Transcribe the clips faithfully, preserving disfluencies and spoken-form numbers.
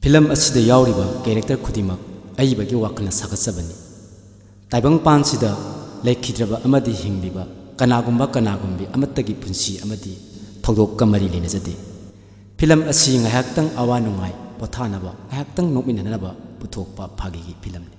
Film ꯑꯁꯤꯗ ꯌꯥꯎꯔꯤꯕ character ꯈꯨꯗꯤꯡꯃꯛ ꯑꯏꯕꯒꯤ ꯋꯥꯈꯜꯅ ꯁꯥꯒꯠꯆꯕꯅꯤ꯫ ꯇꯥꯏꯕꯪꯄꯥꯟꯁꯤꯗ ꯂꯩꯈꯤꯗ꯭ꯔꯕ ꯑꯃꯗꯤ ꯍꯤꯡꯂꯤꯕ ꯀꯅꯥꯒꯨꯝꯕ ꯀꯅꯥꯒꯨꯝꯕꯤ ꯑꯃꯠꯇꯒꯤ ꯄꯨꯟꯁꯤ ꯑꯃꯗꯤ ꯊꯧꯗꯣꯛꯀ ꯃꯔꯤ ꯂꯩꯅꯖꯗꯦ꯫ ꯐꯤꯂꯝ ꯑꯁꯤ ꯉꯥꯏꯍꯥꯛꯇꯪ ꯑꯋꯥ ꯅꯨꯡꯉꯥꯏ ꯄꯣꯊꯥꯅꯕ, ꯉꯥꯏꯍꯥꯛꯇꯪ ꯅꯣꯛꯃꯤꯟꯅꯅꯕ ꯄꯨꯊꯣꯛꯄ ꯐꯥꯒꯤꯒꯤ ꯐꯤꯂꯝꯅꯤ꯫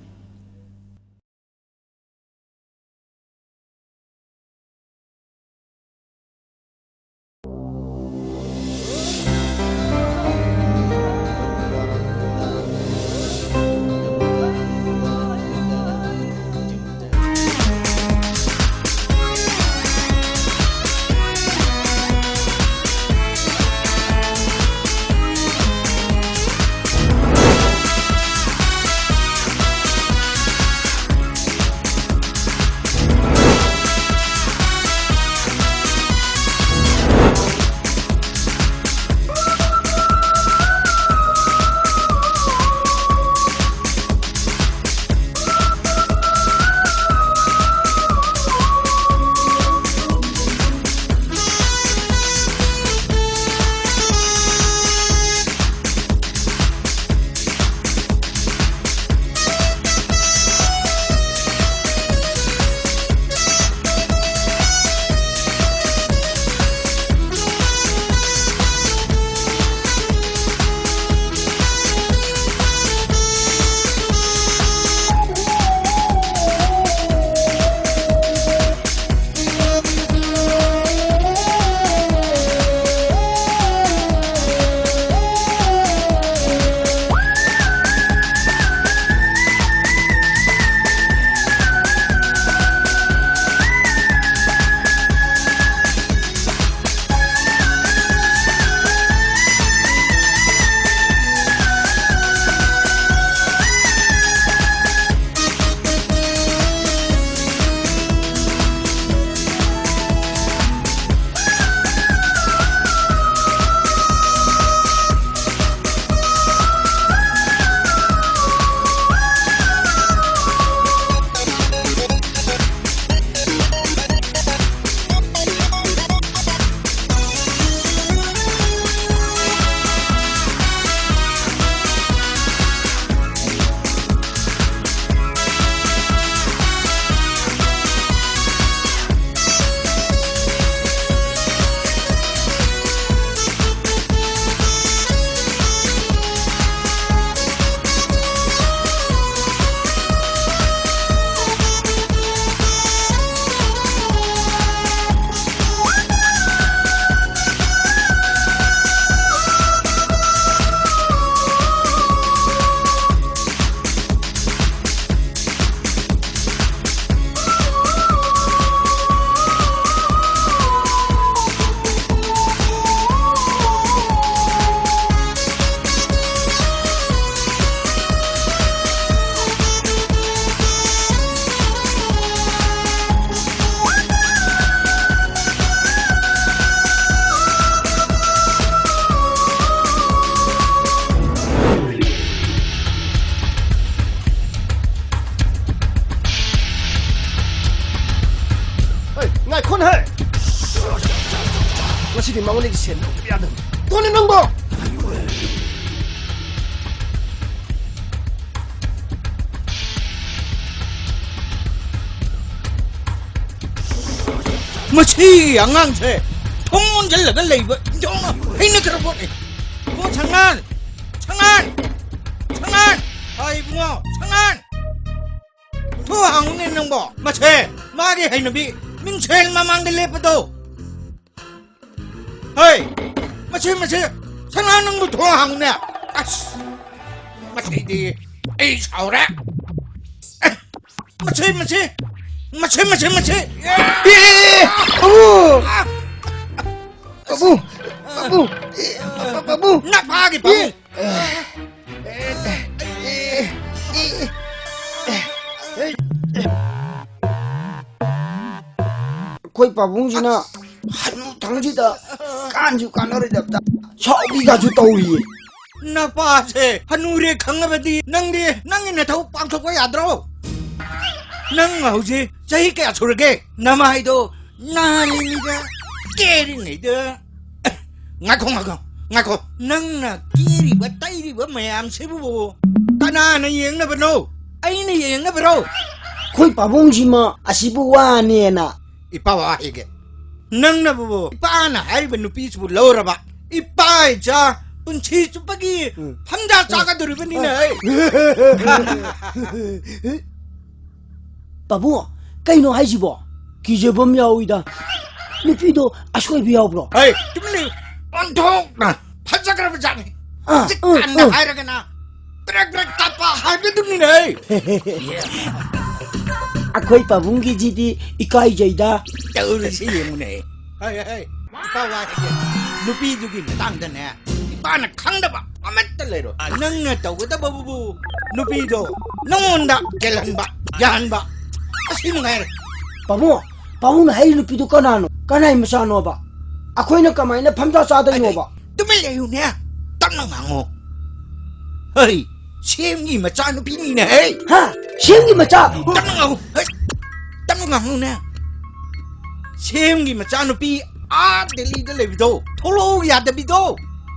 ꯇꯥꯏꯈꯣꯟ ꯍꯦ! ꯉꯁꯤꯗꯤ ꯃꯉꯣꯟꯗꯒꯤ ꯁꯦꯟ ꯂꯧꯗꯕ ꯌꯥꯗꯕꯅꯤ꯫ ꯇꯣꯟꯅ ꯅꯪꯕꯣ! ꯃꯁꯤ ꯑꯉꯥꯡꯁꯦ ꯊꯣꯡ ꯂꯣꯟꯁꯤꯜꯂꯒ ꯂꯩꯕ ꯏꯟꯊꯣꯛꯅ ꯍꯩꯅꯗ꯭ꯔ ꯄꯣꯠꯅꯤ꯫ ꯏꯕꯨꯡꯉꯣ ꯁꯪꯉꯥꯟ! ꯁꯪꯉꯥꯟ! ꯁꯪꯉꯥꯟ! ꯍꯥꯏ ꯏꯕꯨꯡꯉꯣ ꯁꯪꯉꯥꯟ! ꯊꯣꯡ ꯍꯥꯡꯉꯨꯅꯦ ꯅꯪꯕꯣ꯫ ꯃꯁꯦ ꯃꯥꯒꯤ ꯍꯩꯅꯕꯤ ꯃꯤꯡꯁꯦꯜ ꯃꯃꯥꯡꯗ ꯂꯦꯞꯄꯗꯣ꯫ ꯍꯩ! ꯃꯁꯤ, ꯃꯁꯤ! ꯁꯅꯥ ꯅꯪꯕꯨ ꯊꯣꯡ ꯍꯥꯡꯉꯨꯅꯦ! ꯑꯁ! ꯃꯁꯤꯗꯤ ꯑꯩ ꯁꯥꯎꯔꯦ! ꯃꯁꯤ, ꯃꯁꯤ! ꯃꯁꯤ, ꯃꯁꯤ, ꯃꯁꯤ! ꯑꯦ! ꯑꯦ! ꯄꯥꯕꯨꯡ! ꯄꯥꯕꯨꯡ! ꯄꯥꯕꯨꯡ! ꯑꯦ! ꯄꯥ-, ꯄꯥꯕꯨꯡ! ꯅꯄꯥꯒꯤ ꯄꯥꯕꯨꯡ! ꯑꯦ! ꯑꯩꯈꯣꯏ ꯄꯥꯕꯨꯡꯁꯤꯅ ꯍꯅꯨ ꯊꯪꯁꯤꯗ ꯀꯥꯟꯁꯨ ꯀꯥꯟꯅꯔꯣꯏꯗꯕꯗ ꯁꯥꯎꯕꯤꯒꯁꯨ ꯇꯧꯔꯤꯌꯦ꯫ ꯅꯄꯥꯁꯦ ꯍꯅꯨꯔꯦ ꯈꯪꯉꯕꯗꯤ ꯅꯪꯗꯤ ꯅꯪꯒꯤ ꯅꯊꯧ ꯄꯥꯡꯊꯣꯛꯄ ꯌꯥꯗ꯭ꯔꯣ? ꯅꯪ ꯍꯧꯖꯤꯛ ꯆꯍꯤ ꯀꯌꯥ ꯁꯨꯔꯒꯦ? ꯅꯃꯥꯏꯗꯣ ꯅꯥꯜꯂꯤꯉꯩꯗ, ꯀꯦꯔꯤꯉꯩꯗ꯫ ꯉꯥꯏꯈꯣ, ꯉꯥꯏꯈꯣ, ꯉꯥꯏꯈꯣ꯫ ꯅꯪꯅ ꯀꯦꯔꯤꯕ ꯇꯩꯔꯤꯕ ꯃꯌꯥꯝꯁꯤꯕꯨ ꯀꯅꯥꯅ ꯌꯦꯡꯅꯕꯅꯣ? ꯑꯩꯅ ꯌꯦꯡꯅꯕꯔꯣ? ꯑꯩꯈꯣꯏ ꯄꯥꯕꯨꯡꯁꯤꯃ ꯑꯁꯤꯕꯨ ꯋꯥꯅꯦꯅ꯫ ꯏꯄꯥ ꯋꯥ ꯍꯥꯏꯒꯦ꯫ ꯅꯪꯅꯕꯨ ꯏꯄꯥꯅ ꯍꯥꯏꯔꯤꯕ ꯅꯨꯄꯤꯁꯤꯕꯨ ꯂꯧꯔꯕ, ꯏꯄꯥ ꯏꯆꯥ ꯄꯨꯟꯁꯤ ꯆꯨꯞꯄꯒꯤ ꯎꯝ꯫ ꯐꯝꯖꯥ ꯆꯥꯒꯗꯧꯔꯤꯕꯅꯤꯅꯦ꯫ ꯄꯥꯕꯨꯡ, ꯀꯩꯅꯣ ꯍꯥꯏꯁꯤꯕꯣ? ꯀꯤꯖꯕ ꯑꯃ ꯌꯥꯎꯏꯗ꯫ ꯅꯨꯄꯤꯗꯣ ꯑꯁꯣꯏꯕ ꯌꯥꯎꯕ꯭ꯔꯣ? ꯍꯩ, ꯇꯨꯃꯤꯟ ꯂꯩꯌꯨ꯫ ꯑꯣꯟꯊꯣꯛꯅ ꯐꯖꯈ꯭ꯔꯕ ꯖꯥꯠꯅꯤ꯫ ꯑꯥ, ꯍꯧꯖꯤꯛ ꯑꯥ, ꯀꯥꯟꯗ ꯑꯥ꯫ ꯍꯥꯏꯔꯒꯅ ꯕ꯭ꯔꯦꯛ ꯕ꯭ꯔꯦꯛ ꯀꯥꯞꯄ ꯍꯥꯏꯕꯗꯨꯅꯤꯅꯦ꯫ ꯑꯩꯈꯣꯏ ꯄꯥꯕꯨꯡꯒꯤꯁꯤꯗꯤ ꯏꯀꯥꯏꯖꯩꯗ꯫ ꯇꯧꯔꯤꯁꯤ ꯌꯦꯡꯉꯨꯅꯦ꯫ ꯍꯩ, ꯍꯩ, ꯏꯄꯥ ꯋꯥ ꯍꯥꯏꯒꯦ꯫ ꯅꯨꯄꯤꯗꯨꯒꯤ ꯃꯇꯥꯡꯗꯅꯦ ꯏꯄꯥꯅ ꯈꯪꯗꯕ ꯑꯃꯠꯇ ꯂꯩꯔꯣꯏ꯫ ꯅꯪꯅ ꯇꯧꯒꯗꯕꯕꯨ ꯅꯨꯄꯤꯗꯣ ꯅꯉꯣꯟꯗ ꯀꯦꯜꯍꯟꯕ, ꯌꯥꯍꯟꯕ꯫ ꯑꯁꯤ ꯃꯉꯥꯏꯔꯦ꯫ ꯄꯥꯕꯨꯡ, ꯄꯥꯕꯨꯡꯅ ꯍꯥꯏꯔꯤ ꯅꯨꯄꯤꯗꯨ ꯀꯅꯥꯅꯣ? ꯀꯅꯥꯏ ꯃꯆꯥꯅꯣꯕ? ꯑꯩꯈꯣꯏꯅ ꯀꯃꯥꯏꯅ ꯐꯝꯖꯥ ꯆꯥꯗꯣꯏꯅꯣꯕ? ꯇꯨꯃꯤꯟ ꯂꯩꯌꯨꯅꯦ꯫ ꯇꯞꯅ ꯉꯥꯡꯉꯣ꯫ ꯍꯩ, ꯁꯦꯝꯒꯤ ꯃꯆꯥꯅꯨꯄꯤꯅꯤꯅꯦ, ꯍꯩ꯫ ꯍꯥ? ꯁꯦꯝꯒꯤ ꯃꯆꯥ? ꯇꯞꯅ ꯉꯥꯡꯉꯨ꯫ ꯍꯩ, ꯇꯞꯅ ꯉꯥꯡꯉꯨꯅꯦ꯫ ꯁꯦꯝꯒꯤ ꯃꯆꯥꯅꯨꯄꯤ ꯑꯥ ꯗꯦꯜꯂꯤꯗ ꯂꯩꯕꯗꯣ, ꯊꯣꯛꯂꯛꯎ ꯌꯥꯗꯕꯤꯗꯣ,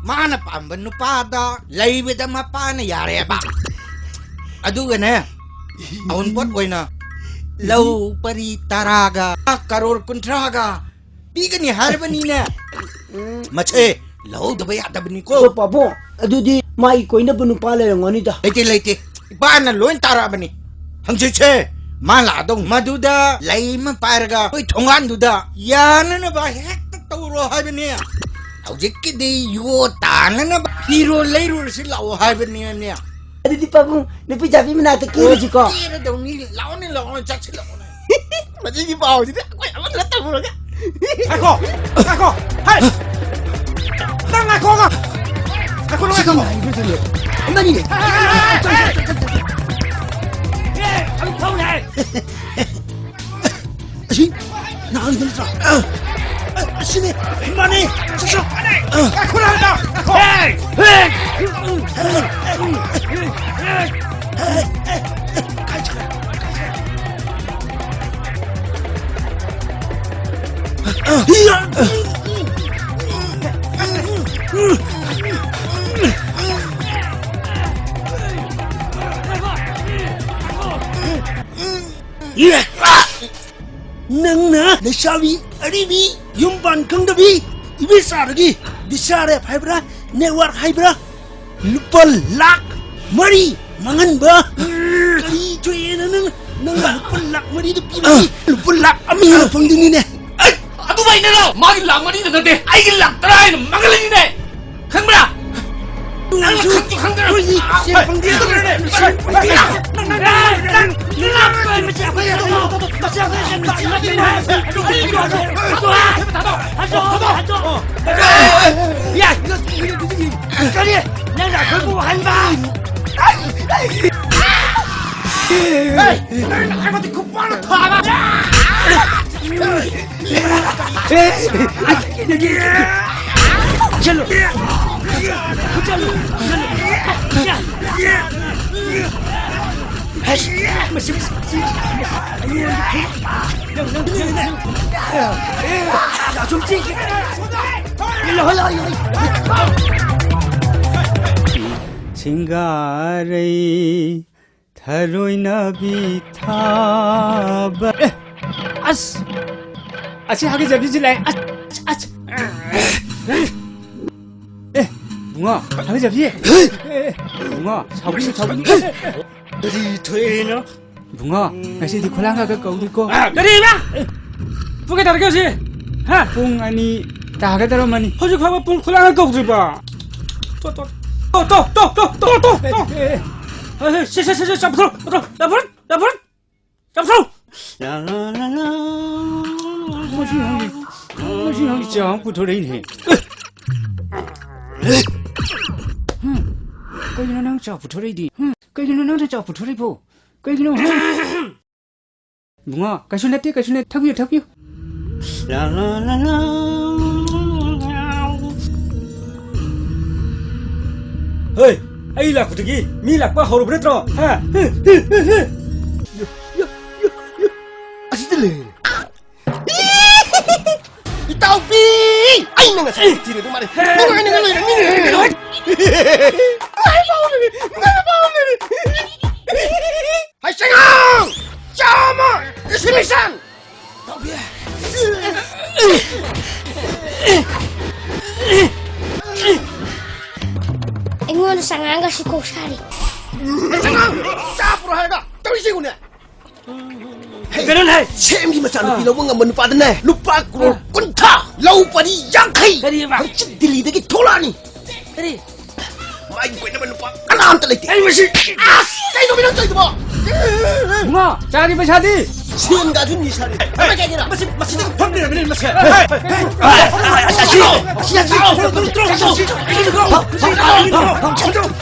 ꯃꯥꯅ ꯄꯥꯝꯕ ꯅꯨꯄꯥꯗ ꯂꯩꯕꯗ ꯃꯄꯥꯅ ꯌꯥꯔꯦꯕ꯫ ꯑꯗꯨꯒꯅꯦ, ꯑꯎꯟꯄꯣꯠ ꯑꯣꯏꯅ ꯂꯧ ꯄꯔꯤ ꯇꯔꯥꯒ ꯀꯔꯣꯔ ꯀꯨꯟꯊ꯭ꯔꯥꯒ ꯄꯤꯒꯅꯤ ꯍꯥꯏꯔꯕꯅꯤꯅꯦ꯫ ꯃꯁꯦ ꯂꯧꯍꯧꯗꯕ ꯌꯥꯗꯕꯅꯤꯀꯣ꯫ ꯑꯣ, ꯄꯥꯕꯨꯡ, ꯑꯗꯨꯗꯤ ꯃꯥꯒꯤ ꯀꯣꯏꯅꯕ ꯅꯨꯄꯥ ꯂꯩꯔꯝꯒꯅꯤꯗ꯫ ꯂꯩꯇꯦ, ꯂꯩꯇꯦ꯫ ꯏꯄꯥꯅ ꯂꯣꯏ ꯇꯥꯔꯛꯑꯕꯅꯤ꯫ ꯍꯪꯆꯤꯠꯁꯦ ꯃꯥ ꯂꯥꯛꯑꯗꯧ꯫ ꯃꯗꯨꯗ ꯂꯩ ꯑꯃ ꯄꯥꯏꯔꯒ ꯑꯩꯈꯣꯏ ꯊꯣꯡꯒꯥꯟꯗꯨꯗ ꯌꯥꯅꯅꯕ ꯍꯦꯛꯇ ꯇꯧꯔꯣ ꯍꯥꯏꯕꯅꯦ꯫ ꯍꯧꯖꯤꯛꯀꯤꯗꯤ ꯌꯣ ꯇꯥꯅꯅꯕ ꯐꯤꯔꯣꯜ ꯂꯩꯔꯨꯔꯁꯤ ꯂꯥꯛꯑꯣ ꯍꯥꯏꯕꯅꯦ꯫ ꯑꯗꯨꯗꯤ ꯄꯥꯕꯨꯡ, ꯅꯨꯄꯤ ꯖꯥꯕꯤ ꯃꯅꯥꯛꯇ ꯀꯦꯔꯨꯁꯤꯀꯣ꯫ ꯀꯦꯔꯗꯧꯅꯤ, ꯂꯥꯛꯑꯣꯅꯦ, ꯂꯥꯛꯑꯣꯅꯦ, ꯆꯠꯁꯤ ꯂꯥꯛꯑꯣꯅꯦ꯫ ꯃꯁꯤꯒꯤ ꯄꯥꯎꯁꯤꯗꯤ ꯑꯩꯈꯣꯏ ꯑꯃꯠꯇ ꯇꯧꯔꯒ꯫ ꯉꯥꯏꯈꯣ, ꯉꯥꯏꯈꯣ, ꯍꯥꯏ! ꯅꯪ ꯉꯥꯏꯈꯣ, ꯉꯥ-, ꯉꯥꯏꯈꯣ, ꯉꯥꯏꯈꯣ꯫ ꯁꯤꯗꯤ ꯉꯥꯏꯕ ꯆꯠꯂꯦ꯫ ꯑꯃꯅꯤꯅꯦ꯫ ꯑꯦ, ꯑꯗꯨꯝ ꯊꯧꯅꯦ꯫ ꯑꯁꯤ ꯅꯍꯥꯟꯒꯤꯗꯣ ꯅꯠꯇ꯭ꯔꯥ? ꯑ, ꯑ, ꯑꯁꯤꯅꯦ, ꯃꯥꯅꯦ, ꯆꯠꯁꯣ꯫ ꯑ, ꯉꯥꯏꯈꯣ, ꯉꯥꯏꯈꯣ, ꯉꯥꯏꯈꯣ꯫ ꯍꯦ! ꯍꯦ! ꯀꯥꯏ ꯆꯠꯈ꯭ꯔꯦ? ꯅꯪꯅ ꯂꯩꯁꯥꯕꯤ ꯑꯔꯤꯕꯤ, ꯌꯨꯝ ꯄꯥꯟ ꯈꯪꯗꯕꯤ, ꯏꯕꯤꯆꯥꯗꯒꯤ ꯕꯤꯆꯥꯔꯦꯞ ꯍꯥꯏꯕ꯭ꯔꯥ, ꯅꯦꯠꯋꯥꯔꯛ ꯍꯥꯏꯕ꯭ꯔꯥ, ꯂꯨꯄꯥ ꯂꯥꯛ ꯃꯔꯤ ꯃꯥꯡꯍꯟꯕ꯫ ꯀꯔꯤ ꯊꯣꯛꯑꯦꯅ ꯅꯪ, ꯅꯪꯅ ꯂꯨꯄꯥ ꯂꯥꯛ ꯃꯔꯤꯗꯣ ꯄꯤꯕꯒꯤ ꯂꯨꯄꯥ ꯂꯥꯛ ꯑꯃ ꯍꯦꯟꯅ ꯐꯪꯗꯣꯏꯅꯤꯅꯦ꯫ ꯑꯩ, ꯑꯗꯨꯃꯥꯏꯅꯔꯣ? ꯃꯥꯒꯤ ꯂꯥꯛ ꯃꯔꯤꯗ ꯅꯠꯇꯦ, ꯑꯩꯒꯤ ꯂꯥꯛ ꯇꯔꯥ ꯍꯦꯟꯅ ꯃꯥꯡꯍꯜꯂꯤꯅꯤꯅꯦ꯫ ꯈꯪꯕ꯭ꯔꯥ? ꯅꯪꯁꯨ ꯈꯪꯁꯨ ꯈꯪꯗꯅ ꯑꯩꯈꯣꯏꯒꯤ ꯁꯦꯟ ꯐꯪꯗꯦ꯫ ꯅꯪ, ꯅꯪ, ꯅꯪ, ꯅꯪ, ꯅꯪ, ꯅꯪ, ꯃꯁꯤ ꯑꯩꯈꯣꯏ, ꯃꯁꯤ ꯑꯩꯈꯣꯏ, ꯃꯁꯤ ꯑꯩꯈꯣꯏ, ꯀꯔꯤ? ꯅꯪꯅ ꯑꯩꯈꯣꯏꯕꯨ ꯍꯟꯕ? ꯅꯪꯅ ꯍꯥꯏꯕꯗꯤ ꯈꯨꯄꯥꯛꯅ ꯊꯥꯕ꯫ ꯆꯠꯂꯣ꯫ ꯆꯠꯂꯣ꯫ ꯆꯠꯂꯣ꯫ ꯃꯁꯤ, ꯃꯁꯤ, ꯅꯪ, ꯅꯪ, ꯅꯪ, ꯅꯪ, ꯅꯪ, ꯌꯥ, ꯁꯨꯝ ꯆꯦꯟꯈꯤ꯫ ꯂꯧꯍꯜꯂꯣ, ꯂꯧꯍꯜꯂꯣ꯫ ꯁꯤꯡꯒꯥꯔꯩ ꯊꯔꯣꯏ ꯅꯥꯄꯤ ꯊꯥꯕ꯫ ꯑꯦ! ꯑꯁ! ꯑꯁꯤ ꯍꯥꯒꯠꯆꯕꯤꯁꯤ ꯂꯥꯛꯑꯦ꯫ ꯑꯁ! ꯑꯁ! ꯑꯦ! ꯕꯨꯡꯉꯣ, ꯍꯥꯒꯠꯆꯕꯤ꯫ ꯑꯦ! ꯕꯨꯡꯉꯣ, ꯁꯥꯎꯒꯅꯨ, ꯁꯥꯎꯒꯅꯨ꯫ ꯀꯔꯤ ꯊꯣꯛꯏꯅꯣ? ꯕꯨꯡꯉꯣ, ꯉꯁꯤꯗꯤ ꯈꯨꯂꯥꯡꯒ ꯀꯧꯗ꯭ꯔꯤꯀꯣ꯫ ꯀꯔꯤꯕ? ꯄꯨꯡ ꯀꯌꯥ ꯇꯥꯔꯒꯦ ꯍꯧꯖꯤꯛ? ꯍꯥ? ꯄꯨꯡ ꯑꯅꯤ ꯇꯥꯒꯗꯧꯔꯝꯃꯅꯤ꯫ ꯍꯧꯖꯤꯛ ꯐꯥꯎꯕ ꯄꯨꯡ ꯈꯨꯂꯥꯡꯒ ꯀꯧꯗ꯭ꯔꯤꯕ? ꯇꯣ, ꯇꯣ, ꯇꯣ꯫ ꯑꯦ, ꯑꯦ, ꯑꯦ꯫ ꯍꯦ, ꯍꯦ, ꯁꯦ, ꯁꯦ, ꯁꯦ, ꯁꯦ, ꯆꯥꯎꯊꯣꯔꯛꯑꯣ, ꯆꯥꯎꯊꯣꯔꯛꯑꯣ, ꯆꯥꯎꯊꯣꯔꯛꯑꯣ, ꯆꯥꯎꯊꯣꯔꯛꯑꯣ꯫ ꯂꯥ, ꯂꯥ, ꯂꯥ, ꯂꯥ꯫ ꯃꯁꯤ ꯑꯉꯥꯡꯁꯤ, ꯃꯁꯤ ꯑꯉꯥꯡꯁꯤ ꯆꯥ ꯑꯃ ꯄꯨꯊꯣꯔꯛꯏꯅꯦ꯫ ꯍꯝ, ꯀꯩꯒꯤꯅꯣ ꯅꯪ ꯆꯥ ꯄꯨꯊꯣꯔꯛꯏꯗꯤ? ꯍꯝ, ꯀꯩꯒꯤꯅꯣ ꯅꯪꯅ ꯆꯥ ꯄꯨꯊꯣꯔꯛꯏꯕꯣ? ꯀꯩꯒꯤꯅꯣ? ꯍꯝ? ꯏꯕꯨꯡꯉꯣ, ꯀꯩꯁꯨ ꯅꯠꯇꯦ, ꯀꯩꯁꯨ ꯅꯠꯇꯦ꯫ ꯊꯛꯄꯤꯌꯨ, ꯊꯛꯄꯤꯌꯨ꯫ ꯂꯥ, ꯂꯥ, ꯂꯥ, ꯂꯥ꯫ ꯍꯣꯏ, ꯑꯩ ꯂꯥꯛꯄꯗꯒꯤ ꯃꯤ ꯂꯥꯛꯄ ꯍꯧꯔꯕ ꯅꯠꯇ꯭ꯔꯣ? ꯍꯥ? ꯑꯁꯤꯗ ꯂꯩꯔꯦ꯫ ꯏꯇꯥꯎꯕꯤ! ꯑꯩꯅ ꯉꯁꯥꯏ ꯊꯤꯔꯦ ꯑꯗꯨ ꯃꯥꯜꯂꯦ꯫ ꯅꯨꯡꯉꯥꯏꯅꯒ ꯂꯩꯔꯝꯃꯤꯅꯦ꯫ ꯅꯨꯡꯉꯥꯏꯕ ꯑꯃ ꯂꯩꯔꯦ꯫ ꯅꯨꯡꯉꯥꯏꯕ ꯑꯃ ꯂꯩꯔꯦ꯫ ꯍꯩꯁꯪꯉꯥꯡ! ꯆꯥꯝꯃ! ꯏꯁꯤꯕꯤꯁꯟ! ꯑꯩꯉꯣꯟꯗ ꯆꯉꯥꯡꯒ ꯁꯤꯀꯣꯛ ꯁꯥꯔꯤ꯫ ꯍꯩꯁꯪꯉꯥꯡ! ꯆꯥ ꯄꯨꯔꯛꯑꯣ ꯍꯥꯏꯔꯒ ꯇꯧꯔꯤꯁꯤ ꯌꯦꯡꯉꯨꯅꯦ꯫ ꯀꯩꯅꯣꯅꯦ? ꯁꯦꯝꯒꯤ ꯃꯆꯥꯅꯨꯄꯤ ꯑꯥ꯫ ꯂꯧꯕ ꯉꯝꯕ ꯅꯨꯄꯥꯗꯅꯦ, ꯂꯨꯄꯥ ꯀ꯭ꯔꯣꯔ ꯑꯥ꯫ ꯀꯨꯟꯊ꯭ꯔꯥ, ꯂꯧ ꯄꯔꯤ ꯌꯥꯡꯈꯩ꯫ ꯀꯔꯤꯑꯕ? ꯍꯪꯆꯤꯠ ꯗꯤꯜꯂꯤꯗꯒꯤ ꯊꯣꯛꯂꯛꯑꯅꯤ꯫ ꯀꯔꯤ? ꯃꯥꯒꯤ ꯀꯣꯏꯅꯕ ꯅꯨꯄꯥ ꯀꯅꯥꯝꯇ ꯂꯩꯇꯦ꯫ ꯑꯩ ꯃꯁꯤ ꯑꯁ! ꯀꯩꯅꯣ ꯃꯤ ꯅꯪ ꯇꯧꯔꯤꯗꯨꯕꯣ? ꯏꯕꯨꯡꯉꯣ, ꯆꯥꯒꯤ ꯄꯩꯁꯥꯗꯤ? ꯁꯦꯟꯒꯥꯁꯨ ꯅꯤꯁꯥꯅꯤ꯫ ꯀꯃꯥꯏ ꯀꯥꯏꯒꯦꯔꯥ? ꯃꯁꯤ, ꯃꯁꯤꯗ ꯐꯝ ꯂꯩꯔꯝꯃꯤꯅꯦ, ꯃꯁꯤ꯫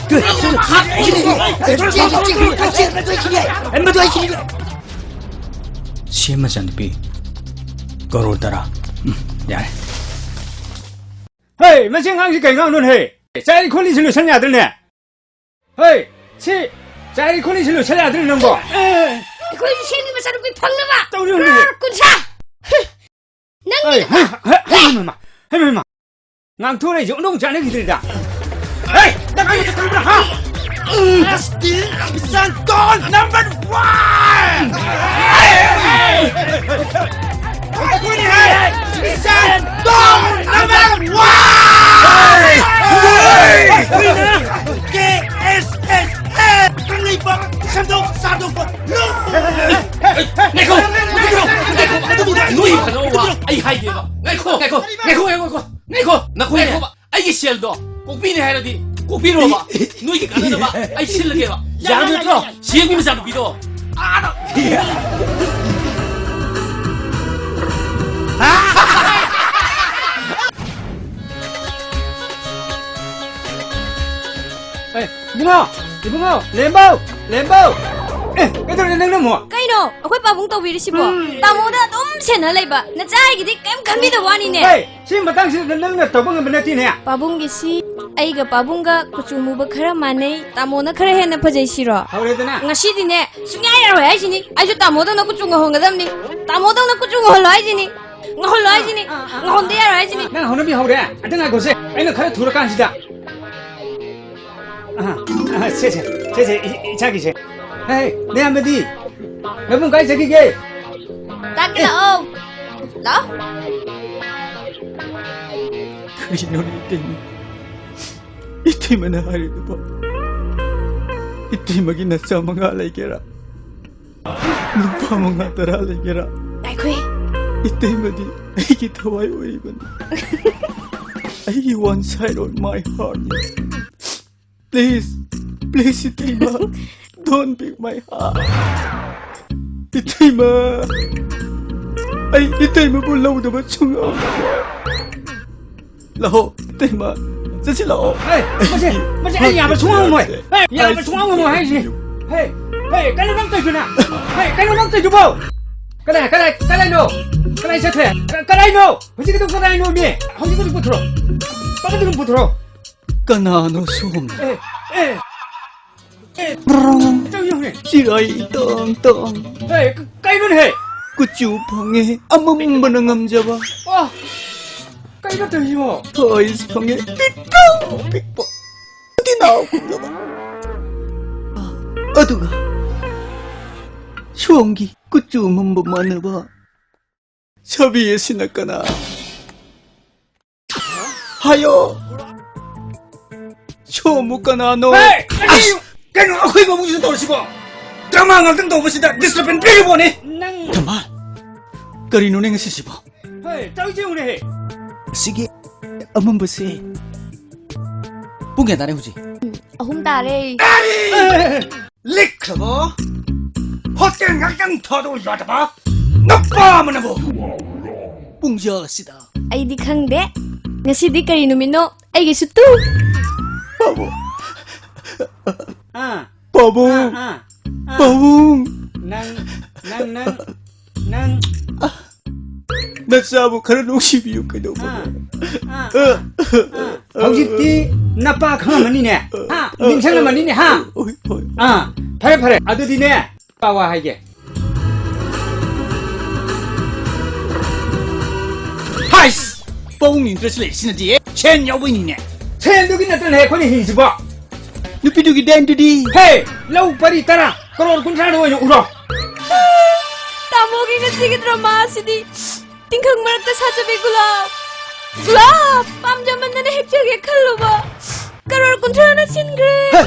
ꯁꯤ ꯃꯆꯥꯅꯨꯄꯤ, ꯀꯔꯣꯔ ꯇꯔꯥ꯫ ꯎꯝ, ꯌꯥꯔꯦ꯫ ꯍꯦ, ꯃꯁꯤ ꯑꯉꯥꯡꯁꯤ ꯀꯩ ꯑꯉꯥꯡꯅꯣꯅꯦ? ꯆꯥꯏ ꯈꯣꯠꯂꯤꯁꯤ ꯂꯣꯏꯁꯟ ꯌꯥꯗ꯭ꯔꯅꯦ? ꯍꯦ, ꯁꯤ ꯆꯥꯏꯔꯤ ꯈꯣꯠꯂꯤꯁꯤ ꯂꯣꯏꯁꯜꯂꯦ ꯌꯥꯗ꯭ꯔꯤ ꯅꯪꯕꯣ? ꯑꯩꯈꯣꯏꯁꯨ ꯁꯦꯝꯒꯤ ꯃꯆꯥꯅꯨꯄꯤ ꯐꯪꯅꯕ ꯇꯧꯔꯤ ꯍꯧꯖꯤꯛ꯫ ꯀ꯭ꯔꯣꯔ ꯀꯨꯟꯊ꯭ꯔꯥ꯫ ꯍꯩ, ꯅꯪꯒꯤꯗꯨꯒ ꯍꯩ, ꯍꯩ, ꯍꯩ, ꯃꯃꯥ, ꯍꯩ, ꯃꯃꯥ꯫ ꯉꯥꯡꯊꯣꯔꯛꯏꯁꯦ ꯑꯣꯟꯊꯣꯛ ꯆꯥꯅꯈꯤꯗ꯭ꯔꯤꯗ꯫ ꯍꯩ, ꯅꯪ ꯑꯩ ꯈꯪꯕ꯭ꯔꯥ, ꯍꯥ? Still number one! ꯑꯩꯈꯣꯏꯅꯤ ꯍꯦ! Number one! K S S S! Kangleipak ꯁꯦꯝꯗꯣꯛ ꯁꯥꯗꯣꯛꯄ ꯂꯨꯞ! ꯉꯥꯏꯈꯣ! ꯉꯥꯏꯈꯣ! ꯉꯥꯏꯈꯣ! ꯅꯣꯏ ꯐꯖꯕ ꯋꯥ ꯑꯩ ꯍꯥꯏꯒꯦꯕ꯫ ꯉꯥꯏꯈꯣ! ꯉꯥꯏꯈꯣ! ꯉꯥꯏꯈꯣ! ꯉꯥꯏꯈꯣ! ꯉꯥꯏꯈꯣ! ꯅꯈꯣꯏ ꯉꯥꯏꯈꯣꯕ꯫ ꯑꯩꯒꯤ ꯁꯦꯜꯗꯣ ꯀꯣꯛꯄꯤꯅꯤ ꯍꯥꯏꯔꯗꯤ ꯀꯣꯛꯄꯤꯔꯣꯕ꯫ ꯅꯣꯏꯒꯤ ꯀꯥꯟꯅꯅꯕ ꯑꯩ ꯁꯤꯜꯂꯒꯦꯕ꯫ ꯌꯥꯕ ꯅꯠꯇ꯭ꯔꯣ? ꯁꯤ ꯌꯦꯡꯕꯤ ꯃꯆꯥꯅꯨꯄꯤꯗꯣ꯫ ꯑꯥꯗ꯫ ꯑꯦ, ꯏꯕꯨꯡꯉꯣ! ꯏꯕꯨꯡꯉꯣ! ꯂꯦꯝꯕꯧ! ꯂꯦꯝꯕꯧ! ꯑꯦ, ꯀꯩꯗꯧꯔꯒꯦ ꯅꯪꯅ ꯑꯃꯨꯛ? ꯀꯩꯅꯣ? ꯑꯩꯈꯣꯏ ꯄꯥꯕꯨꯡ ꯇꯧꯕꯤꯔꯤꯁꯤꯕꯣ? ꯎꯝ꯫ ꯇꯥꯃꯣꯗ ꯑꯗꯨꯝ ꯁꯦꯟꯅ ꯂꯩꯕ꯫ ꯅꯆꯥ ꯑꯩꯒꯤꯗꯤ ꯀꯩꯝ ꯈꯟꯕꯤꯗꯕ ꯋꯥꯅꯤꯅꯦ꯫ ꯍꯦ, ꯁꯤ ꯃꯇꯥꯡꯁꯤꯗ ꯅꯪꯅ ꯇꯧꯕ ꯉꯝꯕ ꯅꯠꯇꯦꯅꯦ꯫ ꯄꯥꯕꯨꯡꯒꯤꯁꯤ ꯑꯩꯒ ꯄꯥꯕꯨꯡꯒ ꯀꯨꯆꯨ ꯃꯨꯕ ꯈꯔ ꯃꯥꯟꯅꯩ꯫ ꯇꯥꯃꯣꯅ ꯈꯔ ꯍꯦꯟꯅ ꯐꯖꯩ ꯁꯤꯔꯣ? ꯍꯧꯔꯦꯗꯅ꯫ ꯉꯁꯤꯗꯤꯅꯦ, ꯁꯨꯡꯌꯥ ꯌꯥꯔꯣꯏ ꯍꯥꯏꯁꯤꯅꯤ꯫ ꯑꯩꯁꯨ ꯇꯥꯃꯣꯗꯧꯅ ꯀꯨꯆꯨ ꯉꯧꯍꯟꯒꯗꯕꯅꯤ꯫ ꯇꯥꯃꯣꯗꯧꯅ ꯀꯨꯆꯨ ꯉꯧꯍꯜꯂꯣ ꯍꯥꯏꯁꯤꯅꯤ꯫ ꯉꯧꯍꯜꯂꯣ ꯍꯥꯏꯁꯤꯅꯤ꯫ ꯉꯧꯍꯟꯗ ꯌꯥꯔꯣꯏ ꯍꯥꯏꯁꯤꯅꯤ꯫ ꯅꯪ ꯍꯧꯅꯕꯤ ꯍꯧꯔꯦ꯫ ꯑꯗ ꯉꯥꯏꯈꯣꯁꯦ꯫ ꯑꯩꯅ ꯈꯔ ꯊꯨꯔꯀꯥꯟꯁꯤꯗ꯫ ꯑꯍ, ꯑꯍ, ꯁꯦ, ꯁꯦ, ꯁꯦ, ꯁꯦ, ꯏ-, ꯏꯆꯥꯒꯤꯁꯦ꯫ ꯍꯦ, ꯅꯌꯥꯝꯕꯗꯤ? ꯅꯕꯨꯡ ꯀꯥꯏ ꯆꯠꯈꯤꯒꯦ? ꯆꯥꯛ ꯊꯤꯜꯂꯛꯑꯣ꯫ ꯂꯥꯛꯑꯣ꯫ ꯀꯔꯤꯅꯣꯅꯦ ꯏꯇꯩꯃ? ꯏꯇꯩꯃꯅ ꯍꯥꯏꯔꯤꯗꯨꯕꯣ? ꯏꯇꯩꯃꯒꯤ ꯅꯆꯥ ꯃꯉꯥ ꯂꯩꯒꯦꯔꯥ? ꯅꯨꯄꯥ ꯃꯉꯥ ꯇꯔꯥ ꯂꯩꯒꯦꯔꯥ? ꯉꯥꯏꯈꯣꯍꯦ꯫ ꯏꯇꯩꯃꯗꯤ ꯑꯩꯒꯤ ꯊꯋꯥꯏ ꯑꯣꯏꯔꯤꯕꯅꯤ꯫ ꯑꯩꯒꯤ one side of my heart꯫ Please, please, ꯏꯇꯩꯃ, don't break my heart. ꯏꯇꯩꯃ, ꯑꯩ ꯏꯇꯩꯃꯕꯨ ꯂꯧꯗꯕ ꯁꯨꯡꯉꯝ ꯉꯝꯃꯣꯏ꯫ ꯂꯥꯛꯑꯣ, ꯏꯇꯩꯃ, ꯆꯠꯁꯤ ꯂꯥꯛꯑꯣ꯫ ꯍꯦ, ꯃꯁꯤ, ꯃꯁꯤ ꯑꯩ ꯌꯥꯕ ꯁꯨꯡꯉꯝ ꯉꯝꯃꯣꯏ꯫ ꯍꯦ, ꯌꯥꯕ ꯁꯨꯡꯉꯝ ꯉꯝꯃꯣꯏ ꯍꯥꯏꯁꯤꯅꯤ꯫ ꯍꯦ, ꯍꯦ, ꯀꯩꯅꯣ ꯅꯪ ꯇꯧꯏꯗꯨꯅ? ꯍꯦ, ꯀꯩꯅꯣ ꯅꯪ ꯇꯧꯏꯗꯨꯕꯣ? ꯀꯗꯥꯏ, ꯀꯗꯥꯏ, ꯀꯗꯥꯏꯅꯣ? ꯀꯗꯥꯏ ꯆꯠꯈ꯭ꯔꯦ? ꯀ-, ꯀꯗꯥꯏꯅꯣ? ꯍꯧꯖꯤꯛꯀꯤꯗꯣ ꯀꯗꯥꯏꯅꯣꯃꯤ? ꯍꯧꯖꯤꯛꯀꯤꯗꯣ ꯄꯨꯊꯣꯔꯛꯑꯣ꯫ ꯄꯥꯈꯠꯇꯅ ꯄꯨꯊꯣꯔꯛꯑꯣ꯫ ꯀꯅꯥꯅꯣ ꯁꯣꯝꯅ? ꯑꯦ, ꯑꯦ꯫ ꯇꯧ ꯌꯦꯡꯉꯨꯅꯦ꯫ ꯆꯤꯔꯥꯏ ꯏꯇꯥꯡ ꯇꯥꯡ꯫ ꯍꯦ, ꯀ-, ꯀꯩꯅꯣꯅꯦꯍꯦ? ꯀꯨꯆꯨ ꯐꯪꯉꯦ ꯑꯃꯝꯕꯅ ꯉꯝꯖꯕ꯫ ꯑꯣ, ꯀꯩꯅꯣ ꯇꯧꯔꯤꯁꯤꯕꯣ? ꯊꯥꯏꯁ ꯐꯪꯉꯦ ꯄꯤꯛꯇ꯭ꯔꯨ ꯄꯤꯛꯄ꯫ ꯇꯤꯅꯥꯎ ꯀꯨꯝꯂꯕ꯫ ꯑꯗꯨꯒ ꯁꯣꯝꯒꯤ ꯀꯨꯆꯨ ꯃꯝꯕ ꯃꯥꯟꯅꯕ ꯁꯥꯕꯤ ꯑꯁꯤꯅ ꯀꯅꯥ? ꯍꯥꯏꯌꯣ꯫ ꯁꯣꯝꯕꯨ ꯀꯅꯥꯅꯣ? ꯍꯦ! ꯀꯔꯤ-, ꯑꯁ! ꯀꯩꯅꯣ ꯑꯩꯈꯣꯏ ꯃꯕꯨꯡꯁꯤꯅ ꯇꯧꯔꯤꯁꯤꯕꯣ? ꯗ꯭ꯔꯃꯥ ꯉꯥꯛꯇꯪ ꯇꯧꯕꯁꯤꯗ ꯗꯤꯁꯇꯔꯕꯦꯟꯁ ꯄꯤꯔꯤꯕꯣꯅꯦ꯫ ꯅꯪ ꯗ꯭ꯔꯃꯥ? ꯀꯔꯤꯅꯣꯅꯦ ꯉꯁꯤꯁꯤꯕꯣ? ꯍꯦ, ꯇꯧꯔꯤꯁꯦ ꯌꯦꯡꯉꯨꯅꯦꯍꯦ꯫ ꯑꯁꯤꯒꯤ ꯑꯃꯝꯕꯁꯦ ꯄꯨꯡ ꯀꯌꯥ ꯇꯥꯔꯦ ꯍꯧꯖꯤꯛ? ꯎꯝ, ꯑꯍꯨꯝ ꯇꯥꯔꯦ꯫ ꯀꯔꯤ? ꯑꯦ! ꯂꯤꯛꯈ꯭ꯔꯕꯣ? ꯍꯣꯇꯦꯜ ꯉꯥꯛꯇꯪ ꯊꯥꯗꯣꯛꯎ ꯌꯥꯗꯕ? ꯅꯨꯄꯥ ꯑꯃꯅꯕꯨ! ꯄꯨꯡꯖꯥ ꯑꯁꯤꯗ꯫ ꯑꯩꯗꯤ ꯈꯪꯗꯦ꯫ ꯉꯁꯤꯗꯤ ꯀꯔꯤ ꯅꯨꯃꯤꯠꯅꯣ? ꯑꯩꯒꯤꯁꯨ ꯇꯨ꯫ ꯄꯥꯕꯨꯡ꯫ ꯑꯥ꯫ ꯄꯥꯕꯨꯡ꯫ ꯑꯥ, ꯑꯥ, ꯑꯥ꯫ ꯄꯥꯕꯨꯡ꯫ ꯅꯪ, ꯅꯪ, ꯅꯪ, ꯅꯪ꯫ ꯅꯆꯥꯕꯨ ꯈꯔ ꯅꯨꯡꯁꯤꯕꯤꯌꯨ ꯀꯩꯗꯧꯕ? ꯑꯥ, ꯑꯥ, ꯑꯥ, ꯑꯥ꯫ ꯍꯧꯖꯤꯛꯇꯤ ꯅꯄꯥ ꯈꯪꯉꯝꯃꯅꯤꯅꯦ? ꯍꯥ? ꯅꯤꯡꯁꯤꯡꯂꯝꯃꯅꯤꯅꯦ, ꯍꯥ? ꯍꯣꯏ, ꯍꯣꯏ꯫ ꯑꯥ, ꯐꯔꯦ, ꯐꯔꯦ꯫ ꯑꯗꯨꯗꯤꯅꯦ, ꯄꯥ ꯋꯥ ꯍꯥꯏꯒꯦ꯫ ꯍꯥꯏꯁ! ꯄꯥꯕꯨꯡ ꯅꯤꯡꯗ꯭ꯔꯁꯨ ꯂꯩꯔꯤꯁꯤꯅꯗꯤ, ꯁꯦꯟ ꯌꯥꯎꯕꯩꯅꯤꯅꯦ꯫ ꯁꯦꯟꯗꯨꯒꯤ ꯅꯠꯇ꯭ꯔꯅꯦ ꯑꯩꯈꯣꯏꯅ ꯍꯤꯡꯉꯤꯁꯤꯕꯣ? ꯅꯨꯄꯤꯗꯨꯒꯤ ꯗꯦꯟꯗꯨꯗꯤ? ꯍꯦ! ꯂꯧ ꯄꯔꯤ ꯇꯔꯥ, ꯀꯔꯣꯔ ꯀꯨꯟꯊ꯭ꯔꯥꯗ ꯑꯣꯏꯅ ꯎꯔꯣ꯫ ꯇꯥꯃꯣꯒꯤ ꯉꯁꯤꯒꯤ ꯗ꯭ꯔꯃꯥ ꯑꯁꯤꯗꯤ ꯇꯤꯡꯈꯪ ꯃꯔꯛꯇ ꯁꯥꯖꯕꯤ ꯒꯨꯂꯥꯞ꯫ ꯒꯨꯂꯥꯞ! ꯄꯥꯝꯖꯃꯟꯗꯅ ꯍꯦꯛꯆꯒꯦ ꯈꯜꯂꯨꯕ꯫ ꯀꯔꯣꯔ ꯀꯨꯟꯊ꯭ꯔꯥꯅ ꯁꯤꯟꯈ꯭ꯔꯦ꯫ ꯍꯦ!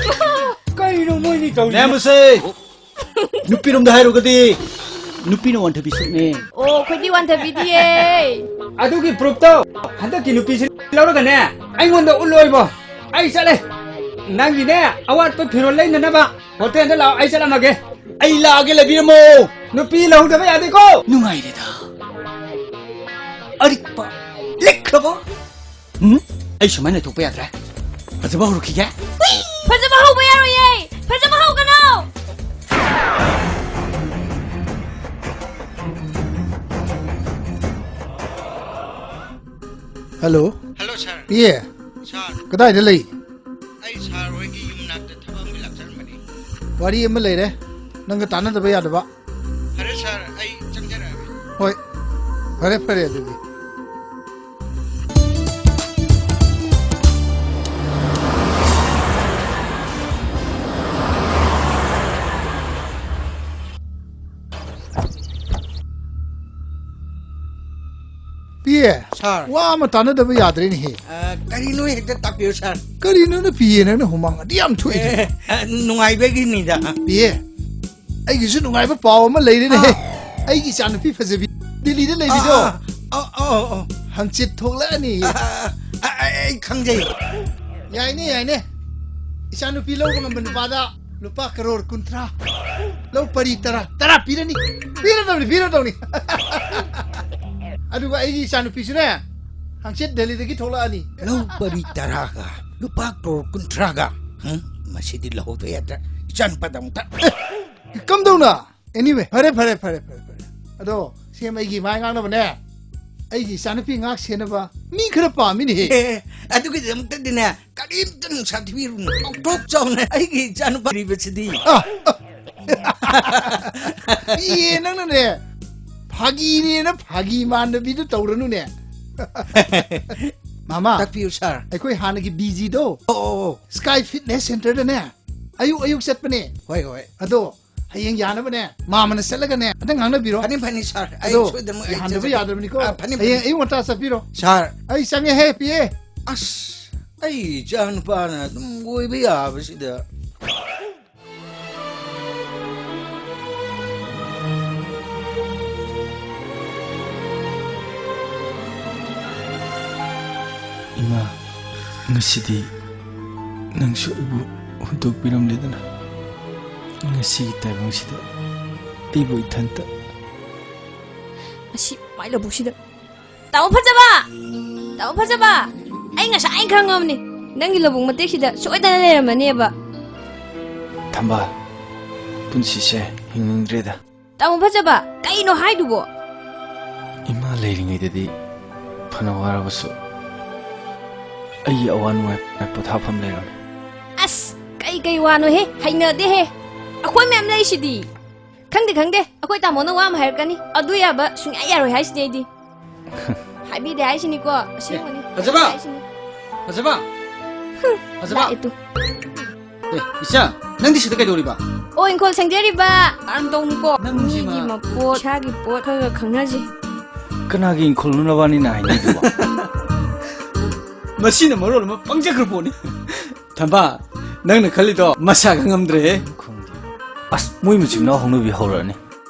ꯀꯩꯅꯣ ꯃꯣꯏꯅꯤ ꯇꯧꯔꯤꯁꯦ? ꯃꯌꯥꯝꯕꯁꯦ! ꯅꯨꯄꯤꯔꯣꯝꯗ ꯍꯥꯏꯔꯨꯒꯗꯤ ꯅꯨꯄꯤꯅ ꯋꯥꯟꯊꯕꯤ ꯁꯔꯨꯛꯅꯦ꯫ ꯑꯣ, ꯑꯩꯈꯣꯏꯗꯤ ꯋꯥꯟꯊꯕꯤꯗꯤꯌꯦ꯫ ꯑꯗꯨꯒꯤ ꯄ꯭ꯔꯨꯐꯇꯣ ꯍꯟꯗꯛꯀꯤ ꯅꯨꯄꯤꯁꯤ ꯂꯧꯔꯒꯅꯦ, ꯑꯩꯉꯣꯟꯗ ꯎꯠꯂꯣꯏꯕꯣ꯫ ꯑꯩ ꯆꯠꯂꯦ꯫ ꯅꯪꯒꯤꯅꯦ, ꯑꯋꯥꯠꯄ ꯐꯤꯔꯣꯜ ꯂꯩꯅꯅꯕ ꯍꯣꯇꯦꯜꯗ ꯂꯥꯛꯑꯣ, ꯑꯩ ꯆꯠꯂꯝꯃꯒꯦ꯫ ꯑꯩ ꯂꯥꯛꯑꯒꯦ, ꯂꯩꯕꯤꯔꯝꯃꯣ꯫ ꯅꯨꯄꯤ ꯂꯧꯍꯧꯗꯕ ꯌꯥꯗꯦꯀꯣ꯫ ꯅꯨꯡꯉꯥꯏꯔꯦꯗ꯫ ꯑꯔꯤꯛꯄ, ꯂꯤꯛꯈ꯭ꯔꯕ꯫ ꯎꯝ? ꯑꯩ ꯁꯨꯃꯥꯏꯅ ꯂꯩꯊꯣꯛꯄ ꯌꯥꯗ꯭ꯔꯦ꯫ ꯐꯖꯕ ꯍꯧꯔꯛꯈꯤꯒꯦ꯫ ꯐꯖꯕ ꯍꯧꯕ ꯌꯥꯔꯣꯏꯌꯦ! ꯐꯖꯕ ꯍꯧꯒꯅꯣ! ꯍꯜꯂꯣ꯫ ꯍꯜꯂꯣ, ꯁꯥꯔ꯫ ꯄꯤꯌꯦ꯫ ꯁꯥꯔ꯫ ꯀꯗꯥꯏꯗ ꯂꯩ? ꯑꯩ ꯁꯥꯔ ꯍꯣꯏꯒꯤ ꯌꯨꯝ ꯃꯅꯥꯛꯇ ꯊꯕꯛ ꯑꯃꯒꯤ ꯂꯥꯛꯆꯔꯝꯕꯅꯤ꯫ ꯋꯥꯔꯤ ꯑꯃ ꯂꯩꯔꯦ, ꯅꯪꯒ ꯇꯥꯟꯅꯗꯕ ꯌꯥꯗꯕ꯫ ꯐꯔꯦ ꯁꯥꯔ, ꯑꯩ ꯆꯪꯖꯔꯛꯑꯒꯦ꯫ ꯍꯣꯏ, ꯐꯔꯦ ꯐꯔꯦ ꯑꯗꯨꯗꯤ꯫ ꯄꯤꯌꯦ꯫ ꯁꯥꯔ꯫ ꯋꯥ ꯑꯃ ꯇꯥꯟꯅꯗꯕ ꯌꯥꯗ꯭ꯔꯦꯅꯦꯍꯦ꯫ ꯑ, ꯀꯔꯤꯅꯣ ꯍꯦꯛꯇ ꯇꯥꯛꯄꯤꯌꯨ, ꯁꯥꯔ꯫ ꯀꯔꯤꯅꯣꯅ ꯄꯤꯌꯦ, ꯅꯪꯅ ꯍꯨꯃꯥꯡ ꯑꯗꯨ ꯌꯥꯝ ꯊꯣꯛꯏꯗꯨ? ꯑꯦ, ꯑ, ꯅꯨꯡꯉꯥꯏꯕꯒꯤꯅꯤꯗ꯫ ꯄꯤꯌꯦ, ꯑꯩꯒꯤꯁꯨ ꯅꯨꯡꯉꯥꯏꯕ ꯄꯥꯎ ꯑꯃ ꯂꯩꯔꯦꯅꯦꯍꯦ꯫ ꯑꯥ꯫ ꯑꯩꯒꯤ ꯏꯆꯥꯅꯨꯄꯤ ꯐꯖꯕꯤ ꯗꯦꯜꯂꯤꯗ ꯂꯩꯕꯤꯗꯣ꯫ ꯑꯥ, ꯑꯥ, ꯑꯥ, ꯑꯥ, ꯑꯥ꯫ ꯍꯪꯆꯤꯠ ꯊꯣꯛꯂꯛꯑꯅꯤ꯫ ꯑꯥ, ꯑꯥ, ꯑꯥ, ꯑꯥ, ꯑꯩ ꯈꯪꯖꯩ꯫ ꯌꯥꯏꯅꯦ, ꯌꯥꯏꯅꯦ꯫ ꯏꯆꯥꯅꯨꯄꯤ ꯂꯧꯕ ꯉꯝꯕ ꯅꯨꯄꯥꯗ ꯂꯨꯄꯥ ꯀꯔꯣꯔ ꯀꯨꯟꯊ꯭ꯔꯥ꯫ ꯂꯧ ꯄꯔꯤ ꯇꯔꯥ꯫ ꯇꯔꯥ ꯄꯤꯔꯅꯤ꯫ ꯄꯤꯔꯗꯧꯅꯤ, ꯄꯤꯔꯗꯧꯅꯤ꯫ ꯑꯗꯨꯒ ꯑꯩꯒꯤ ꯏꯆꯥꯅꯨꯄꯤꯁꯨꯅꯦ, ꯍꯪꯆꯤꯠ ꯗꯦꯜꯂꯤꯗꯒꯤ ꯊꯣꯛꯂꯛꯑꯅꯤ꯫ ꯂꯧ ꯄꯔꯤ ꯇꯔꯥꯒ ꯂꯨꯄꯥ ꯀ꯭ꯔꯣꯔ ꯀꯨꯟꯊ꯭ꯔꯥꯒ꯫ ꯍꯝ? ꯃꯁꯤꯗꯤ ꯂꯧꯍꯧꯗ ꯌꯥꯗ꯭ꯔꯦ꯫ ꯏꯆꯥꯅꯨꯄꯥꯗ ꯑꯃꯨꯛꯇ꯫ ꯑꯦ, ꯀꯝꯗꯧꯅ? Anyway, ꯐꯔꯦ, ꯐꯔꯦ, ꯐꯔꯦ, ꯐꯔꯦ, ꯐꯔꯦ꯫ ꯑꯗꯣ, ꯁꯤ ꯑꯃ ꯑꯩꯒꯤ ꯃꯥꯏ ꯉꯥꯡꯅꯕꯅꯦ꯫ ꯑꯩꯒꯤ ꯏꯆꯥꯅꯨꯄꯤ ꯉꯥꯛ ꯁꯦꯟꯅꯕ ꯃꯤ ꯈꯔ ꯄꯥꯝꯃꯤꯅꯦꯍꯦ꯫ ꯑꯦ, ꯑꯗꯨꯒꯤꯗꯃꯛꯇꯗꯤꯅꯦ, ꯀꯔꯤꯝꯇ ꯅꯨꯡꯁꯥ ꯊꯤꯕꯤꯔꯨꯅꯨ꯫ ꯄꯥꯛꯊꯣꯛ ꯆꯥꯎꯅ ꯑꯩꯒꯤ ꯏꯆꯥꯅꯨꯄꯥ ꯂꯩꯕꯁꯤꯗꯤ꯫ ꯑ, ꯑ꯫ ꯏꯌꯦ, ꯅꯪꯅꯅꯦ, ꯐꯥꯒꯤꯅꯦꯅ ꯐꯥꯒꯤ ꯃꯥꯟꯗꯕꯤꯗ ꯇꯧꯔꯅꯨꯅꯦ꯫ ꯃꯥꯃ, ꯇꯥꯛꯄꯤꯌꯨ, ꯁꯥꯔ꯫ ꯑꯩꯈꯣꯏ ꯍꯥꯟꯅꯒꯤ ꯕꯤꯖꯤꯗꯣ, ꯑꯣ, ꯑꯣ, ꯑꯣ꯫ Sky Fitness Centerꯗꯅꯦ, ꯑꯌꯨꯛ ꯑꯌꯨꯛ ꯆꯠꯄꯅꯦ꯫ ꯍꯣꯏ, ꯍꯣꯏ꯫ ꯑꯗꯣ, ꯍꯌꯦꯡ ꯌꯥꯅꯕꯅꯦ, ꯃꯥꯃꯅ ꯆꯠꯂꯒꯅ ꯑꯝꯇ ꯉꯥꯡꯅꯕꯤꯔꯣ꯫ ꯐꯅꯤ, ꯐꯅꯤ, ꯁꯥꯔ꯫ ꯑꯩ ꯑꯗꯣ, ꯁꯣꯏꯗꯅꯃꯛ ꯑꯩ ꯌꯥꯍꯟꯗꯕ ꯆꯠꯆꯒꯦ꯫ ꯌꯥꯗ꯭ꯔꯕꯅꯤꯀꯣ꯫ ꯑ, ꯐꯅꯤ, ꯐꯅꯤ꯫ ꯍꯌꯦꯡ ꯑꯌꯨꯛ ꯉꯟꯇꯥ ꯆꯠꯄꯤꯔꯣ꯫ ꯁꯥꯔ꯫ ꯑꯩ ꯆꯪꯉꯦꯍꯦ, ꯄꯤꯌꯦ꯫ ꯑꯁ, ꯑꯩ ꯏꯆꯥ ꯅꯨꯄꯥꯅ ꯑꯗꯨꯝ ꯑꯣꯏꯕ ꯌꯥꯕꯁꯤꯗ꯫ ꯏꯃꯥ, ꯉꯁꯤꯗꯤ ꯅꯪꯁꯨ ꯑꯩꯕꯨ ꯍꯨꯟꯗꯣꯛꯄꯤꯔꯝꯂꯦꯗꯅ꯫ ꯉꯁꯤꯒꯤ ꯇꯥꯏꯕꯪꯁꯤꯗ ꯑꯩꯕꯨ ꯏꯊꯟꯇ꯫ ꯃꯁꯤ ꯃꯥꯏ ꯂꯧꯕꯨꯛꯁꯤꯗ꯫ ꯇꯥꯃꯣ ꯐꯖꯕ! ꯇꯥꯃꯣ ꯐꯖꯕ! ꯑꯩ ꯉꯁꯥꯏꯅ ꯈꯪꯉꯕꯅꯤ, ꯅꯪꯒꯤ ꯂꯧꯕꯨꯛ ꯃꯇꯦꯛꯁꯤꯗ ꯁꯣꯏꯗꯅ ꯂꯩꯔꯝꯃꯅꯦꯕ꯫ ꯊꯝꯕꯥꯜ, ꯄꯨꯟꯁꯤꯁꯦ ꯍꯤꯡꯅꯤꯡꯗ꯭ꯔꯦꯗ꯫ ꯇꯥꯃꯣ ꯐꯖꯕ, ꯀꯩꯅꯣ ꯍꯥꯏꯗꯨꯕꯣ? ꯏꯃꯥ ꯂꯩꯔꯤꯉꯩꯗꯗꯤ ꯐꯅ ꯋꯥꯔꯕꯁꯨ ꯑꯩꯒꯤ ꯑꯋꯥ ꯅꯨꯡꯉꯥꯏ ꯄꯣꯊꯥꯐꯝ ꯂꯩꯔꯝꯃꯤ꯫ ꯑꯁ, ꯀꯩ ꯀꯩ ꯋꯥꯅꯣꯍꯦ? ꯍꯩꯅꯗꯦꯍꯦ꯫ ꯑꯩꯈꯣꯏ ꯃꯌꯥꯝ ꯂꯩꯁꯤꯗꯤ꯫ ꯈꯪꯗꯦ, ꯈꯪꯗꯦ, ꯑꯩꯈꯣꯏ ꯇꯥꯃꯣꯅ ꯋꯥ ꯑꯃ ꯍꯥꯏꯔꯛꯀꯅꯤ, ꯑꯗꯨ ꯌꯥꯕ ꯁꯨꯡꯌꯥ ꯌꯥꯔꯣꯏ ꯍꯥꯏꯁꯤꯅꯤ ꯑꯩꯗꯤ꯫ ꯍꯥꯏꯕꯤꯗꯦ ꯍꯥꯏꯁꯤꯅꯤꯀꯣ, ꯑꯁꯦꯡꯕꯅꯤ꯫ ꯐꯖꯕ! ꯍꯥꯏꯁꯤꯅꯤ꯫ ꯐꯖꯕ! ꯐꯖꯕ! ꯂꯥꯛꯑꯦ ꯇꯨ꯫ ꯑꯦ, ꯏꯆꯥ, ꯅꯪꯗꯤ ꯁꯤꯗ ꯀꯩꯗꯧꯔꯤꯕ? ꯑꯣ, ꯏꯪꯈꯣꯜ ꯁꯦꯡꯖꯔꯤꯕ꯫ ꯌꯥꯝ ꯇꯧꯅꯨꯀꯣ꯫ ꯅꯪꯁꯤꯃ꯫ ꯃꯤꯒꯤ ꯃꯄꯣꯠ, ꯏꯁꯥꯒꯤ ꯄꯣꯠ ꯈꯔ ꯈꯔ ꯈꯪꯅꯁꯤ꯫ ꯀꯅꯥꯒꯤ ꯏꯪꯈꯣꯜꯅꯣ ꯅꯕꯥꯅꯤꯅ ꯍꯥꯏꯅꯩꯗꯨꯕꯣ? ꯃꯁꯤꯅ ꯃꯔꯣꯜ ꯑꯃ ꯄꯪꯖꯈ꯭ꯔ ꯄꯣꯠꯅꯤ꯫ ꯊꯝꯕꯥ, ꯅꯪꯅ ꯈꯜꯂꯤꯗꯣ ꯃꯁꯥꯒ ꯉꯝꯗ꯭ꯔꯦꯍꯦ꯫ ꯈꯪꯗꯦ꯫ ꯑꯁ, ꯃꯣꯏ ꯃꯆꯤꯟ ꯃꯅꯥꯎ ꯍꯧꯅꯕꯤ ꯍꯧꯔꯛꯑꯅꯤ꯫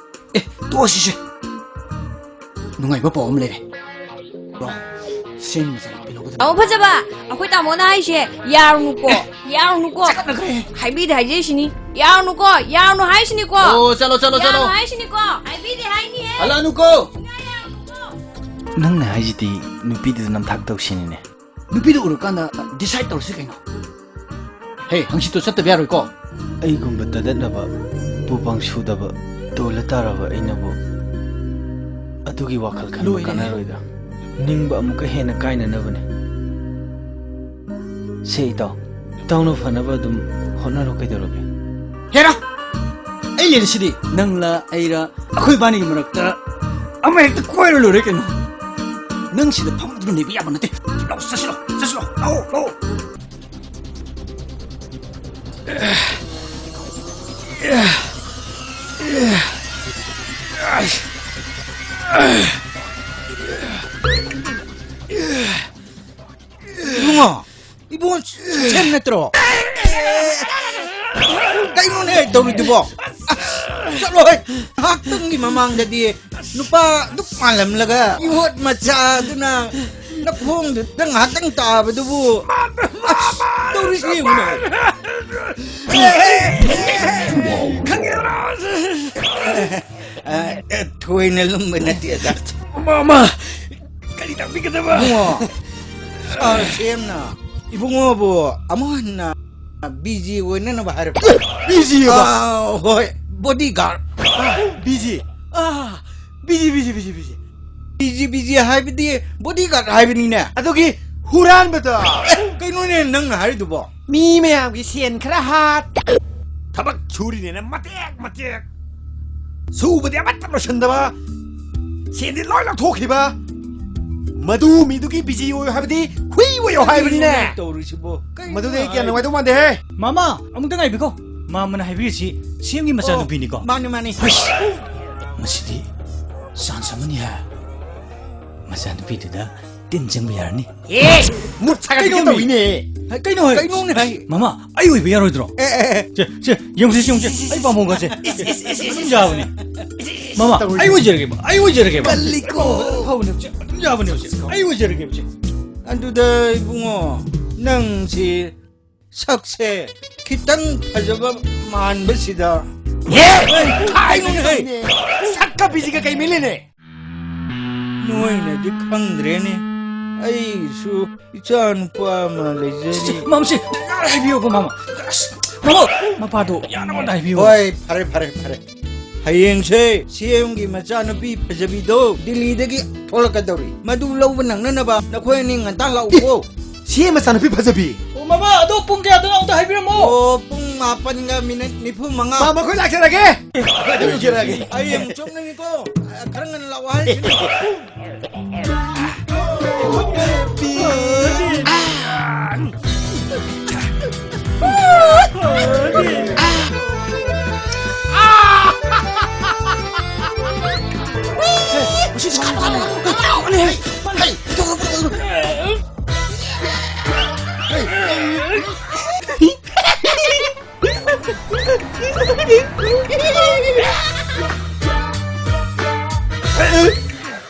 ꯑꯦ, ꯇꯣꯛꯑꯁꯤꯁꯦ꯫ ꯅꯨꯡꯉꯥꯏꯕ ꯄꯥꯎ ꯑꯃ ꯂꯩꯔꯦ꯫ ꯕ꯭ꯔꯣ, ꯁꯦꯝ ꯃꯆꯥ ꯅꯨꯄꯤ ꯂꯧꯒꯗꯕ꯫ ꯇꯥꯃꯣ ꯐꯖꯕ, ꯑꯩꯈꯣꯏ ꯇꯥꯃꯣꯅ ꯍꯥꯏꯁꯦ ꯌꯥꯔꯨꯅꯨꯀꯣ, ꯌꯥꯔꯨꯅꯨꯀꯣ꯫ ꯆꯠꯅꯈ꯭ꯔꯦ꯫ ꯍꯥꯏꯕꯤꯗꯦ ꯍꯥꯏꯖꯩꯁꯤꯅꯤ꯫ ꯌꯥꯔꯨꯅꯨꯀꯣ, ꯌꯥꯔꯨꯅꯨ ꯍꯥꯏꯁꯤꯅꯤꯀꯣ꯫ ꯑꯣ, ꯆꯠꯂꯣ, ꯆꯠꯂꯣ, ꯆꯠꯂꯣ꯫ ꯌꯥꯔꯨꯅꯨ ꯍꯥꯏꯁꯤꯅꯤꯀꯣ꯫ ꯍꯥꯏꯕꯤꯗꯦ ꯍꯥꯏꯅꯤꯍꯦ꯫ ꯍꯜꯂꯛꯑꯅꯨꯀꯣ꯫ ꯁꯨꯡꯌꯥ ꯌꯥꯔꯨꯅꯨꯀꯣ꯫ ꯅꯪꯅ ꯍꯥꯏꯁꯤꯗꯤ ꯅꯨꯄꯤꯗꯨꯗ ꯅꯝꯊꯥꯛ ꯇꯧꯁꯤꯅꯤꯅꯦ꯫ ꯅꯨꯄꯤꯗꯨ ꯎꯔꯀꯥꯟꯗ decide ꯇꯧꯔꯁꯤ ꯀꯩꯅꯣ꯫ ꯍꯦ, ꯍꯪꯆꯤꯠꯇꯣ ꯆꯠꯇꯕ ꯌꯥꯔꯣꯏꯀꯣ꯫ ꯑꯩꯒꯨꯝꯕ ꯇꯗꯠꯅꯕ, ꯄꯨꯄꯥꯡ ꯁꯨꯗꯕ, ꯇꯣꯜꯂ ꯇꯥꯔꯕ ꯑꯩꯅꯕꯨ ꯑꯗꯨꯒꯤ ꯋꯥꯈꯜ ꯈꯟꯕ ꯂꯣꯏꯔꯦ꯫ ꯀꯥꯟꯅꯔꯣꯏꯗ꯫ ꯅꯤꯡꯕ ꯑꯃꯨꯛꯀ ꯍꯦꯟꯅ ꯀꯥꯏꯅꯅꯕꯅꯦ꯫ ꯁꯦ ꯏꯇꯥꯎ, ꯏꯇꯥꯎꯅ ꯐꯅꯕ ꯑꯗꯨꯝ ꯍꯣꯠꯅꯔꯣ ꯀꯩꯗꯧꯔꯒꯦ꯫ ꯍꯦꯔꯥ! ꯑꯩ ꯂꯩꯔꯤꯁꯤꯗꯤ, ꯅꯪꯂ ꯑꯩꯔ ꯑꯩꯈꯣꯏ ꯏꯕꯥꯅꯤꯒꯤ ꯃꯔꯛꯇ ꯑꯃ ꯍꯦꯛꯇ ꯀꯣꯏꯔ ꯂꯣꯏꯔꯦ ꯀꯩꯅꯣ꯫ ꯅꯪ ꯁꯤꯗ ꯐꯝꯗꯨꯅ ꯂꯩꯕ ꯌꯥꯕ ꯅꯠꯇꯦ꯫ ꯂꯥꯛꯑꯣ, ꯆꯠꯁꯤꯂꯣ, ꯆꯠꯁꯤꯂꯣ, ꯂꯥꯛꯑꯣ, ꯂꯥꯛꯑꯣ꯫ ꯏꯕꯨꯡꯉꯣ, ꯏꯕꯨꯡꯉꯣ, ꯁꯦꯝ ꯅꯠꯇ꯭ꯔꯣ? ꯀꯩꯅꯣꯅꯦ ꯇꯧꯔꯤꯗꯨꯕꯣ? ꯆꯠꯂꯣꯍꯦ! ꯉꯥꯏꯍꯥꯛꯇꯪꯒꯤ ꯃꯃꯥꯡꯗꯗꯤ ꯅꯨꯄꯥ ꯑꯗꯨꯛ ꯃꯥꯜꯂꯝꯂꯒ ꯌꯣꯠ ꯃꯆꯥꯗꯨꯅ ꯅꯈꯣꯡꯗꯨꯗ ꯉꯥꯏꯍꯥꯛꯇꯪ ꯇꯥꯕꯗꯨꯕꯨ꯫ ꯑꯁ, ꯇꯧꯔꯤꯁꯤ ꯌꯦꯡꯉꯨꯅꯦ꯫ ꯑ, ꯑ, ꯊꯣꯏꯅ ꯂꯨꯝꯕ ꯅꯠꯇꯦꯗ꯫ ꯃꯃꯥ, ꯀꯔꯤ ꯇꯥꯛꯄꯤꯒꯗꯕ? ꯏꯕꯨꯡꯉꯣ, ꯁꯥꯔ ꯁꯦꯝꯅ ꯏꯕꯨꯡꯉꯣꯕꯨ ꯑꯃꯨꯛ ꯍꯟꯅ ꯕꯤꯖꯤ ꯑꯣꯏꯅꯅꯕ ꯍꯥꯏꯔꯛꯄ꯫ ꯕꯤꯖꯤ ꯑꯕ? ꯑꯥ, ꯍꯣꯏ, bodyguard꯫ ꯑꯥ, ꯕꯤꯖꯤ꯫ ꯑꯥ, B G, B G, B G, B G. B G, B G ꯍꯥꯏꯕꯗꯤ bodyguard ꯍꯥꯏꯕꯅꯤꯅꯦ꯫ ꯑꯗꯨꯒꯤ ꯍꯨꯔꯥꯟꯕꯗꯣ꯫ ꯑꯦ, ꯀꯩꯅꯣꯅꯦ ꯅꯪꯅ ꯍꯥꯏꯔꯤꯗꯨꯕꯣ? ꯃꯤ ꯃꯌꯥꯝꯒꯤ ꯁꯦꯟ ꯈꯔ ꯍꯥꯠ꯫ ꯊꯕꯛ ꯁꯨꯔꯤꯅꯦꯅ ꯃꯇꯦꯛ ꯃꯇꯦꯛ, ꯁꯨꯕꯗꯤ ꯑꯃꯠꯇ ꯂꯣꯏꯁꯤꯟꯗꯕ, ꯁꯦꯟꯗꯤ ꯂꯣꯏ ꯂꯧꯊꯣꯛꯈꯤꯕ꯫ ꯃꯗꯨ ꯃꯤꯗꯨꯒꯤ ꯕꯤꯖꯤ ꯑꯣꯏꯌꯨ ꯍꯥꯏꯕꯗꯤ ꯍꯨꯏ ꯑꯣꯏꯌꯨ ꯍꯥꯏꯕꯅꯤꯅꯦ꯫ ꯇꯧꯔꯤꯁꯤꯕꯣ? ꯀꯩꯅꯣ ꯃꯗꯨꯗꯤ ꯑꯩ ꯀꯌꯥ ꯍꯥꯏ- ꯅꯨꯡꯉꯥꯏꯗꯧ ꯃꯥꯟꯗꯦꯍꯦ꯫ ꯃꯥꯃꯥ, ꯑꯃꯨꯛꯇ ꯉꯥꯏꯕꯤꯈꯣ꯫ ꯃꯥꯃꯅ ꯍꯥꯏꯕꯤꯔꯤꯁꯤ ꯁꯤ ꯑꯦꯝꯒꯤ ꯃꯆꯥꯅꯨꯄꯤꯅꯤꯀꯣ꯫ ꯑꯣ, ꯃꯥꯅꯦ, ꯃꯥꯅꯦ꯫ ꯍꯨꯏꯁ! ꯃꯁꯤꯗꯤ ꯆꯥꯟꯁ ꯑꯃꯅꯤ ꯍꯥꯏ꯫ ꯃꯆꯥꯅꯨꯄꯤꯗꯨꯗ ꯇꯤꯟ ꯆꯪꯕ ꯌꯥꯔꯅꯤ꯫ ꯑꯦ! ꯃꯨꯠ ꯁꯥꯒꯠꯄꯤ ꯀꯩꯅꯣꯃꯤ? ꯇꯧꯏꯅꯦ꯫ ꯍꯥꯏ, ꯀꯩꯅꯣ ꯍꯥꯏ? ꯀꯩꯅꯣꯅꯦ ꯍꯥꯏ? ꯃꯃꯥ, ꯑꯩ ꯑꯣꯏꯕ ꯌꯥꯔꯣꯏꯗ꯭ꯔꯣ? ꯑꯦ, ꯑꯦ, ꯑꯦ꯫ ꯁꯦ, ꯁꯦ, ꯌꯦꯡꯉꯨꯁꯦ, ꯌꯦꯡꯉꯨꯁꯦ꯫ ꯑꯩ ꯄꯥꯝꯕꯣꯝꯒꯁꯦ꯫ ꯏꯁ, ꯏꯁ, ꯏꯁ, ꯏꯁ, ꯑꯗꯨꯝ ꯏꯁ꯫ ꯌꯥꯕꯅꯦ꯫ ꯃꯃꯥ, ꯇꯧꯔꯤꯁꯦ꯫ ꯑꯩ ꯑꯣꯏꯖꯔꯒꯦꯕ, ꯑꯩ ꯑꯣꯏꯖꯔꯒꯦꯕ꯫ ꯀꯜꯂꯤꯀꯣ꯫ ꯐꯕꯅꯦ, ꯁꯦ, ꯑꯗꯨꯝ ꯌꯥꯕꯅꯦ, ꯁꯦ꯫ ꯑꯩ ꯑꯣꯏꯖꯔꯒꯦꯕ, ꯁꯦ꯫ ꯑꯗꯨꯗ ꯏꯕꯨꯡꯉꯣ, ꯅꯪꯁꯤ ꯁꯛꯁꯦ ꯈꯤꯇꯪ ꯐꯖꯕ ꯃꯥꯟꯕꯁꯤꯗ꯫ ꯌꯦ! ꯀꯩꯅꯣꯅꯦ? ꯁꯛꯀ ꯕꯤꯖꯤꯒ ꯀꯩ ꯃꯔꯤ ꯂꯩꯅꯩ? ꯅꯣꯏꯅꯗꯤ ꯈꯪꯗ꯭ꯔꯦꯅꯦ, ꯑꯩꯁꯨ ꯏꯆꯥ ꯅꯨꯄꯥ ꯑꯃ ꯂꯩꯖꯔꯤ꯫ ꯃꯝꯁꯤ, ꯌꯥꯔꯦ ꯍꯥꯏꯕꯤꯌꯣꯕ, ꯃꯃꯥ꯫ ꯑꯁ, ꯃꯃꯥ, ꯃꯄꯥꯗꯣ ꯌꯥꯅꯕ ꯑꯝꯇ ꯍꯥꯏꯕꯤꯌꯣ꯫ ꯍꯣꯏ, ꯐꯔꯦ, ꯐꯔꯦ, ꯐꯔꯦ꯫ ꯍꯌꯦꯡꯁꯦ ꯁꯤ ꯑꯦꯝꯒꯤ ꯃꯆꯥꯅꯨꯄꯤ ꯐꯖꯕꯤꯗꯣ ꯗꯤꯜꯂꯤꯗꯒꯤ ꯊꯣꯛꯂꯛꯀꯗꯧꯔꯤ꯫ ꯃꯗꯨ ꯂꯧꯕ ꯅꯪꯅꯅꯕ ꯅꯈꯣꯏ ꯑꯅꯤ ꯉꯟꯇꯥ ꯂꯥꯛꯎꯀꯣ꯫ ꯁꯤ ꯑꯦꯝ ꯃꯆꯥꯅꯨꯄꯤ ꯐꯖꯕꯤ꯫ ꯑꯣ, ꯃꯃꯥ, ꯑꯗꯣ ꯄꯨꯡ ꯀꯌꯥꯗꯅꯣ ꯑꯝꯇ ꯍꯥꯏꯕꯤꯔꯝꯃꯣ꯫ ꯑꯣ, ꯄꯨꯡ ꯃꯥꯄꯟꯒ ꯃꯤꯅꯤꯠ ꯅꯤꯐꯨ ꯃꯉꯥ꯫ ꯃꯥ, ꯃꯈꯣꯏ ꯂꯥꯛꯆꯔꯒꯦ꯫ ꯑꯩ ꯑꯃꯨꯛ ꯆꯣꯞꯅꯤꯡꯉꯤꯀꯣ꯫ ꯈꯔ ꯉꯟꯅ ꯂꯥꯛꯑꯣ ꯍꯥꯏꯁꯤꯅꯤ꯫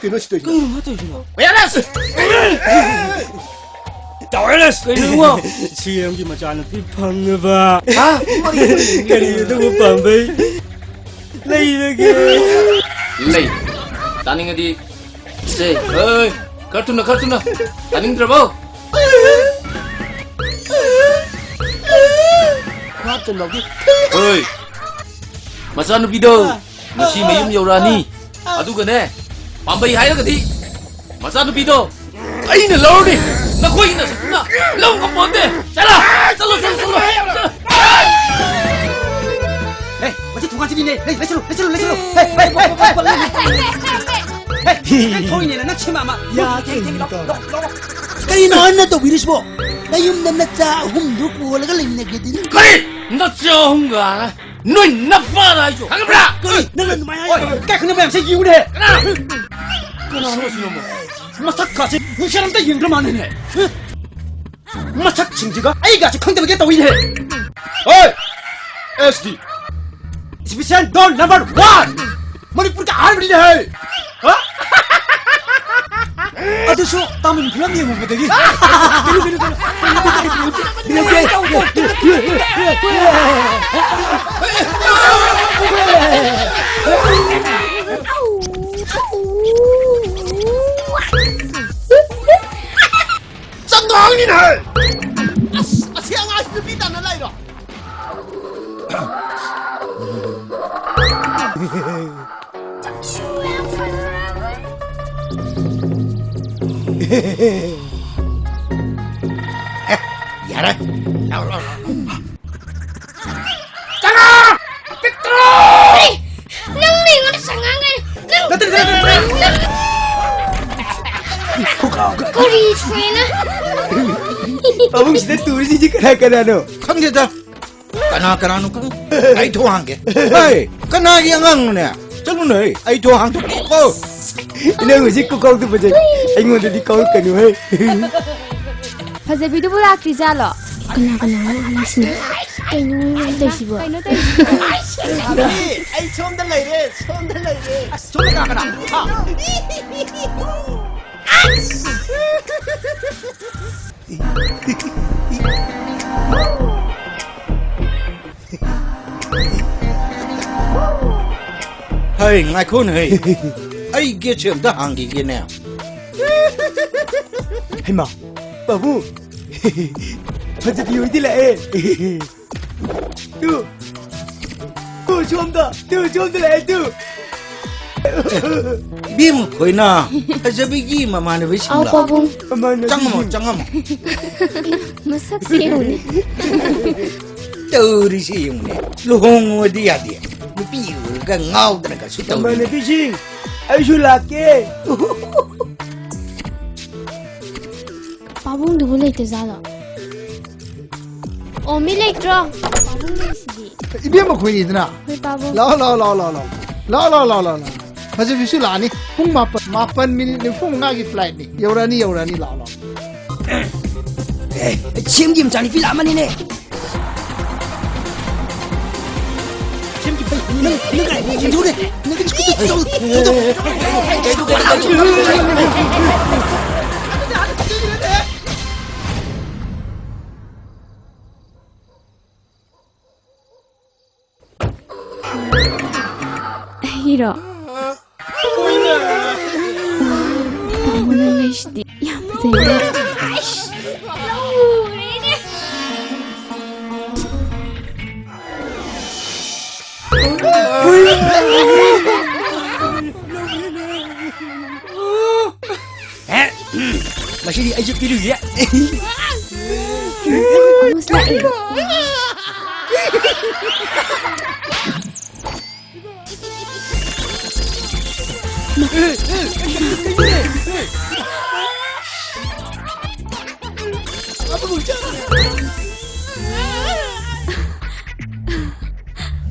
ꯀꯩꯅꯣ ꯁꯤ ꯇꯧꯔꯤꯁꯤꯅ? ꯀꯩꯅꯣ ꯃꯥ ꯇꯧꯔꯤꯁꯤꯅ? ꯋꯦꯌꯔꯂꯦꯁ! ꯇꯧꯔꯦꯅꯦ! ꯀꯩꯅꯣ ꯏꯕꯨꯡꯉꯣ? ꯁꯤ ꯑꯦꯝꯒꯤ ꯃꯆꯥꯅꯨꯄꯤ ꯐꯪꯅꯕ ꯍꯥ? ꯀꯔꯤ ꯑꯗꯨꯕꯨ ꯄꯥꯝꯕꯩ ꯂꯩꯔꯒꯦ? ꯂꯩ꯫ ꯇꯥꯅꯤꯡꯉꯗꯤ ꯁꯦ, ꯑꯦ, ꯈꯔ ꯊꯨꯅ, ꯈꯔ ꯊꯨꯅ꯫ ꯇꯥꯅꯤꯡꯗ꯭ꯔꯕꯣ? ꯍꯣꯏ꯫ ꯃꯆꯥꯅꯨꯄꯤꯗꯣ ꯉꯁꯤ ꯃꯌꯨꯝ ꯌꯧꯔꯛꯑꯅꯤ꯫ ꯑꯗꯨꯒꯅꯦ, ꯄꯥꯝꯕꯩ ꯍꯥꯏꯔꯒꯗꯤ ꯃꯆꯥꯅꯨꯄꯤꯗꯣ ꯑꯩꯅ ꯂꯧꯔꯅꯤ꯫ ꯅꯈꯣꯏꯒꯤ ꯅꯁꯛꯇꯨꯅ ꯂꯧ ꯉꯝꯄꯣꯟꯇꯦ꯫ ꯆꯠꯂꯣ! ꯆꯠꯂꯣ, ꯆꯠꯂꯣ, ꯆꯠꯂꯣ! ꯃꯁꯤꯗꯤꯅꯦ, ꯂꯩ, ꯂꯩꯁꯤꯜꯂꯨ, ꯂꯩꯁꯤꯜꯂꯨ, ꯂꯩꯁꯤꯜꯂꯨ꯫ ꯍꯦ, ꯍꯦ, ꯍꯦ, ꯍꯦ, ꯍꯦ꯫ ꯍꯦ, ꯅꯪ ꯊꯣꯛꯏꯅꯦꯅ ꯅꯪ ꯁꯦꯝꯃꯛꯑꯃ꯫ ꯌꯥ, ꯂꯧ, ꯂꯧ, ꯂꯧ, ꯂꯧ꯫ ꯀꯔꯤꯅꯣ ꯍꯥꯟꯅ ꯇꯧꯕꯤꯔꯤꯁꯤꯕꯣ? ꯅꯌꯨꯝꯗ ꯅꯆꯥ ꯑꯍꯨꯝꯗꯨ ꯀꯣꯜꯂꯒ ꯂꯩꯃꯤꯟꯅꯒꯦꯗꯤ? ꯀꯔꯤ? ꯅꯆꯥ ꯑꯍꯨꯝꯒ? ꯅꯣꯏ ꯅꯄꯥꯗ ꯍꯥꯏꯁꯨ ꯈꯪꯕ꯭ꯔꯥ? ꯀꯔꯤ? ꯅꯪꯅ ꯑꯗꯨꯃꯥꯏꯅ ꯍꯥꯏ-, ꯑꯣꯏ, ꯀꯥꯏ ꯈꯪꯅꯕ ꯌꯥꯝ ꯁꯤ ꯌꯦꯡꯉꯨꯅꯦ꯫ ꯀꯅꯥ? ꯀꯅꯥꯅꯣ ꯁꯤꯅ ꯑꯃꯨꯛ? ꯃꯁꯛ ꯀꯥꯁꯦ ꯅꯨꯡꯁꯤꯠ ꯑꯝꯇ ꯌꯦꯡꯗ꯭ꯔ ꯃꯥꯟꯅꯦꯅꯦ꯫ ꯃꯁꯛꯁꯤꯡꯁꯤꯒ ꯑꯩꯒꯁꯦ ꯈꯪꯗꯕꯒꯤ ꯇꯧꯏꯅꯦ꯫ ꯍꯣꯏ! S D. Special doll number one! ꯃꯅꯤꯄꯨꯔꯒꯤ ꯑꯍꯥꯟꯕꯅꯤꯅꯦ ꯍꯦ! ꯍꯥ? ꯑꯗꯨꯁꯨ ꯇꯥꯃꯤꯜ ꯐꯤꯂꯝ ꯌꯦꯡꯉꯨꯕꯗꯒꯤ꯫ ꯀꯩꯅꯣ, ꯀꯩꯅꯣ, ꯀꯩꯅꯣ, ꯀꯩꯅꯣ, ꯀꯩꯅꯣ, ꯀꯩꯅꯣ, ꯆꯪꯉꯛꯑꯅꯤꯅꯦ ꯍꯦ! ꯑꯁ, ꯑꯁꯤ ꯑꯉꯥꯡꯁꯤ ꯅꯨꯄꯤ ꯇꯥꯟꯅ ꯂꯥꯛꯏꯔꯣ? ꯌꯥꯔꯦ꯫ ꯂꯥꯎ, ꯂꯥꯎ, ꯂꯥꯎ꯫ ꯆꯪꯉꯛꯑꯣ! ꯄꯤꯛꯇ꯭ꯔꯨ! ꯅꯪꯅ ꯑꯩꯉꯣꯟꯗ ꯆꯪꯉꯛꯑꯣ ꯍꯥꯏ꯫ ꯅꯪ ꯅꯠꯇꯦ, ꯅꯠꯇꯦ, ꯅꯠꯇꯦ꯫ ꯀꯔꯤ ꯁꯣꯏꯅ? ꯄꯥꯕꯨꯡꯁꯤꯗ ꯇꯨꯔꯤꯁꯤꯡꯁꯤ ꯀꯅꯥ ꯀꯅꯥꯅꯣ? ꯈꯪꯗꯦꯗ꯫ ꯀꯅꯥ ꯀꯅꯥꯅꯣ ꯈꯪ-, ꯑꯩ ꯊꯣꯡ ꯍꯥꯡꯒꯦ꯫ ꯍꯦ, ꯀꯅꯥꯒꯤ ꯑꯉꯥꯡꯅꯣꯅꯦ? ꯆꯠꯂꯨꯅꯦ, ꯑꯩ ꯊꯣꯡ ꯍꯥꯡꯗꯣꯛꯀꯦꯀꯣ꯫ ꯏꯅꯦ ꯍꯧꯖꯤꯛ ꯀꯣꯀꯥꯎꯗꯨ ꯐꯖꯩ꯫ ꯑꯩꯉꯣꯟꯗꯗꯤ ꯀꯥꯎꯔꯛꯀꯅꯨ ꯍꯦ꯫ ꯐꯖꯕꯤꯗꯨꯕꯨ ꯂꯥꯛꯇ꯭ꯔꯤꯖꯥꯠꯂꯣ? ꯀꯅꯥ ꯀꯅꯥꯅꯣ ꯍꯥꯏꯁꯤꯅ? ꯀꯩꯅꯣ ꯇꯧꯁꯤꯕꯣ? ꯀꯩꯅꯣ ꯇꯧꯁꯤꯕꯣ? ꯑꯩ ꯁꯣꯝꯗ ꯂꯩꯔꯦ, ꯁꯣꯝꯗ ꯂꯩꯔꯦ꯫ ꯑꯁ, ꯁꯣꯝꯗ ꯀꯅꯥ ꯀꯅꯥ? ꯍꯥ? ꯍꯩ, ꯉꯥꯏꯈꯣꯅꯦ, ꯍꯩ꯫ ꯑꯩ ꯒꯦꯠꯁꯦ ꯑꯝꯇ ꯍꯥꯡꯈꯤꯒꯦꯅꯦ꯫ ꯍꯩꯃꯥ, ꯕꯥꯕꯨ, ꯐꯖꯕꯤ ꯍꯣꯏꯗꯤ ꯂꯥꯛꯑꯦ꯫ ꯇꯨ, ꯇꯨ, ꯁꯣꯝꯗ, ꯇꯨ, ꯁꯣꯝꯗ ꯂꯥꯛꯑꯦ, ꯇꯨ꯫ ꯏꯕꯦꯝꯃ ꯈꯣꯏꯅ ꯐꯖꯕꯤꯒꯤ ꯃꯃꯥꯟꯅꯕꯤꯁꯤꯡꯂꯣ? ꯑꯥꯎ, ꯄꯥꯕꯨꯡ꯫ ꯃꯃꯥꯟꯅꯕꯤꯁꯤꯡ꯫ ꯆꯪꯉꯝꯃꯣ, ꯆꯪꯉꯝꯃꯣ꯫ ꯃꯁꯛꯁꯦ ꯌꯦꯡꯉꯨꯅꯦ꯫ ꯇꯧꯔꯤꯁꯤ ꯌꯦꯡꯉꯨꯅꯦ꯫ ꯂꯨꯍꯣꯡꯉꯣꯗꯤ ꯌꯥꯗꯦ꯫ ꯅꯨꯄꯤ ꯎꯔꯒ ꯉꯥꯎꯗꯅꯒꯁꯨ ꯇꯧꯔꯤ꯫ ꯏꯃꯥꯟꯅꯕꯤꯁꯤꯡ, ꯑꯩꯁꯨ ꯂꯥꯛꯀꯦ꯫ ꯄꯥꯕꯨꯡꯗꯨꯕꯨ ꯂꯩꯇꯖꯥꯠꯂꯣ? ꯑꯣ, ꯃꯤ ꯂꯩꯇ꯭ꯔꯣ? ꯄꯥꯕꯨꯡ ꯂꯩꯁꯤꯗꯤ꯫ ꯏꯕꯦꯝꯃ ꯈꯣꯏꯅꯤꯗꯅ꯫ ꯍꯣꯏ, ꯄꯥꯕꯨꯡ꯫ ꯂꯥꯛꯑꯣ, ꯂꯥꯛꯑꯣ, ꯂꯥꯛꯑꯣ, ꯂꯥꯛꯑꯣ, ꯂꯥꯛꯑꯣ꯫ ꯂꯥꯛꯑꯣ, ꯂꯥꯛꯑꯣ, ꯂꯥꯛꯑꯣ, ꯂꯥꯛꯑꯣ꯫ ꯐꯖꯕꯤꯁꯨ ꯂꯥꯛꯑꯅꯤ꯫ ꯄꯨꯡ ꯃꯥꯄꯟ, ꯃꯥꯄꯟ ꯃꯤꯅꯤꯠ ꯅꯤꯐꯨ ꯃꯉꯥꯒꯤ flightꯅꯤ꯫ ꯌꯧꯔꯛꯑꯅꯤ, ꯌꯧꯔꯛꯑꯅꯤ, ꯂꯥꯛꯑꯣ, ꯂꯥꯛꯑꯣ꯫ ꯑꯦ, ꯁꯦꯝꯒꯤ ꯃꯆꯥꯅꯨꯄꯤ ꯂꯥꯛꯑꯝꯃꯅꯤꯅꯦ꯫ ꯁꯦꯝꯒꯤ ꯐꯩ, ꯅꯪ, ꯅꯪ ꯀꯥꯏ ꯌꯦꯡꯊꯣꯛꯎꯔꯦ? ꯅꯪ ꯀꯩꯁꯨ ꯀꯩꯁꯨ ꯇꯧ-, ꯇꯧ-, ꯑꯩꯔꯣ? ꯇꯥꯃꯣ ꯅꯪ ꯂꯩꯁꯤꯗꯤ ꯌꯥꯝ ꯐꯖꯩꯅꯦ꯫ ꯑꯩꯁ! ꯂꯧꯔꯦꯅꯦ! ꯑꯦ, ꯎꯝ, ꯃꯁꯤꯗꯤ ꯑꯩꯁꯨ ꯄꯤꯔꯨꯒꯦ꯫ ꯑꯃꯨꯁ ꯂꯥꯛꯑꯦ꯫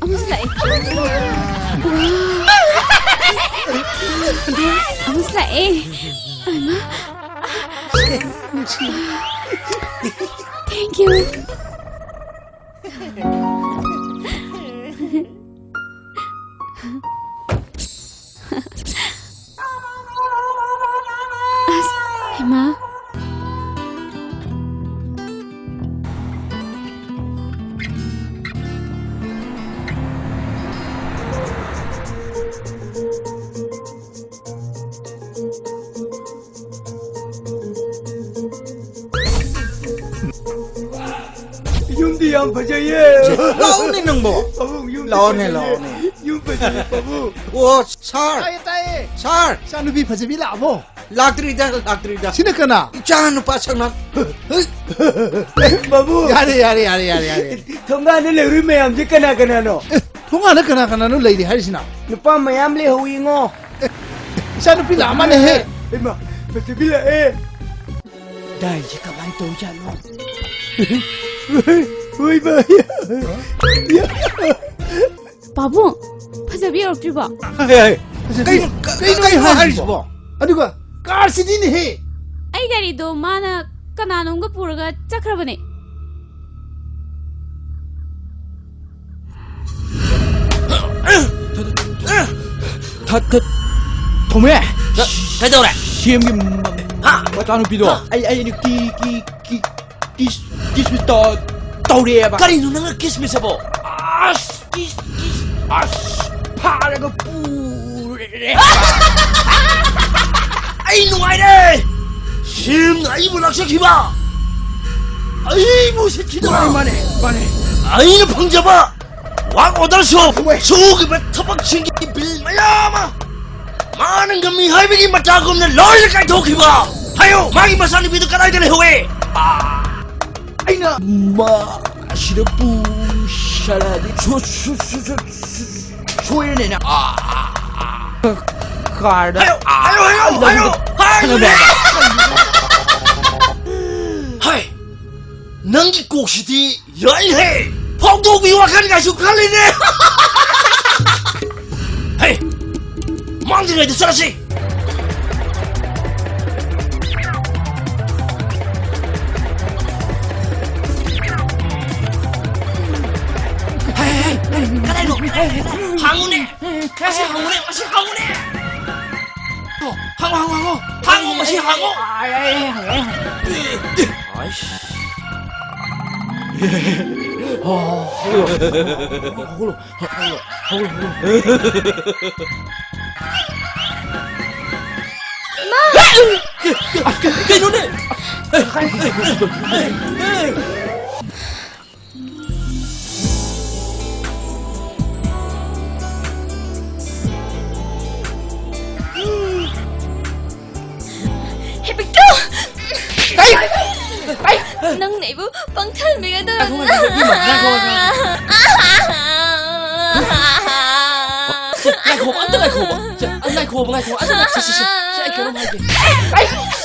ꯑꯃꯨꯁ ꯂꯥꯛꯑꯦ꯫ ꯑꯃꯨꯁ ꯂꯥꯛꯑꯦ꯫ ꯍꯩꯃꯥ꯫ Thank you. ꯑꯁ, ꯍꯩꯃꯥ꯫ ꯌꯨꯝꯗꯤ ꯌꯥꯝ ꯐꯖꯩꯌꯦ꯫ ꯂꯥꯛꯑꯣꯅꯦ ꯅꯪꯕꯣ꯫ ꯄꯥꯕꯨꯡ, ꯌꯨꯝꯗꯤ ꯂꯥꯛꯑꯣꯅꯦ, ꯐꯖꯩꯌꯦ꯫ ꯂꯥꯛꯑꯣꯅꯦ꯫ ꯌꯨꯝ ꯐꯖꯩꯌꯦ, ꯄꯥꯕꯨꯡ꯫ ꯑꯣ, ꯁꯥꯔ꯫ ꯇꯥꯏꯌꯦ, ꯇꯥꯏꯌꯦ꯫ ꯁꯥꯔ꯫ ꯏꯆꯥꯅꯨꯄꯤ ꯐꯖꯕꯤ ꯂꯥꯛꯑꯕꯣ? ꯂꯥꯛꯇ꯭ꯔꯤꯗ, ꯂꯥꯛꯇ꯭ꯔꯤꯗ꯫ ꯁꯤꯅ ꯀꯅꯥ? ꯏꯆꯥ ꯅꯨꯄꯥ ꯁꯛꯅꯥ꯫ ꯄꯥꯕꯨꯡ꯫ ꯌꯥꯔꯦ, ꯌꯥꯔꯦ, ꯌꯥꯔꯦ, ꯌꯥꯔꯦ, ꯌꯥꯔꯦ꯫ ꯊꯣꯡꯒꯥꯟꯗ ꯂꯩꯍꯧꯔꯤ ꯃꯌꯥꯝꯁꯦ ꯀꯅꯥ ꯀꯅꯥꯅꯣ? ꯑꯦ, ꯊꯣꯡꯒꯥꯟꯗ ꯀꯅꯥ ꯀꯅꯥꯅꯣ ꯂꯩꯔꯤ ꯍꯥꯏꯔꯤꯁꯤꯅ? ꯅꯨꯄꯥ ꯃꯌꯥꯝ ꯂꯩꯍꯧꯋꯤꯉꯣ꯫ ꯏꯆꯥ ꯅꯨꯄꯤ ꯂꯥꯛꯑ ꯃꯥꯅꯦꯍꯦ꯫ ꯏꯃꯥ, ꯄ꯭ꯔꯤꯊꯤꯕꯤ ꯂꯥꯛꯑꯦ꯫ ꯗꯥꯏꯁꯦ ꯀꯃꯥꯏꯅ ꯇꯧꯖꯥꯠꯅꯣ? ꯍꯣꯏ, ꯚꯥꯏ꯫ ꯄꯥꯕꯨꯡ, ꯐꯖꯕꯤ ꯌꯧꯔꯛꯇ꯭ꯔꯤꯕꯣ? ꯀꯩꯅꯣ, ꯀꯩꯅꯣ ꯀꯩꯅꯣ ꯍꯥꯏꯔꯤꯁꯤꯕꯣ? ꯑꯗꯨꯒ ꯀꯥꯔꯁꯤꯗꯤꯅꯦꯍꯦ꯫ ꯑꯩ ꯒꯥꯔꯤꯗꯣ ꯃꯥꯅ ꯀꯅꯥꯅꯣꯝꯒ ꯄꯨꯔꯒ ꯆꯠꯈ꯭ꯔꯕꯅꯦ꯫ ꯊ-, ꯊ-, ꯊꯣꯝꯃꯦ! ꯀ-, ꯀꯩꯗꯧꯔꯦ? ꯁꯤ ꯑꯦꯝꯒꯤ ꯃ-, ꯍꯥ? ꯃꯆꯥꯅꯨꯄꯤꯗꯣ꯫ ꯍꯥ? ꯑꯩ, ꯑꯩ ꯀꯤ-, ꯀꯤ-, ꯀꯤ-, ꯀꯤꯁ, ꯀꯤꯁꯃꯤꯁ ꯇꯧ-, ꯇꯧꯔꯛꯑꯦꯕ꯫ ꯀꯔꯤꯅꯣ ꯅꯪꯅ ꯀꯤꯁꯃꯤꯁ ꯑꯕꯣ? ꯑꯁ, ꯀꯤꯁ, ꯀꯤꯁ, ꯑꯁ, ꯐꯥꯔꯒ ꯄꯨꯔꯦ꯫ ꯑꯩ ꯅꯨꯡꯉꯥꯏꯔꯦ꯫ ꯁꯤ ꯑꯦꯝꯅ ꯑꯩꯕꯨ ꯂꯥꯛꯆꯈꯤꯕ, ꯑꯩꯕꯨ ꯎꯁꯤꯠꯈꯤꯗꯕ꯫ ꯃꯥꯅꯦ, ꯃꯥꯅꯦ, ꯃꯥꯅꯦ꯫ ꯑꯩꯅ ꯐꯪꯖꯕ ꯋꯥꯔꯛ ꯑꯣꯔꯗꯔꯁꯨ, ꯍꯣꯏ꯫ ꯁꯨꯈꯤꯕ ꯊꯕꯛꯁꯤꯡꯒꯤ ꯕꯤꯜ ꯃꯌꯥꯝ ꯑꯃ ꯃꯥꯅ ꯉꯝꯃꯤ ꯍꯥꯏꯕꯒꯤ ꯃꯇꯥꯒꯨꯝꯅ ꯂꯣꯏꯅ ꯀꯥꯏꯊꯣꯛꯈꯤꯕ꯫ ꯍꯥꯏꯌꯣ, ꯃꯥꯒꯤ ꯃꯆꯥꯅꯨꯄꯤꯗꯨ ꯀꯗꯥꯏꯗ ꯂꯩꯍꯧꯋꯦ? ꯑꯥ, ꯑꯩꯅ ꯃꯥ ꯑꯁꯤꯗ ꯄꯨꯁꯜꯂꯗꯤ ꯁꯣ-, ꯁꯣ-, ꯁꯣ-, ꯁꯣ-, ꯁꯣ-, ꯁꯣꯏꯔꯅꯤꯅ꯫ ꯑꯥ, ꯑꯥ, ꯑꯥ꯫ ꯀꯥꯔꯗ ꯍꯥꯏꯌꯣ, ꯍꯥꯏꯌꯣ, ꯍꯥꯏꯌꯣ, ꯍꯥꯏꯌꯣ, ꯍꯥꯏꯌꯣ꯫ ꯈꯟꯅꯕ ꯌꯥꯕ꯫ ꯍꯥꯏ, ꯅꯪꯒꯤ ꯀꯣꯛꯁꯤꯗꯤ ꯌꯥꯏꯍꯦ! ꯐꯥꯎꯗꯣꯛꯄꯒꯤ ꯋꯥꯈꯜꯒꯁꯨ ꯈꯜꯂꯤꯅꯦ! ꯍꯦ! ꯃꯥꯡꯗ꯭ꯔꯤꯉꯩꯗ ꯆꯠꯂꯁꯤ! ꯍꯦ, ꯍꯦ, ꯍꯦ, ꯀꯗꯥꯏꯅꯣ? ꯀꯗꯥꯏꯅꯣ? ꯍꯥꯡꯉꯨꯅꯦ! ꯃꯁꯤ ꯍꯥꯡꯉꯨꯅꯦ! ꯃꯁꯤ ꯍꯥꯡꯉꯨꯅꯦ! ꯍꯥꯡꯉꯣ, ꯍꯥꯡꯉꯣ, ꯍꯥꯡꯉꯣ! ꯍꯥꯡꯉꯣ, ꯃꯁꯤ ꯍꯥꯡꯉꯣ! ꯑꯥꯏꯁ꯫ ꯀꯩꯅꯣꯅꯦ? ꯍꯦꯕꯤꯠꯇꯣ! ꯀꯩ? ꯀꯩ? ꯅꯪꯅ ꯑꯩꯕꯨ ꯄꯪꯊꯍꯟꯕꯤꯒꯗꯧꯔꯕꯅꯤꯅ꯫ ꯉꯥꯏꯈꯣ, ꯉꯥꯏꯈꯣ, ꯉꯥꯏꯈꯣ, ꯉꯥꯏꯈꯣ꯫ ꯉꯥꯏꯈꯣꯕ, ꯑꯝꯇ ꯉꯥꯏꯈꯣꯕ꯫ ꯁꯦ, ꯑ, ꯉꯥꯏꯈꯣꯕ, ꯉꯥꯏꯈꯣꯕ꯫ ꯑꯝꯇ ꯉꯥꯏꯈꯣ꯫ ꯁꯦ, ꯁꯦ, ꯁꯦ, ꯁꯦ, ꯑꯩ ꯀꯩꯅꯣꯝ ꯍꯥꯏꯒꯦ꯫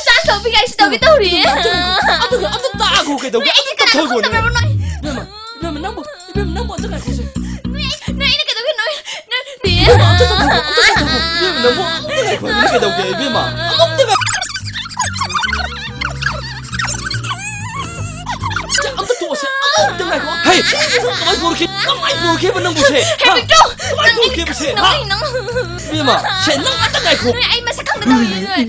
ꯆꯥ ꯇꯧꯕꯤ ꯀꯥꯏꯁꯤ ꯇꯧꯕꯤ ꯇꯧꯔꯤ꯫ ꯑꯝꯇ ꯉꯥꯏꯈꯣ꯫ ꯑꯗꯨꯒ ꯑꯝꯇ ꯇꯥꯈꯣ ꯀꯩꯗꯧꯒꯦ? ꯅꯣꯏ ꯑꯩꯁꯦ ꯀꯅꯥ ꯑꯝꯇ ꯈꯪꯗꯕ꯭ꯔꯣ? ꯅꯣꯏ ꯏꯕꯦꯝꯃ, ꯏꯕꯦꯝꯃ, ꯅꯪꯕꯨ, ꯏꯕꯦꯝꯃ, ꯅꯪꯕꯨ ꯑꯝꯇ ꯉꯥꯏꯈꯣꯁꯦ꯫ ꯅꯣꯏ ꯑꯩ, ꯅꯣꯏ ꯑꯩꯅ ꯀꯩꯗꯧꯒꯦ? ꯅꯣꯏ, ꯅꯣꯏ, ꯏꯕꯦꯝꯃ, ꯑꯝꯇ ꯇꯧꯈꯣ, ꯑꯝꯇ ꯇꯧꯈꯣ꯫ ꯏꯕꯦꯝꯃ, ꯅꯪꯕꯨ ꯑꯝꯇ ꯉꯥꯏꯈꯣ꯫ ꯅꯪ ꯀꯩꯗꯧꯒꯦ, ꯏꯕꯦꯝꯃ? ꯑꯝꯇ ꯉꯥꯏꯈꯣ꯫ ꯁꯦ, ꯑꯝꯇ ꯇꯣꯛꯑꯣꯁꯦ, ꯑꯝꯇ ꯉꯥꯏꯈꯣ꯫ ꯍꯩ! ꯀꯃꯥꯏ ꯄꯣꯔꯛꯈꯤ-, ꯀꯃꯥꯏ ꯄꯣꯔꯛꯈꯤꯕ ꯅꯪꯕꯨ ꯁꯦ? ꯍꯥ? ꯍꯦꯕꯤꯠꯇꯣ! ꯀꯃꯥꯏ ꯅꯪ ꯑꯩ ꯄꯣꯔꯛꯈꯤꯕ ꯁꯦ? ꯈꯪꯗꯕ ꯍꯥ? ꯑꯩ ꯅꯪ꯫ ꯏꯕꯦꯝꯃ, ꯁꯦ, ꯅꯪ ꯑꯝꯇ ꯉꯥꯏꯈꯣ꯫ ꯅꯣꯏ ꯑꯩ ꯃꯁꯛ ꯈꯪꯗꯕ ꯍꯧꯔꯤꯅꯦ, ꯅꯣꯏ꯫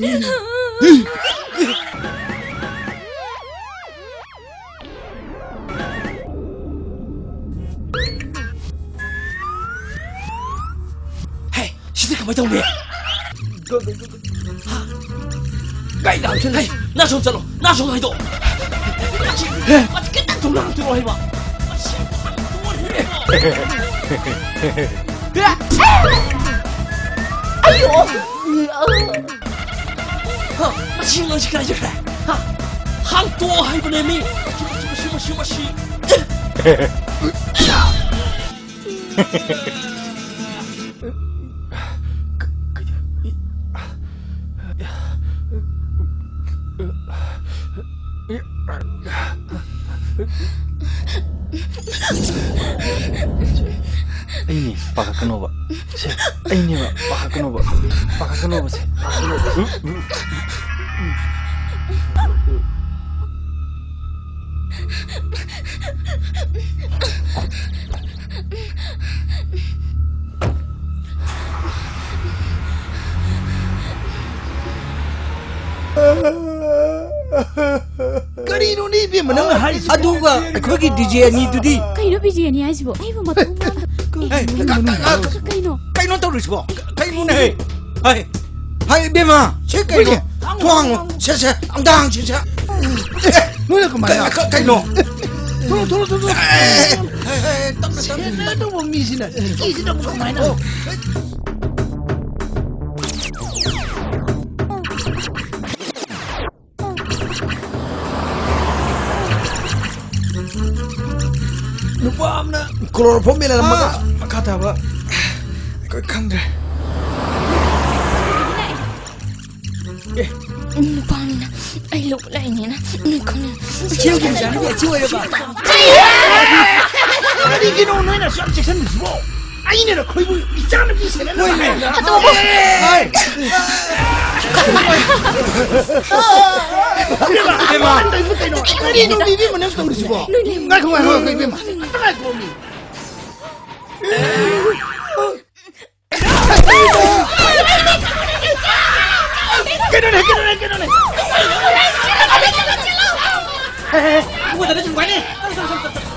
ꯍꯦ, ꯁꯤꯗꯤ ꯀꯃꯥꯏ ꯇꯧꯅꯤ? ꯍꯥ? ꯀꯥꯏ ꯂꯥꯛꯁꯤꯅ? ꯍꯦ, ꯅꯥꯁꯣꯝ ꯆꯠꯂꯣ, ꯅꯥꯁꯣꯝ ꯍꯥꯏꯗꯣꯛꯑꯣ꯫ ꯃꯁꯤ, ꯍꯦ꯫ ꯃꯁꯤ ꯈꯤꯇꯪ ꯊꯨꯅ ꯍꯥꯡꯗꯣꯔꯛꯑꯣ ꯍꯥꯏꯕ꯫ ꯃꯁꯤ ꯍꯥꯡꯗꯣꯛꯑꯣ ꯍꯥꯏꯕ꯫ ꯍꯦ꯫ ꯑꯌꯣ! ꯍꯥ? ꯃꯁꯤ ꯑꯉꯥꯡꯁꯤ ꯀꯥꯏ ꯆꯠꯈ꯭ꯔꯦ? ꯍꯥ? ꯍꯥꯡꯗꯣꯛꯑꯣ ꯍꯥꯏꯕꯅꯦ ꯃꯤ꯫ ꯃꯁꯤ, ꯃꯁꯤ, ꯃꯁꯤ, ꯃꯁꯤ, ꯃꯁꯤ꯫ ꯑꯩꯅꯦ, ꯄꯥꯈꯠꯀꯅꯣꯕ꯫ ꯁꯦ, ꯑꯩꯅꯦꯕ, ꯄꯥꯈꯠꯀꯅꯣꯕ꯫ ꯄꯥꯈꯠꯀꯅꯣꯕ, ꯁꯦ, ꯄꯥꯈꯠꯀꯅꯣꯕ꯫ ꯀꯔꯤꯅꯣꯅꯦ ꯏꯕꯦꯝꯃ ꯅꯪꯅ ꯍꯥꯏꯔꯤꯁꯤꯕꯣ? ꯑꯗꯨꯒ ꯑꯩꯈꯣꯏꯒꯤ ꯗꯤ ꯖꯦ ꯑꯅꯤꯗꯨꯗꯤ? ꯀꯩꯅꯣ ꯕꯤ ꯖꯦ ꯑꯅꯤ ꯍꯥꯏꯁꯤꯕꯣ? ꯑꯩꯕꯨ ꯃꯊꯣꯡ ꯃꯔꯝ ꯑꯦ, ꯀꯩꯅꯣ? ꯀ-, ꯀ-, ꯀ-, ꯀꯩꯅꯣ? ꯀꯩꯅꯣ ꯇꯧꯔꯤꯁꯤꯕꯣ? ꯀꯩꯅꯣꯅꯦ? ꯍꯥꯏ, ꯍꯥꯏ, ꯏꯕꯦꯝꯃ, ꯁꯤ ꯀꯩꯅꯣ? ꯍꯣꯏꯅꯦ꯫ ꯊꯣꯡ ꯍꯥꯡꯉꯣ꯫ ꯁꯦ, ꯁꯦ, ꯑꯝꯇ ꯍꯥꯡꯁꯤ, ꯁꯦ꯫ ꯑꯦ, ꯅꯣꯏꯅ ꯀꯃꯥꯏꯅ? ꯀ-, ꯀ-, ꯀꯩꯅꯣ? ꯊꯣꯛꯂꯣ, ꯊꯣꯛꯂꯣ, ꯊꯣꯛꯂꯣ꯫ ꯑꯦ, ꯑꯦ, ꯑꯦ, ꯇꯞꯅ, ꯇꯞꯅ, ꯁꯦꯟꯅ ꯇꯞꯅ꯫ ꯇꯧꯕ ꯃꯤꯁꯤꯅ ꯁꯤꯀꯤꯁꯤꯅ ꯑꯃꯨꯛ ꯀꯃꯥꯏꯅ? ꯑꯣ꯫ ꯅꯨꯄꯥ ꯑꯃꯅ chloroform ꯃꯦꯜꯂꯝꯃꯒ ꯑꯥ꯫ ꯃꯈꯥ ꯇꯥꯕ ꯈꯪꯗ꯭ꯔꯦ꯫ ꯅꯨꯄꯥꯅꯤꯅ ꯑꯩ ꯂꯧꯕ ꯂꯥꯛꯏꯅꯦꯅ ꯅꯣꯏ ꯈꯪꯉꯦ꯫ ꯏꯆꯦꯒꯤ ꯃꯆꯥꯅꯨꯄꯤ ꯑꯆꯤ ꯑꯣꯏꯔꯕ? ꯀꯔꯤꯒꯤꯅꯣ ꯅꯣꯏꯅ ꯑꯁꯨꯛ ꯌꯥꯝ ꯆꯦꯛꯁꯤꯟꯗ꯭ꯔꯤꯁꯤꯕꯣ? ꯑꯩꯅ ꯅꯈꯣꯏꯕꯨ ꯏꯆꯥꯅꯨꯄꯤ ꯁꯦꯟꯅꯅꯕ ꯍꯥꯏ꯫ ꯍꯥꯏ꯫ ꯏꯕꯦꯝꯃ, ꯏꯕꯦꯝꯃ, ꯀꯩꯅꯣ? ꯀꯔꯤꯅꯣ ꯏꯕꯦꯝꯃ ꯅꯪ ꯇꯧꯔꯤꯁꯤꯕꯣ? ꯉꯥꯏꯈꯣ, ꯉꯥꯏꯈꯣ, ꯉꯥꯏꯈꯣ, ꯏꯕꯦꯝꯃ꯫ ꯑꯝꯇ ꯉꯥꯏꯈꯣꯃꯤ꯫ ꯀꯩꯅꯣꯅꯦ, ꯀꯩꯅꯣꯅꯦ, ꯀꯩꯅꯣꯅꯦ? ꯍꯦ, ꯍꯦ, ꯍꯦ, ꯏꯕꯨꯡꯉꯣ, ꯇꯥꯅ ꯁꯨꯝ ꯄꯥꯏꯅꯦ꯫ ꯆꯠꯂꯣ, ꯆꯠꯂꯣ, ꯆꯠꯂꯣ, ꯆꯠꯂꯣ꯫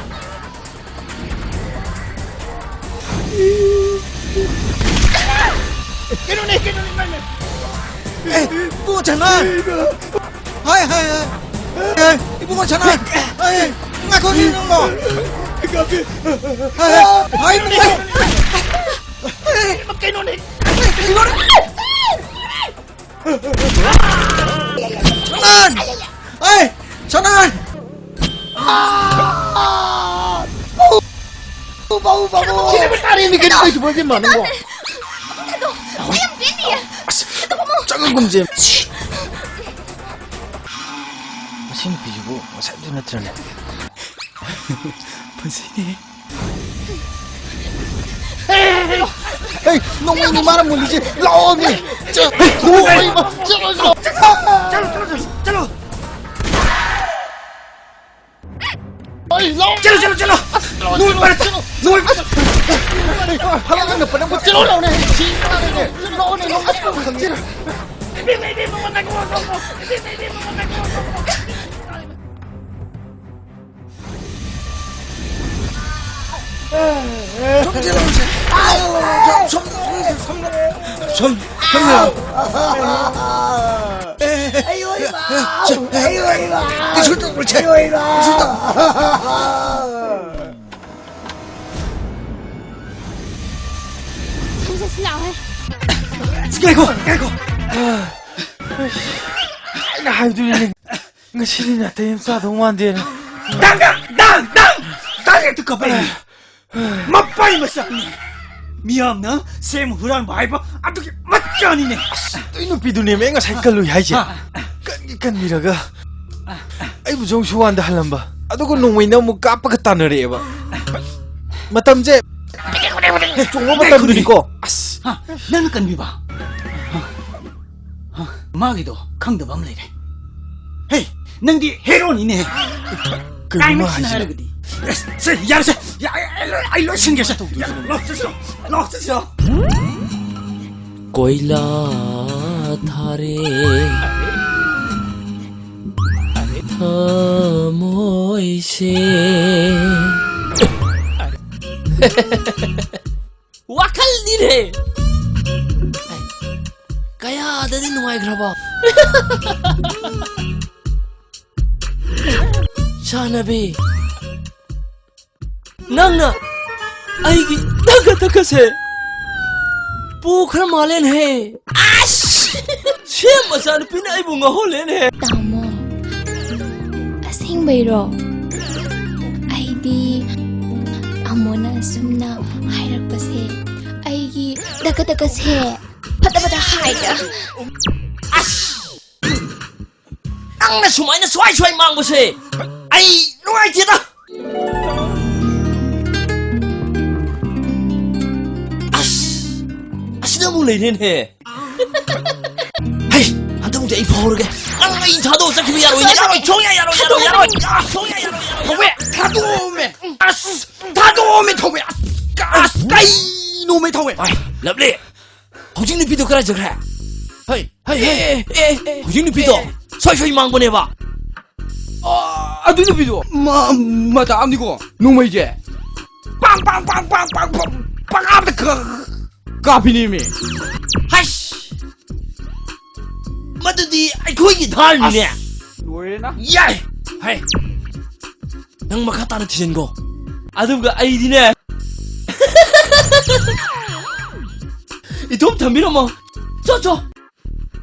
ꯀꯩꯅꯣꯅꯦ, ꯀꯩꯅꯣꯅꯦ, ꯏꯃꯥꯏ, ꯏꯃꯥꯏ꯫ ꯑꯦ, ꯏꯕꯨꯡꯉꯣ ꯁꯅꯥ꯫ ꯍꯥꯏ, ꯍꯥꯏ, ꯍꯥꯏ꯫ ꯑꯦ, ꯏꯕꯨꯡꯉꯣ ꯁꯅꯥ꯫ ꯑꯦ, ꯉꯥꯏꯈꯣꯅꯦ ꯅꯪꯕꯣ꯫ ꯍꯥꯏ, ꯍꯥꯏ, ꯍꯥꯏ, ꯅꯪꯕꯣ꯫ ꯀꯩꯅꯣꯅꯦ? ꯁꯅꯥꯟ! ꯑꯩ! ꯁꯅꯥꯟ! ꯁꯤꯗꯤ ꯇꯥꯔꯦꯃꯤ ꯀꯩꯅꯣ ꯇꯧꯔꯤꯁꯤꯕꯣ ꯏꯕꯦꯝꯃ ꯅꯪꯕꯣ? ꯑꯩ ꯌꯥꯝ ꯄꯦꯟꯗꯤꯌꯦ꯫ ꯆꯪꯉꯒꯨꯝꯁꯦ꯫ ꯃꯁꯤ ꯅꯨꯄꯤꯁꯤꯕꯨ ꯉꯁꯥꯏꯗꯨ ꯅꯠꯇ꯭ꯔꯅꯦ? ꯄꯨꯟꯁꯤꯅꯤ꯫ ꯍꯦ, ꯅꯣꯡꯃꯩꯅꯤ ꯃꯥꯅ ꯃꯨꯜꯂꯤꯁꯦ꯫ ꯂꯥꯛꯑꯣꯃꯤ꯫ ꯆꯠ-, ꯍꯦ, ꯂꯥꯛꯑꯣ, ꯏꯃꯥ꯫ ꯆꯠꯂꯣ, ꯆꯠꯂꯣ꯫ ꯆꯠꯂꯣ, ꯆꯠꯂꯣ, ꯆꯠꯂꯣ, ꯆꯠꯂꯣ꯫ ꯍꯣꯏ, ꯂꯥꯛꯑꯣ꯫ ꯆꯠꯂꯣ, ꯆꯠꯂꯣ, ꯆꯠꯂꯣ꯫ ꯅꯣꯡꯃꯩ ꯄꯥꯏꯔꯣ, ꯆꯠꯂꯣ꯫ ꯅꯣꯡꯃꯩ ꯄꯥꯏꯔꯣ꯫ ꯍꯦ, ꯐꯂꯥꯡꯅ ꯄꯅꯝ ꯆꯠꯂꯣ, ꯂꯥꯛꯑꯣꯅꯦ꯫ ꯁꯤ ꯂꯥꯛꯑꯣꯅꯦ꯫ ꯂꯥꯛꯑꯣꯅꯦ, ꯅꯣꯡꯃꯩ ꯄꯥꯏꯔꯣ꯫ ꯁꯣꯝ ꯆꯦꯜꯂꯛꯑꯣꯁꯦ꯫ ꯁꯣꯝ, ꯁꯣꯝ, ꯁꯣꯝ, ꯁꯣꯝ, ꯁꯣꯝ ꯂꯥꯛꯑꯣ꯫ ꯑꯩ ꯑꯣꯏꯕ! ꯑꯩ ꯑꯣꯏꯕ! ꯀꯩꯁꯨ ꯇꯧꯔꯣꯏꯁꯦ꯫ ꯑꯩ ꯑꯣꯏꯕ! ꯀꯩꯁꯨ ꯇꯧ-, ꯁꯤ ꯂꯥꯛꯑꯣꯍꯦ꯫ ꯉꯥꯏꯈꯣ, ꯉꯥꯏꯈꯣ꯫ ꯑꯩꯅ ꯍꯥꯏꯕꯗꯨꯅꯤꯅꯦ꯫ ꯉꯁꯤꯗꯤ ꯅꯥꯇꯩ ꯑꯃ ꯆꯥꯗꯧ ꯃꯥꯟꯗꯦꯅ꯫ ꯗꯥꯡ, ꯗꯥꯡ, ꯗꯥꯡ, ꯗꯥꯡ! ꯗꯥꯡ ꯍꯦꯛꯇ ꯀꯞꯄꯛꯏ꯫ ꯃꯄꯥꯏ ꯃꯆꯥ꯫ ꯃꯤꯌꯥꯝꯅ ꯁꯦꯝ ꯍꯨꯔꯥꯟꯕ ꯍꯥꯏꯕ ꯑꯗꯨꯒꯤ ꯃꯆꯥꯅꯤꯅꯦ꯫ ꯑꯁ, ꯑꯗꯨꯏ ꯅꯨꯄꯤꯗꯨꯅꯦꯃꯦ ꯑꯩ ꯉꯁꯥꯏ ꯀꯜꯂꯨꯏ ꯍꯥꯏꯁꯦ꯫ ꯑꯥ꯫ ꯀꯟꯒꯤ ꯀꯟꯕꯤꯔꯒ ꯑꯩꯕꯨ ꯖꯣꯡꯁꯨꯋꯥꯟꯗ ꯍꯜꯂꯝꯕ꯫ ꯑꯗꯨꯒ ꯅꯣꯡꯃꯩꯅ ꯑꯃꯨꯛ ꯀꯥꯞꯄꯒ ꯇꯥꯟꯅꯔꯛꯑꯦꯕ꯫ ꯃꯇꯝꯁꯦ ꯆꯣꯡꯕ ꯃꯇꯝꯗꯨꯅꯤꯀꯣ꯫ ꯑꯁ꯫ ꯍꯥ? ꯅꯪꯅ ꯀꯟꯕꯤꯕ? ꯍꯥ? ꯍꯥ? ꯃꯥꯒꯤꯗꯣ ꯈꯪꯗꯕ ꯑꯃ ꯂꯩꯔꯦ꯫ ꯍꯦ, ꯅꯪꯗꯤ ꯍꯦꯔꯣꯅꯤꯅꯦ꯫ ꯀꯩꯅꯣ ꯃꯥ ꯀ꯭ꯂꯥꯏꯃꯦꯛꯁꯅ ꯍꯥꯏꯁꯤꯅ? ꯍꯥꯏꯔꯒꯗꯤ꯫ ꯑꯁ, ꯁꯦ, ꯌꯥꯔꯦꯁꯦ꯫ ꯌꯥ-, ꯑꯩ, ꯑꯩ ꯂꯣꯏ, ꯑꯩ ꯂꯣꯏ ꯁꯤꯟꯒꯦꯁꯦ꯫ ꯌꯥ, ꯂꯥꯎ, ꯆꯠꯁꯤ ꯂꯥꯎ꯫ ꯂꯥꯎ, ꯆꯠꯁꯤ ꯂꯥꯎ꯫ ꯀꯣꯏꯂꯥ ꯊꯥꯔꯦ ꯊꯃꯣꯏꯁꯦ꯫ ꯋꯥꯈꯜꯅꯤꯅꯦ꯫ ꯀꯌꯥꯗꯗꯤ ꯅꯨꯡꯉꯥꯏꯈ꯭ꯔꯕ꯫ ꯆꯥꯟꯅꯕꯤ, ꯅꯪꯅ ꯑꯩꯒꯤ ꯇꯒ ꯇꯒꯁꯦ ꯄꯨꯈ꯭ꯔ ꯃꯥꯜꯂꯦꯅꯦꯍꯦ꯫ ꯑꯁ! ꯁꯦꯝ ꯃꯆꯥꯅꯨꯄꯤꯅ ꯑꯩꯕꯨ ꯉꯥꯎꯍꯜꯂꯦꯅꯦꯍꯦ꯫ ꯇꯥꯃꯣ, ꯑꯁꯦꯡꯕꯩꯔꯣ? ꯑꯩꯗꯤ ꯇꯥꯃꯣꯅ ꯑꯁꯨꯝꯅ ꯍꯥꯏꯔꯛꯄꯁꯦ ꯑꯩꯒꯤ ꯇꯒ ꯇꯒꯁꯦ ꯐꯠꯇꯕꯗ ꯍꯥꯏꯗ꯫ ꯑꯁ! ꯅꯪꯅ ꯁꯨꯃꯥꯏꯅ ꯁ꯭ꯋꯥꯏ ꯁ꯭ꯋꯥꯏ ꯃꯥꯡꯕꯁꯦ ꯑꯩ ꯅꯨꯡꯉꯥꯏꯇꯦꯗ꯫ ꯑꯁ! ꯑꯁꯤꯗ ꯑꯃꯨꯛ ꯂꯩꯔꯦꯅꯦ꯫ ꯍꯩ! ꯍꯟꯗꯛꯃꯨꯛꯇꯤ ꯑꯩ ꯐꯥꯍꯧꯔꯒꯦ꯫ ꯅꯪ ꯑꯩ ꯊꯥꯗꯣꯛꯑ ꯆꯠꯈꯤꯕ ꯌꯥꯔꯣꯏꯅꯦ꯫ ꯌꯥꯔꯣꯏ, ꯁꯨꯡꯌꯥ ꯌꯥꯔꯣꯏ, ꯌꯥꯔꯣꯏ, ꯌꯥꯔꯣꯏ꯫ ꯑꯥ, ꯁꯨꯡꯌꯥ ꯌꯥꯔꯣꯏ, ꯌꯥꯔꯣꯏ꯫ ꯊꯧꯕꯦ, ꯊꯥꯗꯣꯛꯑꯝꯃꯦ꯫ ꯑꯁ! ꯊꯥꯗꯣꯛꯑꯝꯃꯦ, ꯊꯧꯕꯦ꯫ ꯑꯁ! ꯑꯁ! ꯀꯩꯅꯣꯃꯦ, ꯊꯧꯕꯦ꯫ ꯍꯣꯏ, ꯂꯞꯂꯤ꯫ ꯍꯧꯖꯤꯛ ꯅꯨꯄꯤꯗꯣ ꯀꯗꯥꯏ ꯆꯠꯈ꯭ꯔꯦ? ꯍꯩ, ꯍꯩ, ꯍꯩ, ꯑꯦ, ꯑꯦ, ꯑꯦ, ꯍꯧꯖꯤꯛ ꯅꯨꯄꯤꯗꯣ ꯑꯦ꯫ ꯁꯣꯏ ꯁꯣꯏ ꯃꯥꯡꯕꯅꯦꯕ꯫ ꯑ, ꯑꯗꯨ ꯅꯨꯄꯤꯗꯣ ꯃ-, ꯃꯇꯥ ꯑꯃꯅꯤꯀꯣ, ꯅꯣꯡꯃꯩꯁꯦ ꯄꯥꯡ, ꯄꯥꯡ, ꯄꯥꯡ, ꯄꯥꯡ, ꯄꯥꯡ, ꯄꯥꯡ, ꯄꯪꯀꯥꯞꯇ ꯀꯥ-, ꯀꯥꯞꯄꯤꯅꯦꯃꯤ꯫ ꯍꯩꯁ! ꯃꯗꯨꯗꯤ ꯑꯩꯈꯣꯏꯒꯤ ꯙꯥꯔꯅꯤꯅꯦ꯫ ꯑꯁ, ꯂꯣꯏꯔꯦꯅ꯫ ꯌꯥꯏ! ꯍꯩ! ꯅꯪ ꯃꯈꯥ ꯇꯥꯅ ꯊꯤꯖꯤꯟꯈꯣ꯫ ꯑꯗꯨꯒ ꯑꯩꯗꯤꯅꯦ, ꯏꯇꯣꯝ ꯊꯝꯕꯤꯔꯝꯃꯣ꯫ ꯆꯣ, ꯆꯣ꯫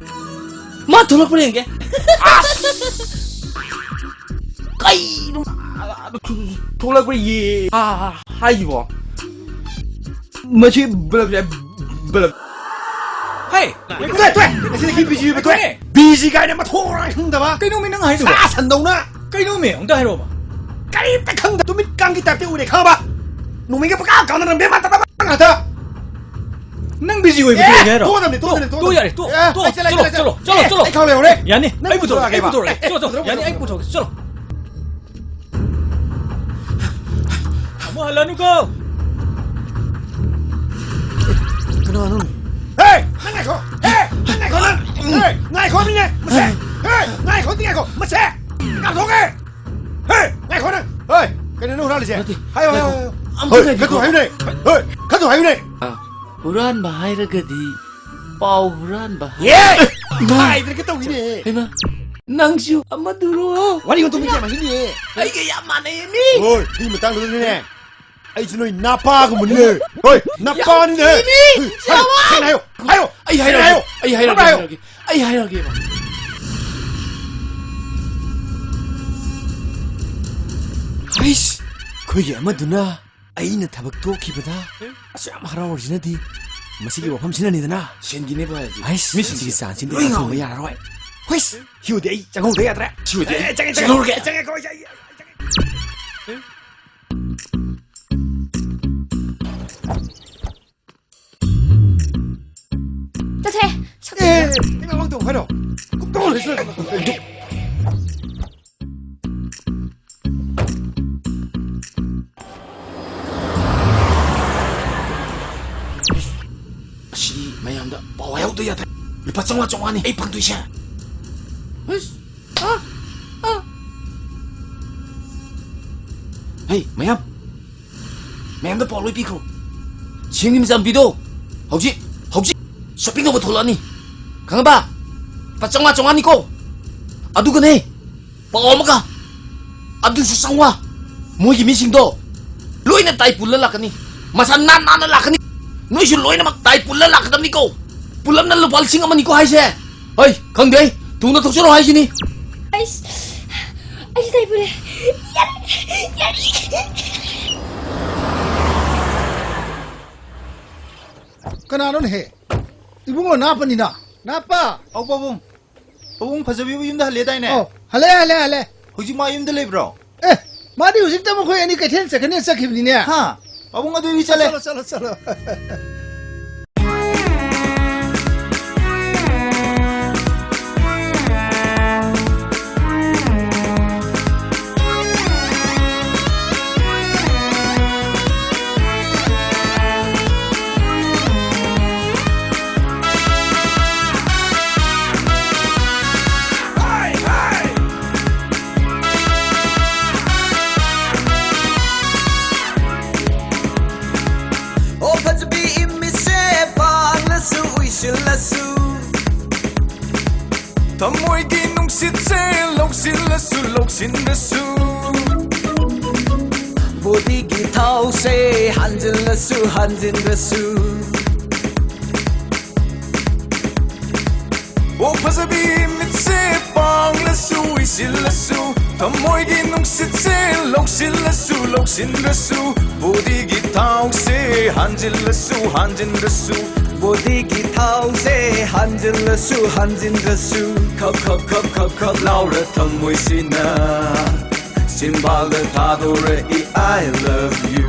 ꯃꯥ ꯊꯣꯛꯂꯛꯄ꯭ꯔꯥ ꯌꯦꯡꯒꯦ꯫ ꯑꯁ! ꯀꯩꯅꯣ? ꯊꯣꯛꯂꯛꯄ꯭ꯔꯥ ꯌꯦ-, ꯑꯥ, ꯍꯥꯏꯁꯤꯕꯣ? ꯃꯁꯤ ꯕꯂꯞꯁꯦ, ꯕꯂꯞ꯫ ꯍꯦ! ꯇꯣꯛꯑꯦ, ꯇꯣꯛꯑꯦ! ꯉꯁꯤꯗꯒꯤ ꯕꯤꯖꯤ ꯑꯣꯏꯕ ꯇꯣꯛꯑꯦ! ꯀꯩꯅꯣꯅꯦ? ꯕꯤꯖꯤ ꯀꯥꯏꯅ ꯃꯊꯣꯡ ꯃꯔꯝ ꯈꯪꯗꯕ! ꯀꯩꯅꯣꯃꯤ ꯅꯪ ꯍꯥꯏꯗꯨꯕꯣ? ꯁꯥ ꯁꯟꯗꯧꯅ! ꯀꯩꯅꯣꯃꯤ? ꯑꯝꯇ ꯍꯥꯏꯔꯛꯑꯣꯕ꯫ ꯀꯔꯤꯝꯇ ꯈꯪꯗ ꯇꯨꯃꯤꯠ ꯀꯥꯡꯒꯤ ꯇꯥꯏꯞꯇ ꯎꯔꯦ, ꯈꯪꯉꯕ? ꯅꯣꯡꯃꯩꯒ ꯄꯪꯀꯥꯞ ꯀꯥꯞꯅꯔꯝꯕ ꯃꯦꯟ ꯃꯥꯟ ꯇꯥꯗꯕ ꯉꯥꯛꯇ! ꯅꯪ ꯕꯤꯖꯤ ꯑꯣꯏꯕ ꯑꯦ, ꯇꯣꯛꯑꯒꯦ ꯍꯥꯏꯔꯣ? ꯇꯣꯛꯑꯗꯕꯅꯤ, ꯇꯣꯛꯑꯗꯕꯅꯤ, ꯇꯣꯛꯑꯣ, ꯇꯣꯛꯑꯗꯕꯅꯤ꯫ ꯌꯥꯔꯦ, ꯇꯣꯛꯑꯣ, ꯑꯦ, ꯇꯣꯛꯑꯣ, ꯑꯩ ꯆꯠꯂꯦ, ꯑꯩ ꯆꯠꯂꯦ, ꯆꯠꯂꯣ, ꯆꯠꯂꯦ꯫ ꯆꯠꯂꯣ, ꯑꯦ, ꯆꯠꯂꯣ, ꯑꯩ ꯈꯥꯎ ꯂꯩꯍꯧꯔꯦ꯫ ꯌꯥꯅꯤ, ꯅꯪ ꯑꯩ ꯄꯨꯊꯣꯔꯛꯑꯒꯦ, ꯑꯩ ꯄꯨꯊꯣꯔꯛꯑꯒꯦꯕ꯫ ꯄꯨꯊꯣꯔꯛꯑꯒꯦ꯫ ꯆꯠꯂꯣ, ꯆꯠꯂꯣ, ꯌꯥꯅꯤ, ꯑꯩ ꯄꯨꯊꯣꯔꯛꯑꯒꯦ, ꯆꯠꯂꯣ꯫ ꯑꯃꯨꯛ ꯍꯜꯂꯅꯨꯀꯣ꯫ ꯀꯅꯥꯅꯣ? ꯍꯦ! ꯅꯪ ꯉꯥꯏꯈꯣ! ꯍꯦ! ꯅꯪ ꯉꯥꯏꯈꯣ ꯅꯪ! ꯍꯦ! ꯉꯥꯏꯈꯣ ꯃꯤꯅꯦ! ꯃꯁꯦ! ꯍꯦ! ꯉꯥꯏꯈꯣ ꯉꯥꯏꯈꯣ! ꯃꯁꯦ! ꯀꯥꯞꯊꯣꯛꯀꯦ! ꯍꯦ! ꯉꯥꯏꯈꯣ ꯅꯪ! ꯍꯣꯏ! ꯀꯩꯅꯣ ꯅꯪ ꯍꯨꯔꯥꯜꯂꯤꯁꯦ? ꯅꯠꯇꯦ, ꯍꯥꯏꯌꯣ, ꯍꯥꯏꯌꯣ, ꯉꯥꯏꯈꯣ꯫ ꯍꯥꯏꯌꯣ! ꯑꯝꯇ ꯍꯣꯏ! ꯉꯥꯏꯈꯣꯀꯣ꯫ ꯀꯠꯇꯨ ꯍꯥꯏꯌꯨꯅꯦ! ꯍꯣꯏ! ꯀꯠꯇꯨ ꯍꯥꯏꯌꯨꯅꯦ! ꯑ, ꯍꯨꯔꯥꯟꯕ ꯍꯥꯏꯔꯒꯗꯤ ꯄꯥꯎ ꯍꯨꯔꯥꯟꯕ ꯍꯥꯏ-, ꯌꯦ! ꯏꯃꯥ! ꯍꯥꯏꯗ꯭ꯔꯒ ꯇꯧꯏꯅꯦ! ꯍꯩꯃꯥ! ꯅꯪꯁꯨ ꯑꯃꯗꯨꯔꯣ? ꯋꯥꯔꯤ ꯑꯣꯟꯊꯣꯛꯄ ꯌꯥꯝ ꯍꯩꯅꯦ! ꯑꯩꯒ ꯌꯥꯝ ꯃꯥꯟꯅꯩꯌꯦ ꯃꯤ! ꯍꯣꯏ! ꯃꯤ ꯃꯇꯥꯡꯗꯨꯗꯅꯦ! ꯑꯩꯁꯨ ꯅꯣꯏ ꯅꯄꯥꯒꯨꯝꯕꯅꯤꯅꯦ! ꯍꯣꯏ! ꯅꯄꯥꯅꯤꯅꯦ! ꯌꯥꯝ ꯊꯤꯅꯤ! ꯍꯣꯏ! ꯁꯦꯡꯅ ꯍꯥꯏꯌꯣ! ꯍꯥꯏꯌꯣ! ꯑꯩ ꯍꯥꯏꯔꯛꯑꯒꯦ! ꯍꯥꯏꯌꯣ! ꯑꯩ ꯍꯥꯏꯔꯛꯑꯒꯦ! ꯍꯥꯏꯌꯣ! ꯑꯩ ꯍꯥꯏꯔꯛꯑꯒꯦ! ꯑꯩ ꯍꯥꯏꯔꯛꯑꯒꯦꯕ! ꯍꯩꯁ! ꯑꯩꯈꯣꯏꯒꯤ ꯑꯃꯗꯨꯅ ꯑꯩꯅ ꯊꯕꯛ ꯇꯣꯛꯈꯤꯕꯗ ꯑꯁꯨꯛ ꯌꯥꯝ ꯍꯔꯥꯎꯔꯤꯁꯤꯅꯗꯤ ꯃꯁꯤꯒꯤ ꯋꯥꯐꯝꯁꯤꯅꯅꯤꯗꯅ꯫ ꯁꯦꯟꯒꯤꯅꯦꯕ ꯍꯥꯏꯁꯦ꯫ ꯍꯩꯁ! ꯃꯤꯁꯤꯡꯁꯦ ꯃꯁꯤꯒꯤ ꯆꯥꯟꯁꯤꯅ ꯂꯣꯏ ꯊꯣꯡꯕ ꯉꯥꯎꯔꯦ꯫ ꯌꯥꯔꯔꯣꯏ꯫ ꯍꯨꯏꯁ! ꯁꯤꯕꯨꯗꯤ ꯑꯩ ꯆꯪꯍꯧꯗ ꯌꯥꯗ꯭ꯔꯦ꯫ ꯁꯤꯕꯨꯗꯤ ꯑꯩ ꯑꯦ, ꯆꯪꯉꯦ, ꯆꯪꯉꯦ, ꯆꯪꯍꯧꯔꯒꯦ꯫ ꯆꯪꯉꯦ, ꯆꯪꯉꯦ, ꯆꯪꯉꯦ, ꯆꯪꯉꯦ꯫ ꯆꯠꯁꯦ꯫ ꯁꯛ- ꯑꯦ, ꯑꯦ, ꯑꯦ, ꯏꯃꯥ, ꯃꯥꯡ ꯇꯧ ꯍꯥꯏꯔꯣ? ꯀꯨꯞ ꯇꯧ ꯂꯩꯁꯤꯜꯂꯦ꯫ ꯑꯁꯤꯗꯤ ꯃꯌꯥꯝꯗ ꯄꯥꯎ ꯍꯥꯏꯍꯧꯗ ꯌꯥꯗ꯭ꯔꯦ꯫ ꯂꯨꯄꯥ ꯆꯥꯝꯃꯉꯥ, ꯆꯥꯝꯃꯉꯥꯅꯤ ꯑꯩ ꯐꯪꯗꯣꯏꯁꯦ꯫ ꯑꯁ! ꯑ! ꯑ! ꯍꯩ, ꯃꯌꯥꯝ! ꯃꯌꯥꯝꯗ ꯄꯥꯎ ꯂꯣꯏ ꯄꯤꯈ꯭ꯔꯣ꯫ ꯁꯤꯡꯒꯤ ꯃꯆꯥꯅꯨꯄꯤꯗꯣ ꯍꯧꯖꯤꯛ, ꯍꯧꯖꯤꯛ shopping ꯇꯧꯕ ꯊꯣꯛꯂꯛꯑꯅꯤ꯫ ꯈꯪꯉꯕ? ꯂꯨꯄꯥ ꯆꯥꯝꯃꯉꯥ, ꯆꯥꯝꯃꯉꯥꯅꯤꯀꯣ꯫ ꯑꯗꯨꯒꯅꯦ, ꯄꯥꯎ ꯑꯃꯒ, ꯑꯗꯨꯁꯨ ꯆꯥꯝꯃꯉꯥ꯫ ꯃꯣꯏꯒꯤ ꯃꯤꯁꯤꯡꯗꯣ ꯂꯣꯏꯅ ꯇꯥꯏ ꯄꯨꯜꯂ ꯂꯥꯛꯀꯅꯤ꯫ ꯃꯁꯥ ꯅꯥꯟ ꯅꯥꯟꯅ ꯂꯥꯛꯀꯅꯤ꯫ ꯅꯣꯏꯁꯨ ꯂꯣꯏꯅꯃꯛ ꯇꯥꯏ ꯄꯨꯜꯂ ꯂꯥꯛꯀꯗꯕꯅꯤꯀꯣ꯫ ꯄꯨꯂꯞꯅ ꯂꯨꯄꯥ ꯂꯤꯁꯤꯡ ꯑꯃꯅꯤꯀꯣ ꯍꯥꯏꯁꯦ꯫ ꯍꯩ, ꯈꯪꯗꯦ꯫ ꯊꯨꯅ ꯊꯣꯛꯆꯔꯣ ꯍꯥꯏꯁꯤꯅꯤ꯫ ꯑꯩꯁ, ꯑꯩꯁꯨ ꯇꯥꯏ ꯄꯨꯜꯂꯦ꯫ ꯌꯥꯔꯦ, ꯌꯥꯔꯦ꯫ ꯀꯅꯥꯅꯣꯅꯦꯍꯦ? ꯏꯕꯨꯡꯉꯣ ꯅꯥꯄꯅꯤꯅ꯫ ꯅꯥꯄ! ꯑꯧ, ꯄꯥꯕꯨꯡ꯫ ꯄꯥꯕꯨꯡ, ꯐꯖꯕꯤꯕꯨ ꯌꯨꯝꯗ ꯍꯜꯂꯦꯗꯥꯏꯅꯦ? ꯑꯣ, ꯍꯜꯂꯦ, ꯍꯜꯂꯦ, ꯍꯜꯂꯦ꯫ ꯍꯧꯖꯤꯛ ꯃꯥ ꯌꯨꯝꯗ ꯂꯩꯕ꯭ꯔꯣ? ꯑꯦ, ꯃꯥꯗꯤ ꯍꯧꯖꯤꯛꯇ ꯃꯈꯣꯏ ꯑꯅꯤ ꯀꯩꯊꯦꯜ ꯆꯠꯀꯅꯤ ꯆꯠꯈꯤꯕꯅꯤꯅꯦ꯫ ꯍꯥ? ꯄꯥꯕꯨꯡ, ꯑꯗꯨꯗꯤ ꯆꯠꯂꯦ꯫ ꯆꯠꯂꯣ, ꯆꯠꯂꯣ, ꯆꯠꯂꯣ꯫ ꯑꯣ ꯐꯖꯕꯤ ꯏꯃꯤꯠꯁꯦ ꯄꯥꯡꯂꯁꯨ ꯎꯏꯁꯤꯜꯂꯁꯨ, ꯊꯃꯣꯏꯒꯤ ꯅꯨꯡꯁꯤꯠꯁꯦ ꯂꯧꯁꯤꯜꯂꯁꯨ ꯂꯧꯁꯤꯟꯗ꯭ꯔꯁꯨ, ꯕꯣꯗꯤꯒꯤ ꯊꯥꯎꯁꯦ ꯍꯟꯖꯤꯜꯂꯁꯨ ꯍꯟꯖꯤꯟꯗ꯭ꯔꯁꯨ, ꯑꯣ ꯐꯖꯕꯤ ꯃꯤꯠꯁꯦ ꯄꯥꯡꯂꯁꯨ ꯏꯁꯤꯜꯂꯁꯨ, ꯊꯃꯣꯏꯒꯤ ꯅꯨꯡꯁꯤꯠꯁꯦ ꯂꯧꯁꯤꯜꯂꯁꯨ ꯂꯧꯁꯤꯟꯗ꯭ꯔꯁꯨ, ꯕꯣꯗꯤꯒꯤ ꯊꯥꯎꯁꯦ ꯍꯟꯖꯤꯜꯂꯁꯨ ꯍꯟꯖꯤꯟꯗ꯭ꯔꯁꯨ, ꯕꯣꯗꯤꯒꯤ ꯊꯥꯎꯁꯦ ꯍꯟꯖꯤꯜꯂꯁꯨ ꯍꯟꯖꯤꯟꯗ꯭ꯔꯁꯨ, ꯈꯞ ꯈꯞ ꯈꯞ ꯈꯞ ꯈꯞ ꯂꯥꯎꯔ ꯊꯃꯣꯏꯁꯤꯅ ꯆꯤꯝꯕꯥꯜꯗ ꯊꯥꯗꯣꯔꯛꯏ I love you,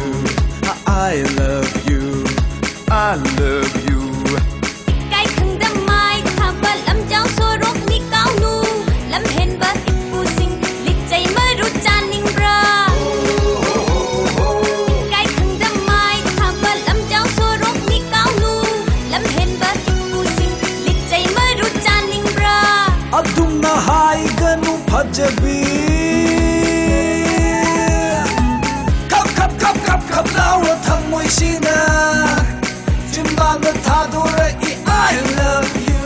I love you, I love you. ꯏꯀꯥꯏ ꯈꯪꯗ ꯃꯥꯏ ꯊꯥꯕ ꯂꯝꯖꯥꯎ ꯁꯣꯔꯣꯛ ꯃꯤ ꯀꯥꯎꯅꯨ, ꯂꯝꯍꯦꯟꯕ ꯏꯄꯨꯁꯤꯡ ꯂꯤꯛꯆꯩ ꯃꯔꯨ ꯆꯥꯅꯤꯡꯕ꯭ꯔꯥ? ꯏꯀꯥꯏ ꯈꯪꯗ ꯃꯥꯏ ꯊꯥꯕ ꯂꯝꯖꯥꯎ ꯁꯣꯔꯣꯛ ꯃꯤ ꯀꯥꯎꯅꯨ, ꯂꯝꯍꯦꯟꯕ ꯏꯄꯨꯁꯤꯡ ꯂꯤꯛꯆꯩ ꯃꯔꯨ ꯆꯥꯅꯤꯡꯕ꯭ꯔꯥ? ꯑꯗꯨꯝꯅ ꯍꯥꯏꯒꯅꯨ ꯐꯖꯕꯤ, ꯈꯞ ꯈꯞ ꯈꯞ ꯈꯞ ꯈꯞ ꯂꯥꯎꯔ ꯊꯃꯣꯏꯁꯤꯅ ꯆꯤꯝꯕꯥꯜꯗ ꯊꯥꯗꯣꯔꯛꯏ I love you,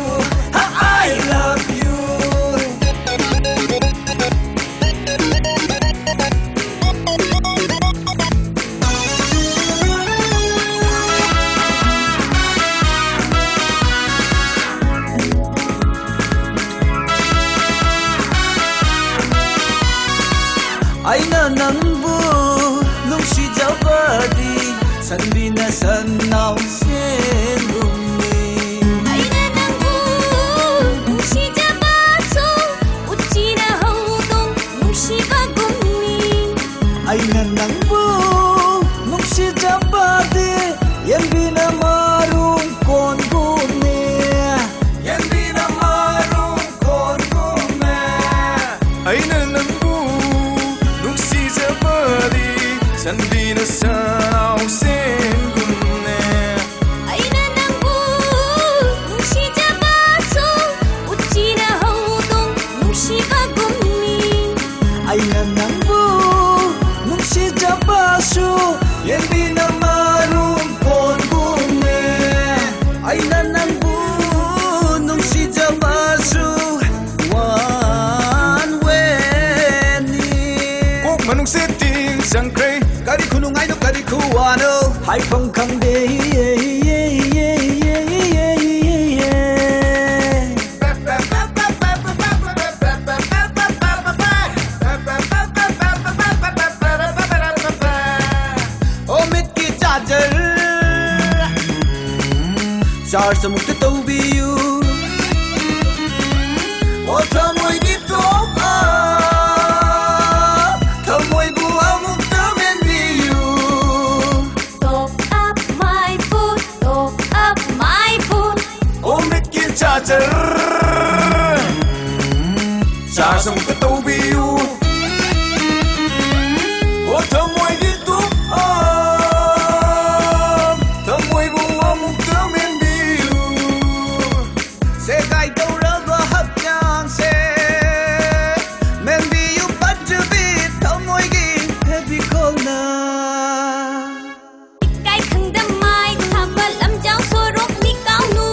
I love you. ꯑꯩꯅ ꯅꯪꯕꯨ ꯅꯨꯡꯁꯤꯖꯕꯗꯤ ꯁꯟꯕꯤꯅ ꯁꯟꯅꯥꯎ ꯁꯦꯟ ꯆꯪꯈ꯭ꯔꯦ꯫ ꯀꯔꯤ ꯈꯨꯅꯨꯡꯉꯥꯏꯅꯣ, ꯀꯔꯤ ꯈꯨꯋꯥꯅꯣ, ꯍꯥꯏꯐꯝ ꯈꯪꯗꯦ꯫ ꯑꯣ ꯃꯤꯠꯀꯤ ꯆꯥꯖꯔ, ꯆꯥꯔꯖ ꯑꯃꯨꯛꯇ ꯇꯧꯕꯤꯌꯨ꯫ ꯑꯣ ꯊꯃꯣꯏꯒꯤ ꯇꯣꯞ ꯑꯞ, ꯊꯃꯣꯏꯕꯨ ꯑꯃꯨꯛꯇ ꯃꯦꯟꯕꯤꯌꯨ꯫ Top up my food, top up my food. ꯑꯣ ꯃꯤꯠꯀꯤ ꯆꯥꯖꯔ, ꯆꯥꯔꯖ ꯑꯃꯨꯛꯇ ꯇꯧꯕꯤꯌꯨ꯫ ꯑꯣ ꯊꯃꯣꯏꯒꯤ ꯇꯣꯞ ꯑꯞ, ꯊꯃꯣꯏꯕꯨ ꯑꯃꯨꯛꯇ ꯃꯦꯟꯕꯤꯌꯨ꯫ ꯁꯦꯒꯥꯏ ꯇꯧꯔꯕ ꯍꯛꯆꯥꯡꯁꯦ ꯃꯦꯟꯕꯤꯌꯨ ꯄꯥꯟꯖꯕꯤ ꯊꯃꯣꯏꯒꯤ ꯐꯦꯕꯤꯀꯣꯜꯅ꯫ ꯏꯀꯥꯏ ꯈꯪꯗ ꯃꯥꯏ ꯊꯥꯕ ꯂꯝꯖꯥꯎ ꯁꯣꯔꯣꯛ ꯃꯤ ꯀꯥꯎꯅꯨ꯫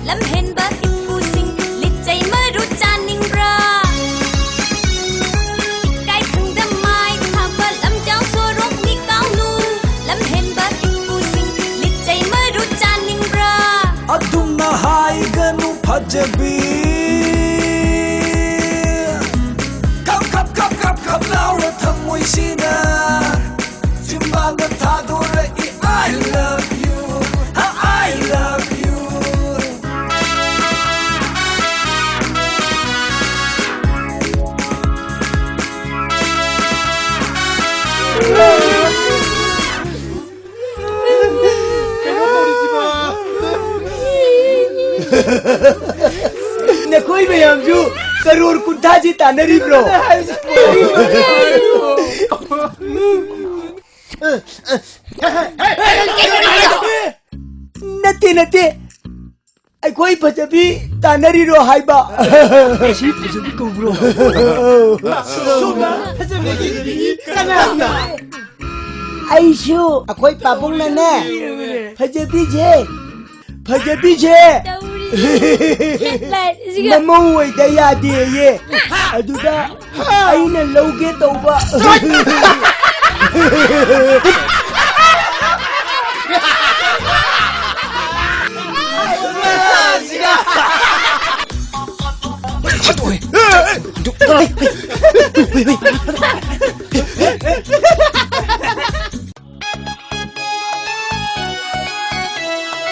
ꯂꯝꯍꯦꯟꯕ ꯏꯄꯨꯁꯤꯡ ꯂꯤꯠꯆꯩ ꯃꯔꯨ ꯆꯥꯅꯤꯡꯕ꯭ꯔꯥ? ꯏꯀꯥꯏ ꯈꯪꯗ ꯃꯥꯏ ꯊꯥꯕ ꯂꯝꯖꯥꯎ ꯁꯣꯔꯣꯛ ꯃꯤ ꯀꯥꯎꯅꯨ꯫ ꯂꯝꯍꯦꯟꯕ ꯏꯄꯨꯁꯤꯡ ꯂꯤꯠꯆꯩ ꯃꯔꯨ ꯆꯥꯅꯤꯡꯕ꯭ꯔꯥ? ꯑꯗꯨꯝꯅ ꯍꯥꯏꯒꯅꯨ ꯐꯖꯕꯤ꯫ ꯈꯞ ꯈꯞ ꯈꯞ ꯈꯞ ꯈꯞ ꯂꯥꯎꯔ ꯊꯃꯣꯏꯁꯤꯅ ꯆꯤꯝꯕꯥꯜꯗ ꯊꯥꯗꯣꯔꯛꯏ I love you, I love you꯫ ꯅꯈꯣꯏ ꯃꯌꯥꯝꯁꯨ ꯀꯔꯣꯔ ꯀꯨꯟꯊ꯭ꯔꯥꯁꯤ ꯇꯥꯟꯅꯔꯤꯕ꯭ꯔꯣ? ꯅꯠꯇꯦ, ꯅꯠꯇꯦ, ꯑꯩꯈꯣꯏ ꯐꯖꯕꯤ ꯇꯥꯟꯅꯔꯤꯔꯣ ꯍꯥꯏꯕ? ꯑꯁꯤ ꯐꯖꯕꯤ ꯀꯧꯕ꯭ꯔꯣ? ꯁꯣꯝꯅ ꯐꯖꯕꯤ ꯀꯅꯥꯅ? ꯑꯩꯁꯨ ꯑꯩꯈꯣꯏ ꯄꯥꯕꯨꯡꯅꯅꯦ ꯐꯖꯕꯤꯁꯦ, ꯐꯖꯕꯤꯁꯦ ꯇꯧꯔꯤꯁꯦ꯫ ꯍꯦꯠꯂꯥꯏꯠꯁꯤꯒ꯫ ꯃꯃꯧ ꯑꯣꯏꯗ ꯌꯥꯗꯦꯌꯦ꯫ ꯑꯗꯨꯗ ꯑꯩꯅ ꯂꯧꯒꯦ ꯇꯧꯕ꯫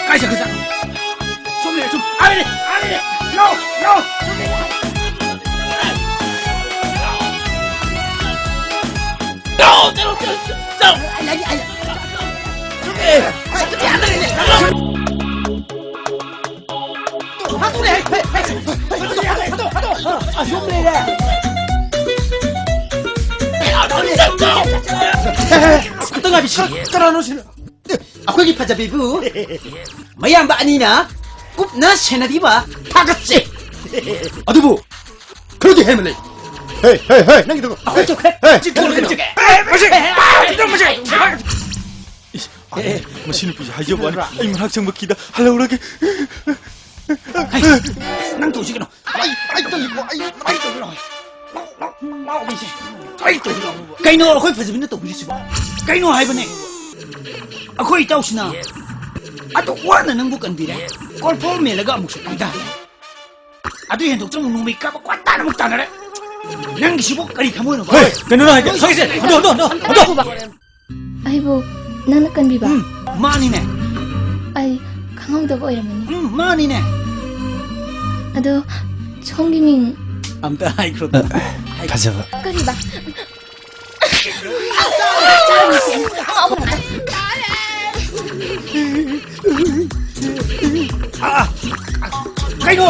ꯀꯥꯏ ꯆꯠꯈ꯭ꯔꯖꯥꯠꯅꯣ? ꯁꯣꯝ ꯂꯩꯔꯦ, ꯁꯣꯝ꯫ ꯑꯥ, ꯂꯩꯔꯦ, ꯑꯥ, ꯂꯩꯔꯦ꯫ ꯂꯥꯎ, ꯂꯥꯎ, ꯁꯣꯝ ꯂꯩꯔꯦ꯫ ꯂꯥꯎ, ꯆꯠꯂꯣ, ꯆꯠꯂꯣ, ꯆꯠꯂꯣ꯫ ꯂꯥꯎ, ꯂꯥꯎ, ꯂꯥꯎ, ꯂꯥꯎ꯫ ꯑꯩ, ꯑꯩ, ꯑꯩ꯫ ꯁꯣꯝ ꯂꯩꯔꯦ꯫ ꯑꯩ, ꯑꯩ, ꯑꯩ, ꯑꯩ꯫ ꯍꯥꯠꯇꯣꯛꯑꯦ, ꯍꯩ, ꯍꯩ, ꯍꯩ, ꯍꯩ, ꯍꯥꯠꯇꯣꯛꯑꯦ, ꯍꯥꯠꯇꯣꯛꯑꯦ, ꯍꯥꯠꯇꯣꯛꯑꯦ꯫ ꯑꯁꯣꯝ ꯂꯩꯔꯦ꯫ ꯑꯁ, ꯑꯝꯇ ꯉꯥꯏꯕꯤꯁꯤ꯫ ꯀꯅꯥꯅꯣ ꯁꯤꯅ? ꯑꯩꯈꯣꯏꯒꯤ ꯐꯖꯕꯤꯕꯨ ꯃꯌꯥꯝꯕ ꯑꯅꯤꯅ ꯀꯨꯞꯅ ꯁꯦꯟꯅꯕꯤꯕ ꯊꯥꯒꯠꯆꯩ꯫ ꯑꯗꯨꯕꯨ ꯈꯔꯗꯤ ꯍꯦꯟꯃꯜꯂꯦ꯫ ꯍꯦ, ꯍꯦ, ꯍꯦ, ꯅꯪꯒꯤꯗꯨ꯫ ꯑꯩꯈꯣꯏ ꯆꯠꯈ꯭ꯔꯦ꯫ ꯍꯦ, ꯆꯠꯈ꯭ꯔꯦ꯫ ꯍꯦ, ꯃꯁꯤ, ꯃꯁꯤ, ꯃꯁꯤ ꯅꯨꯄꯤꯁꯦ ꯍꯥꯏꯖꯕ ꯋꯥꯅꯤ, ꯑꯩ ꯃꯅꯥꯛ ꯆꯪꯕ ꯀꯤꯗ ꯍꯜꯍꯧꯔꯒꯦ꯫ ꯍꯩ, ꯅꯪ ꯇꯧꯁꯤ ꯀꯩꯅꯣ? ꯑꯩ, ꯑꯩ ꯇꯧꯏꯀꯣ, ꯑꯩ, ꯑꯩ ꯇꯧꯏꯀꯣ꯫ ꯂꯥꯎ, ꯂꯥꯎ, ꯂꯥꯎ, ꯃꯤꯁꯦ꯫ ꯑꯩ ꯇꯧꯏꯀꯣ꯫ ꯀꯩꯅꯣ ꯑꯩꯈꯣꯏ ꯐꯖꯕꯤꯅ ꯇꯧꯕꯤꯔꯤꯁꯤꯕꯣ? ꯀꯩꯅꯣ ꯍꯥꯏꯕꯅꯦ? ꯑꯩꯈꯣꯏ ꯏꯇꯥꯎꯁꯤꯅ ꯑꯗꯨ ꯋꯥꯅ ꯅꯪꯕꯨ ꯀꯟꯕꯤꯔꯦ꯫ ꯀꯣꯜꯐꯥꯎ ꯃꯦꯜꯂꯒ ꯑꯃꯨꯛꯁꯨ ꯀꯣꯏꯗꯥꯔꯦ꯫ ꯑꯗꯨ ꯍꯦꯟꯗꯣꯛꯇꯅ ꯅꯣꯡꯃꯩ ꯀꯥꯞꯄ ꯀ꯭ꯋꯥ ꯇꯥꯅ ꯑꯃꯨꯛ ꯇꯥꯅꯔꯦ꯫ ꯅꯪꯒꯤꯁꯤꯕꯨ ꯀꯔꯤ ꯊꯃꯣꯏꯅꯣ? ꯍꯣꯏ, ꯀꯩꯅꯣ ꯅꯪ ꯍꯥꯏꯁꯦ? ꯍꯧꯖꯤꯛꯁꯦ ꯍꯟꯗꯣ, ꯍꯟꯗꯣ, ꯍꯟꯗꯣ, ꯍꯟꯗꯣ꯫ ꯑꯩꯕꯨ ꯅꯪꯅ ꯀꯟꯕꯤꯕ? ꯎꯝ, ꯃꯥꯅꯤꯅꯦ꯫ ꯑꯩ ꯈꯪꯍꯧꯗꯕ ꯑꯣꯏꯔꯝꯃꯅꯤ꯫ ꯎꯝ, ꯃꯥꯅꯤꯅꯦ꯫ ꯑꯗꯣ ꯁꯣꯝꯒꯤ ꯃꯤꯡ? ꯑꯝꯇ ꯍꯥꯏꯈ꯭ꯔꯣ꯫ ꯐꯖꯕ꯫ ꯀꯔꯤꯕ? ꯑꯥ, ꯀꯩꯅꯣ?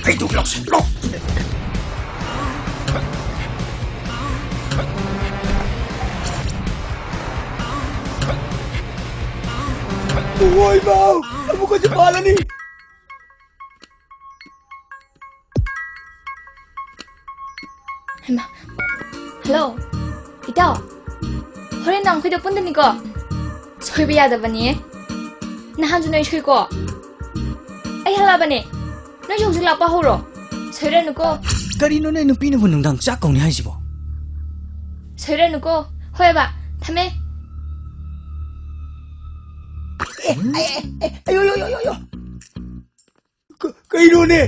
ꯑꯩ ꯇꯨ ꯂꯧꯁꯤ, ꯂꯧ꯫ ꯂꯣꯏꯕꯧ! ꯑꯃꯨꯛꯀꯁꯨ ꯄꯥꯜꯂꯅꯤ! ꯍꯩꯃꯥ꯫ ꯍꯜꯂꯣ꯫ ꯏꯇꯥꯎ꯫ ꯍꯣꯔꯦꯟ ꯅꯨꯡꯗꯥꯡ ꯑꯩꯈꯣꯏꯗ ꯄꯨꯟꯗꯅꯤꯀꯣ? ꯁꯣꯏꯕ ꯌꯥꯗꯕꯅꯤꯌꯦ꯫ ꯅꯍꯥꯟꯁꯨ ꯅꯣꯏ ꯁꯣꯏꯀꯣ? ꯑꯩ ꯍꯜꯂꯛꯑꯕꯅꯦ꯫ ꯅꯣꯏꯁꯨ ꯍꯧꯖꯤꯛ ꯂꯥꯛꯄ ꯍꯧꯔꯣ꯫ ꯁꯣꯏꯔꯅꯨꯀꯣ꯫ ꯀꯔꯤꯅꯣ ꯅꯣꯏ ꯅꯨꯄꯤꯅꯕꯨ ꯅꯨꯡꯗꯥꯡ ꯆꯥꯛ ꯀꯧꯅꯤ ꯍꯥꯏꯁꯤꯕꯣ? ꯁꯣꯏꯔꯅꯨꯀꯣ꯫ ꯍꯣꯏꯕ꯫ ꯊꯝꯃꯦ꯫ ꯑꯦ, ꯑꯦ, ꯑꯦ, ꯑꯦ, ꯑꯌꯣ, ꯌꯣ, ꯌꯣ, ꯌꯣ, ꯌꯣ꯫ ꯀ-, ꯀꯩꯅꯣꯅꯦ?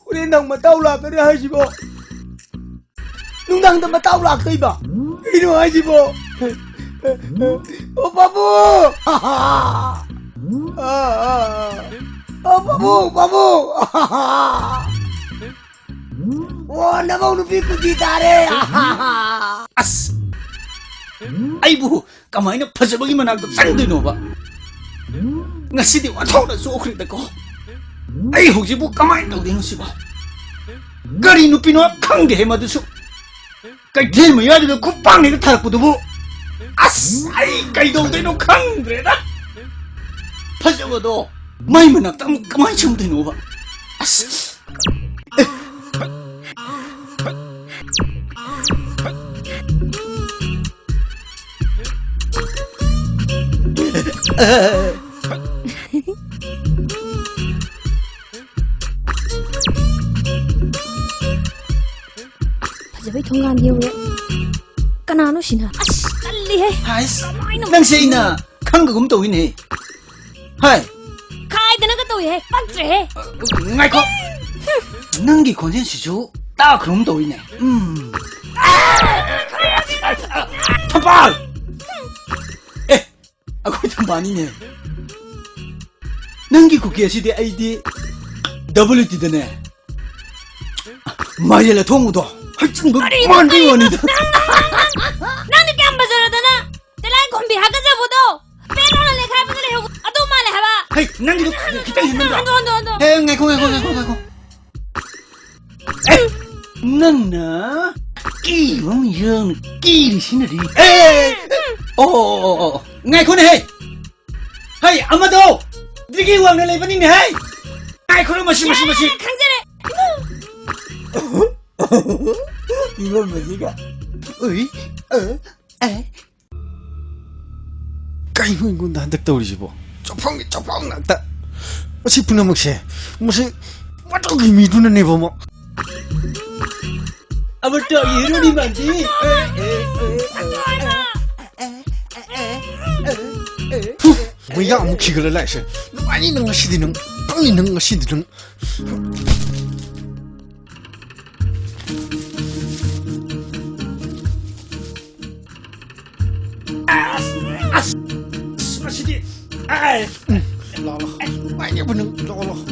ꯍꯣꯔꯦꯟ ꯅꯪ ꯃꯇꯥꯎ ꯂꯥꯛꯀꯅꯤ ꯍꯥꯏꯁꯤꯕꯣ? ꯅꯨꯡꯗꯥꯡꯗ ꯃꯇꯥꯎ ꯂꯥꯛꯇꯣꯏꯕ? ꯀꯩꯅꯣ ꯍꯥꯏꯁꯤꯕꯣ? ꯑꯣ, ꯄꯥꯕꯨꯡ! ꯑꯥ, ꯑꯥ, ꯑꯥ꯫ ꯑꯣ, ꯄꯥꯕꯨꯡ, ꯄꯥꯕꯨꯡ! ꯑꯣ, ꯅꯃꯧ ꯅꯨꯄꯤ ꯀꯨꯟꯊꯤ ꯇꯥꯔꯦ! ꯑꯁ! ꯑꯩꯕꯨ ꯀꯃꯥꯏꯅ ꯐꯖꯕꯒꯤ ꯃꯅꯥꯛꯇ ꯆꯪꯗꯣꯏꯅꯣꯕ? ꯉꯁꯤꯗꯤ ꯋꯥꯊꯣꯛꯅ ꯆꯣꯛꯈ꯭ꯔꯦꯗꯀꯣ꯫ ꯑꯩ ꯍꯧꯖꯤꯛꯄꯨ ꯀꯃꯥꯏꯅ ꯇꯧꯗꯣꯏꯅꯣ ꯁꯤꯕꯣ? ꯀꯔꯤ ꯅꯨꯄꯤꯅꯣ ꯈꯪꯗꯦꯍꯦ ꯃꯗꯨꯁꯨ꯫ ꯀꯩꯊꯦꯜ ꯃꯌꯥꯏꯗꯨꯗ ꯈꯨꯄꯥꯡꯅꯤꯒ ꯊꯥꯔꯛꯄꯗꯨꯕꯨ꯫ ꯑꯁ, ꯑꯩ ꯀꯩꯗꯧꯗꯣꯏꯅꯣ ꯈꯪꯗ꯭ꯔꯦꯗ꯫ ꯐꯖꯕꯗꯣ ꯃꯩ ꯃꯅꯥꯛꯇ ꯑꯃꯨꯛ ꯀꯃꯥꯏꯅ ꯆꯪꯗꯣꯏꯅꯣꯕ? ꯑꯁ꯫ ꯐꯖꯕꯩ ꯊꯣꯡꯒꯥꯟꯗ ꯌꯧꯔꯦ꯫ ꯀꯅꯥꯅꯣ ꯁꯤꯅ? ꯑꯁ, ꯇꯜꯂꯤꯍꯦ꯫ ꯍꯥꯏꯁ, ꯀꯃꯥꯏꯅ ꯅꯪꯁꯦ ꯑꯩꯅ ꯈꯪꯕꯒꯨꯝ ꯇꯧꯏꯅꯦ꯫ ꯍꯥꯏ꯫ ꯈꯥꯏꯗꯅꯒ ꯇꯧꯏꯍꯦ, ꯄꯛꯇ꯭ꯔꯦꯍꯦ꯫ ꯉꯥꯏꯈꯣ꯫ ꯅꯪꯒꯤ ꯈꯣꯟꯖꯦꯜꯁꯤꯁꯨ ꯇꯥꯈ꯭ꯔꯒꯨꯝ ꯇꯧꯏꯅꯦ꯫ ꯎꯝ꯫ ꯊꯝꯕꯥꯜ! ꯑꯦ, ꯑꯩꯈꯣꯏ ꯊꯝꯕꯥꯜꯅꯤꯅꯦ꯫ ꯅꯪꯒꯤ ꯀꯨꯀꯤ ꯑꯁꯤꯗꯤ ꯑꯩꯗꯤ ꯗꯕꯜꯌꯨ ꯇꯤꯗꯅꯦ ꯃꯥꯏꯔꯦꯜ ꯑꯊꯣꯡꯕꯗꯣ ꯍꯩꯆꯤꯟꯕ ꯀꯔꯤꯅꯣ, ꯃꯥꯟꯕꯩ ꯀꯔꯤꯅꯣ? ꯋꯥꯅꯤꯗ꯫ ꯅꯪ, ꯅꯪ, ꯅꯪ, ꯅꯪꯗꯤ ꯀꯌꯥꯝ ꯐꯖꯔꯗꯅ ꯇꯤꯜꯍꯥꯏꯈꯣꯝꯕꯤ ꯍꯥꯀꯠꯆꯕꯗꯣ ꯄꯦꯟ ꯂꯥꯎꯅ ꯂꯩꯈꯥꯏꯕꯗ ꯂꯩꯍꯧꯕ ꯑꯗꯨ ꯃꯥꯜꯂꯦ ꯍꯥꯏꯕ꯫ ꯍꯩ, ꯅꯪꯒꯤꯗꯣ ꯈꯤꯇꯪ ꯍꯦꯟꯃꯟꯗ꯭ꯔꯣ? ꯍꯟꯗꯣ, ꯍꯟꯗꯣ, ꯍꯟꯗꯣ꯫ ꯑꯦ, ꯉꯥꯏꯈꯣ, ꯉꯥꯏꯈꯣ, ꯉꯥꯏꯈꯣ, ꯉꯥꯏꯈꯣ꯫ ꯑꯦ, ꯅꯪꯅ ꯀꯤꯕ ꯑꯃ ꯌꯥꯎꯅ ꯀꯤꯔꯤꯁꯤꯅꯗꯤ꯫ ꯑꯦ, ꯑꯣ, ꯑꯣ, ꯑꯣ, ꯑꯣ, ꯑꯣ꯫ ꯉꯥꯏꯈꯣꯅꯦ, ꯍꯦ꯫ ꯍꯩ, ꯑꯃꯗꯣ ꯗꯤꯒꯤ ꯋꯥꯡꯅ ꯂꯩꯕꯅꯤꯅꯦ, ꯍꯩ꯫ ꯉꯥꯏꯈꯣꯅꯦ, ꯃꯁꯤ, ꯃꯁꯤ, ꯃꯁꯤ꯫ ꯈꯪꯖꯔꯦ꯫ ꯏꯃꯝꯕꯁꯤꯒ꯫ ꯎꯏ, ꯑ, ꯑꯦ꯫ ꯀꯩꯅꯣ ꯑꯩꯉꯣꯟꯗ ꯍꯟꯗꯛ ꯇꯧꯔꯤꯁꯤꯕꯣ? ꯆꯐꯪꯒꯤ ꯆꯐꯪ ꯉꯥꯛꯇ꯫ ꯃꯁꯤ ꯄꯨꯝꯅꯃꯛꯁꯦ, ꯃꯁꯤ ꯃꯇꯧꯒꯤ ꯃꯤꯗꯨꯅꯅꯦꯕ ꯑꯃ꯫ ꯑꯃ ꯇꯧꯔꯤ ꯍꯦꯔꯣꯅꯤ ꯃꯥꯟꯕꯤ꯫ ꯑꯦ, ꯑꯦ, ꯑꯦ, ꯑꯦ, ꯑꯦ꯫ ꯃꯩꯌꯥ ꯑꯃꯨꯛ ꯈꯤꯒꯠꯂ ꯂꯥꯛꯏꯁꯦ꯫ ꯅꯨꯡꯉꯥꯏꯅꯤ ꯅꯪ ꯉꯁꯤꯗꯤ, ꯅꯪ ꯄꯪꯅꯤ ꯅꯪ ꯉꯁꯤꯗꯤ ꯅꯪ꯫ ꯑꯁ, ꯑꯁ, ꯑꯁ, ꯉꯁꯤꯗꯤ, ꯑꯥꯏ, ꯎꯝ, ꯂꯥꯛꯑꯣ, ꯂꯥꯛꯑꯣ꯫ ꯑꯁ, ꯅꯨꯡꯉꯥꯏꯅꯦꯕ ꯅꯪ, ꯂꯥꯛꯑꯣ, ꯂꯥꯛꯑꯣ꯫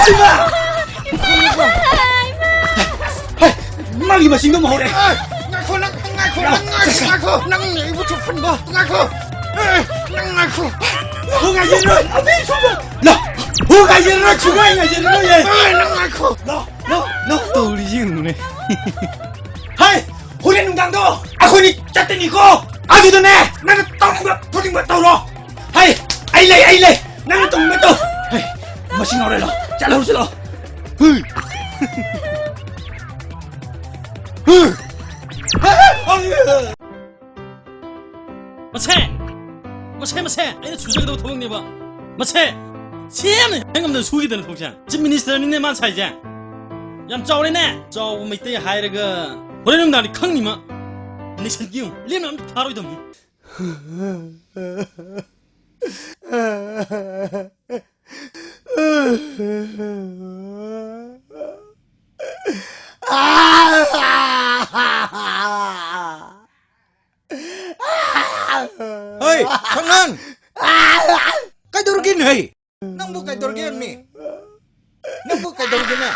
ꯏꯃꯥ! ꯍꯩ! ꯃꯥꯒꯤ ꯃꯁꯤꯡꯗꯣ ꯑꯃꯨꯛ ꯍꯧꯔꯦ꯫ ꯑꯦ, ꯉꯥꯏꯈꯣ, ꯅꯪ, ꯉꯥꯏꯈꯣ, ꯅꯪ, ꯉꯥꯏꯈꯣ, ꯉꯥꯏꯈꯣ, ꯅꯪꯅ ꯑꯩꯕꯨ ꯊꯣꯛꯍꯟꯕ, ꯉꯥꯏꯈꯣ, ꯑꯦ, ꯅꯪ ꯉꯥꯏꯈꯣ꯫ ꯍꯨ ꯉꯥꯏꯖꯤꯜꯂꯣ, ꯂꯥ, ꯍꯨ ꯉꯥꯏꯖꯤꯜꯂꯣ, ꯁꯨꯡꯉꯥꯏ ꯉꯥꯏꯖꯤꯜꯂꯣ, ꯑꯦ꯫ ꯑꯦ, ꯅꯪ ꯉꯥꯏꯈꯣ꯫ ꯂꯥ, ꯂꯥ, ꯂꯥ, ꯇꯧꯔꯤꯁꯤ ꯌꯦꯡꯉꯨꯅꯦ꯫ ꯍꯩ, ꯍꯣꯔꯦꯟ ꯅꯨꯡꯗꯥꯡꯗꯣ ꯑꯩꯈꯣꯏꯅꯤ ꯆꯠꯇꯅꯤꯀꯣ꯫ ꯑꯗꯨꯗꯅꯦ, ꯅꯪꯅ ꯇꯧꯅꯤꯡꯕ, ꯊꯣꯛꯅꯤꯡꯕ ꯇꯧꯔꯣ꯫ ꯍꯩ, ꯑꯩ ꯂꯩ, ꯑꯩ ꯂꯩ꯫ ꯅꯪꯅ ꯇꯧꯅꯤꯡꯕ ꯇꯧ꯫ ꯍꯩ, ꯃꯁꯤ ꯉꯥꯎꯔꯦ, ꯂꯥꯎ꯫ ꯆꯠꯂꯣ, ꯆꯠꯂꯣ꯫ ꯍꯨꯏ꯫ ꯍꯨꯏ꯫ ꯃꯁꯦ! ꯃꯁꯦ, ꯃꯁꯦ! ꯑꯩꯅ ꯁꯨꯖꯒꯗꯕ ꯊꯕꯛꯅꯦꯕ꯫ ꯃꯁꯦ! ꯁꯦꯝꯅ ꯍꯦꯟ ꯉꯝꯗꯅ ꯁꯨꯈꯤꯗꯅ ꯊꯕꯛꯁꯦ꯫ ꯆꯤꯐ ꯃꯤꯅꯤꯁꯇꯔꯅꯤꯅꯦ ꯃꯥꯅ ꯁꯥꯏꯁꯦ꯫ ꯌꯥꯝ ꯆꯥꯎꯔꯦꯅꯦ꯫ ꯆꯥꯎꯕ ꯃꯩꯇꯩ ꯍꯥꯏꯔꯒ ꯍꯣꯔꯦꯟ ꯅꯨꯡꯗꯥꯡꯗꯤ ꯈꯪꯅꯤ ꯃꯥ꯫ ꯅꯦꯛꯁꯟꯒꯤ ꯌꯦꯡꯉꯨ꯫ ꯂꯦꯝꯅ ꯑꯝꯇ ꯊꯥꯔꯣꯏꯗꯕꯅꯤ꯫ ꯍꯩ, ꯁꯪꯍꯥꯟ! ꯀꯩꯗꯧꯔꯒꯦꯅꯦ, ꯍꯩ? ꯅꯪꯕꯨ ꯀꯩꯗꯧꯔꯒꯦ ꯃꯤ? ꯅꯪꯕꯨ ꯀꯩꯗꯧꯔꯒꯦꯅꯦ?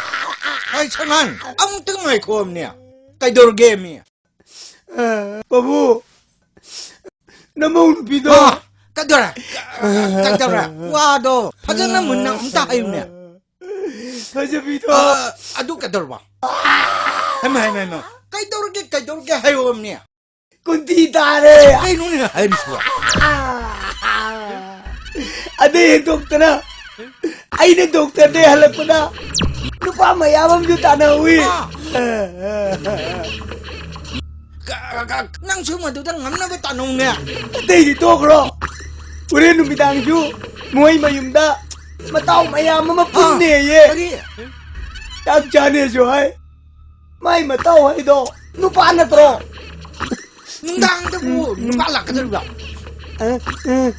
ꯍꯩ, ꯁꯪꯍꯥꯟ! ꯑꯃꯨꯛꯇꯪ ꯉꯥꯏꯈꯣ ꯃꯤ꯫ ꯀꯩꯗꯧꯔꯒꯦ ꯃꯤ? ꯄꯥꯕꯨ, ꯅꯃꯧ ꯅꯨꯄꯤꯗꯣ꯫ ꯑ, ꯀꯩꯗꯧꯔꯦ? ꯀꯩꯗꯧꯔꯦ? ꯋꯥꯗꯣ ꯐꯖꯅ ꯃꯨꯟꯅ ꯑꯝꯇ ꯍꯥꯏꯌꯨꯅꯦ꯫ ꯐꯖꯕꯤꯗꯣ꯫ ꯑ, ꯑꯗꯨ ꯀꯩꯗꯧꯔꯕ? ꯍꯩꯃꯥ, ꯍꯩꯃꯥ, ꯍꯩꯃꯥ꯫ ꯀꯩꯗꯧꯔꯒꯦ, ꯀꯩꯗꯧꯔꯒꯦ ꯍꯥꯏꯌꯣꯃꯤ꯫ ꯀꯨꯟꯇꯤ ꯇꯥꯔꯦ꯫ ꯀꯩꯅꯣꯅꯦ ꯍꯥꯏꯔꯤꯁꯤꯕꯣ? ꯑꯗꯩ ꯍꯦꯟꯗꯣꯛꯇꯅ ꯑꯩꯅ ꯗꯣꯛꯇꯔꯗꯩ ꯍꯜꯂꯛꯄꯗ ꯅꯨꯄꯥ ꯃꯌꯥꯝ ꯑꯃꯁꯨ ꯇꯥꯟꯅꯍꯧꯋꯤ꯫ ꯑꯥ꯫ ꯀ-, ꯀ-, ꯅꯪꯁꯨ ꯃꯗꯨꯗ ꯉꯝꯅꯕ ꯇꯥꯟꯅꯧꯅꯦ꯫ ꯑꯇꯩꯗꯤ ꯇꯣꯛꯈ꯭ꯔꯣ꯫ ꯍꯣꯔꯦꯟ ꯅꯨꯃꯤꯗꯥꯡꯁꯨ ꯃꯣꯏ ꯃꯌꯨꯝꯗ ꯃꯇꯥꯎ ꯃꯌꯥꯝ ꯑꯃ ꯄꯨꯟꯅꯦꯌꯦ꯫ ꯀꯔꯤ? ꯆꯥꯛ ꯆꯥꯅꯦꯁꯨ ꯍꯥꯏ꯫ ꯃꯥꯏ ꯃꯇꯥꯎ ꯍꯥꯏꯗꯣ ꯅꯨꯄꯥ ꯅꯠꯇ꯭ꯔꯣ? ꯅꯨꯡꯗꯥꯡꯗꯕꯨ ꯅꯨꯄꯥ ꯂꯥꯛꯀꯗꯧꯔꯤꯕ?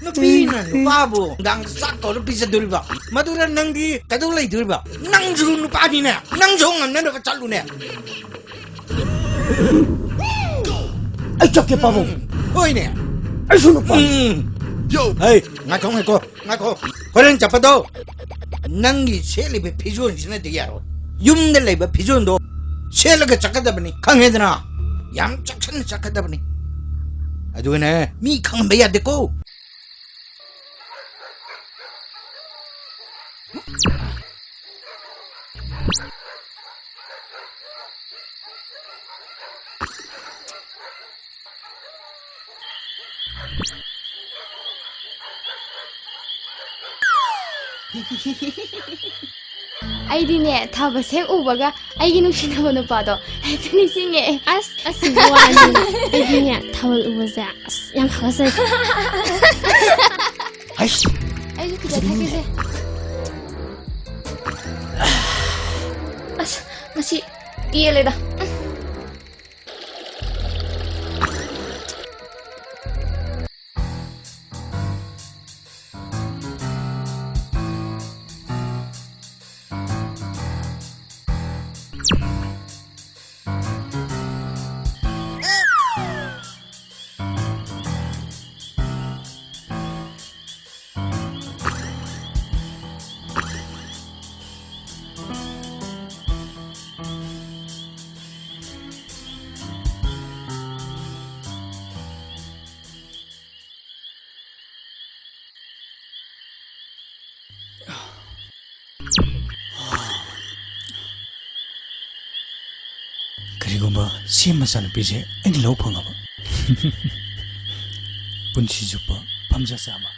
ꯅꯨꯄꯤꯅ ꯅꯨꯄꯥꯕꯨ ꯅꯨꯡꯗꯥꯡꯗ ꯆꯥꯛ ꯀꯧꯔ ꯄꯤꯖꯗꯣꯔꯤꯕ? ꯃꯗꯨꯗ ꯅꯪꯗꯤ ꯀꯩꯗꯧ ꯂꯩꯗꯣꯔꯤꯕ? ꯅꯪꯁꯨ ꯅꯨꯄꯥꯅꯤꯅꯦ, ꯅꯪꯁꯨ ꯉꯝꯅꯅꯕ ꯆꯠꯂꯨꯅꯦ꯫ ꯑꯩ ꯆꯠꯀꯦ, ꯄꯥꯕꯨꯡ꯫ ꯎꯝ, ꯍꯣꯏꯅꯦ꯫ ꯑꯩꯁꯨ ꯅꯨꯄꯥꯅꯤ꯫ ꯎꯝ꯫ ꯍꯩ, ꯉꯥꯏꯈꯣ, ꯉꯥꯏꯈꯣ, ꯉꯥꯏꯈꯣ꯫ ꯍꯣꯔꯦꯟ ꯆꯠꯄꯗꯣ ꯅꯪꯒꯤ ꯁꯦꯠꯂꯤꯕ ꯐꯤꯖꯣꯜꯁꯤꯅꯗꯤ ꯌꯥꯔꯣꯏ꯫ ꯌꯨꯝꯗ ꯂꯩꯕ ꯐꯤꯖꯣꯜꯗꯣ ꯁꯦꯠꯂꯒ ꯆꯠꯀꯗꯕꯅꯤ, ꯈꯪꯉꯦꯗꯅ? ꯌꯥꯝ ꯆꯦꯛꯁꯤꯟꯅ ꯆꯠꯀꯗꯕꯅꯤ꯫ ꯑꯗꯨꯒꯅꯦ, ꯃꯤ ꯈꯪꯍꯟꯕ ꯌꯥꯗꯦꯀꯣ꯫ ꯑꯩꯗꯤꯅꯦ, ꯊꯥꯕꯜ ꯍꯦꯛ ꯎꯕꯒ ꯑꯩꯒꯤ ꯅꯨꯡꯁꯤꯅꯕ ꯅꯨꯄꯥꯗꯣ ꯍꯦꯛꯇ ꯅꯤꯡꯁꯤꯡꯉꯛꯑꯦ꯫ ꯑꯁ, ꯑꯁꯤꯒꯤ ꯋꯥꯅꯤ꯫ ꯑꯩꯗꯤꯅꯦ, ꯊꯥꯕꯜ ꯎꯕꯁꯦ ꯑꯁ ꯌꯥꯝ ꯍꯥꯒꯠꯆꯩ꯫ ꯍꯩꯁ! ꯑꯩꯁꯨ ꯈꯤꯇ ꯊꯛꯀꯦꯁꯦ꯫ ꯑꯁ, ꯉꯁꯤ ꯄꯦꯜꯂꯦꯗ꯫ ꯀꯔꯤꯒꯨꯝꯕ ꯁꯤ ꯃꯆꯥꯅꯨꯄꯤꯁꯦ ꯑꯩꯅ ꯂꯧ ꯐꯪꯉꯕ, ꯄꯨꯟꯁꯤ ꯆꯨꯞꯄ ꯐꯝꯖ ꯆꯥꯕ꯫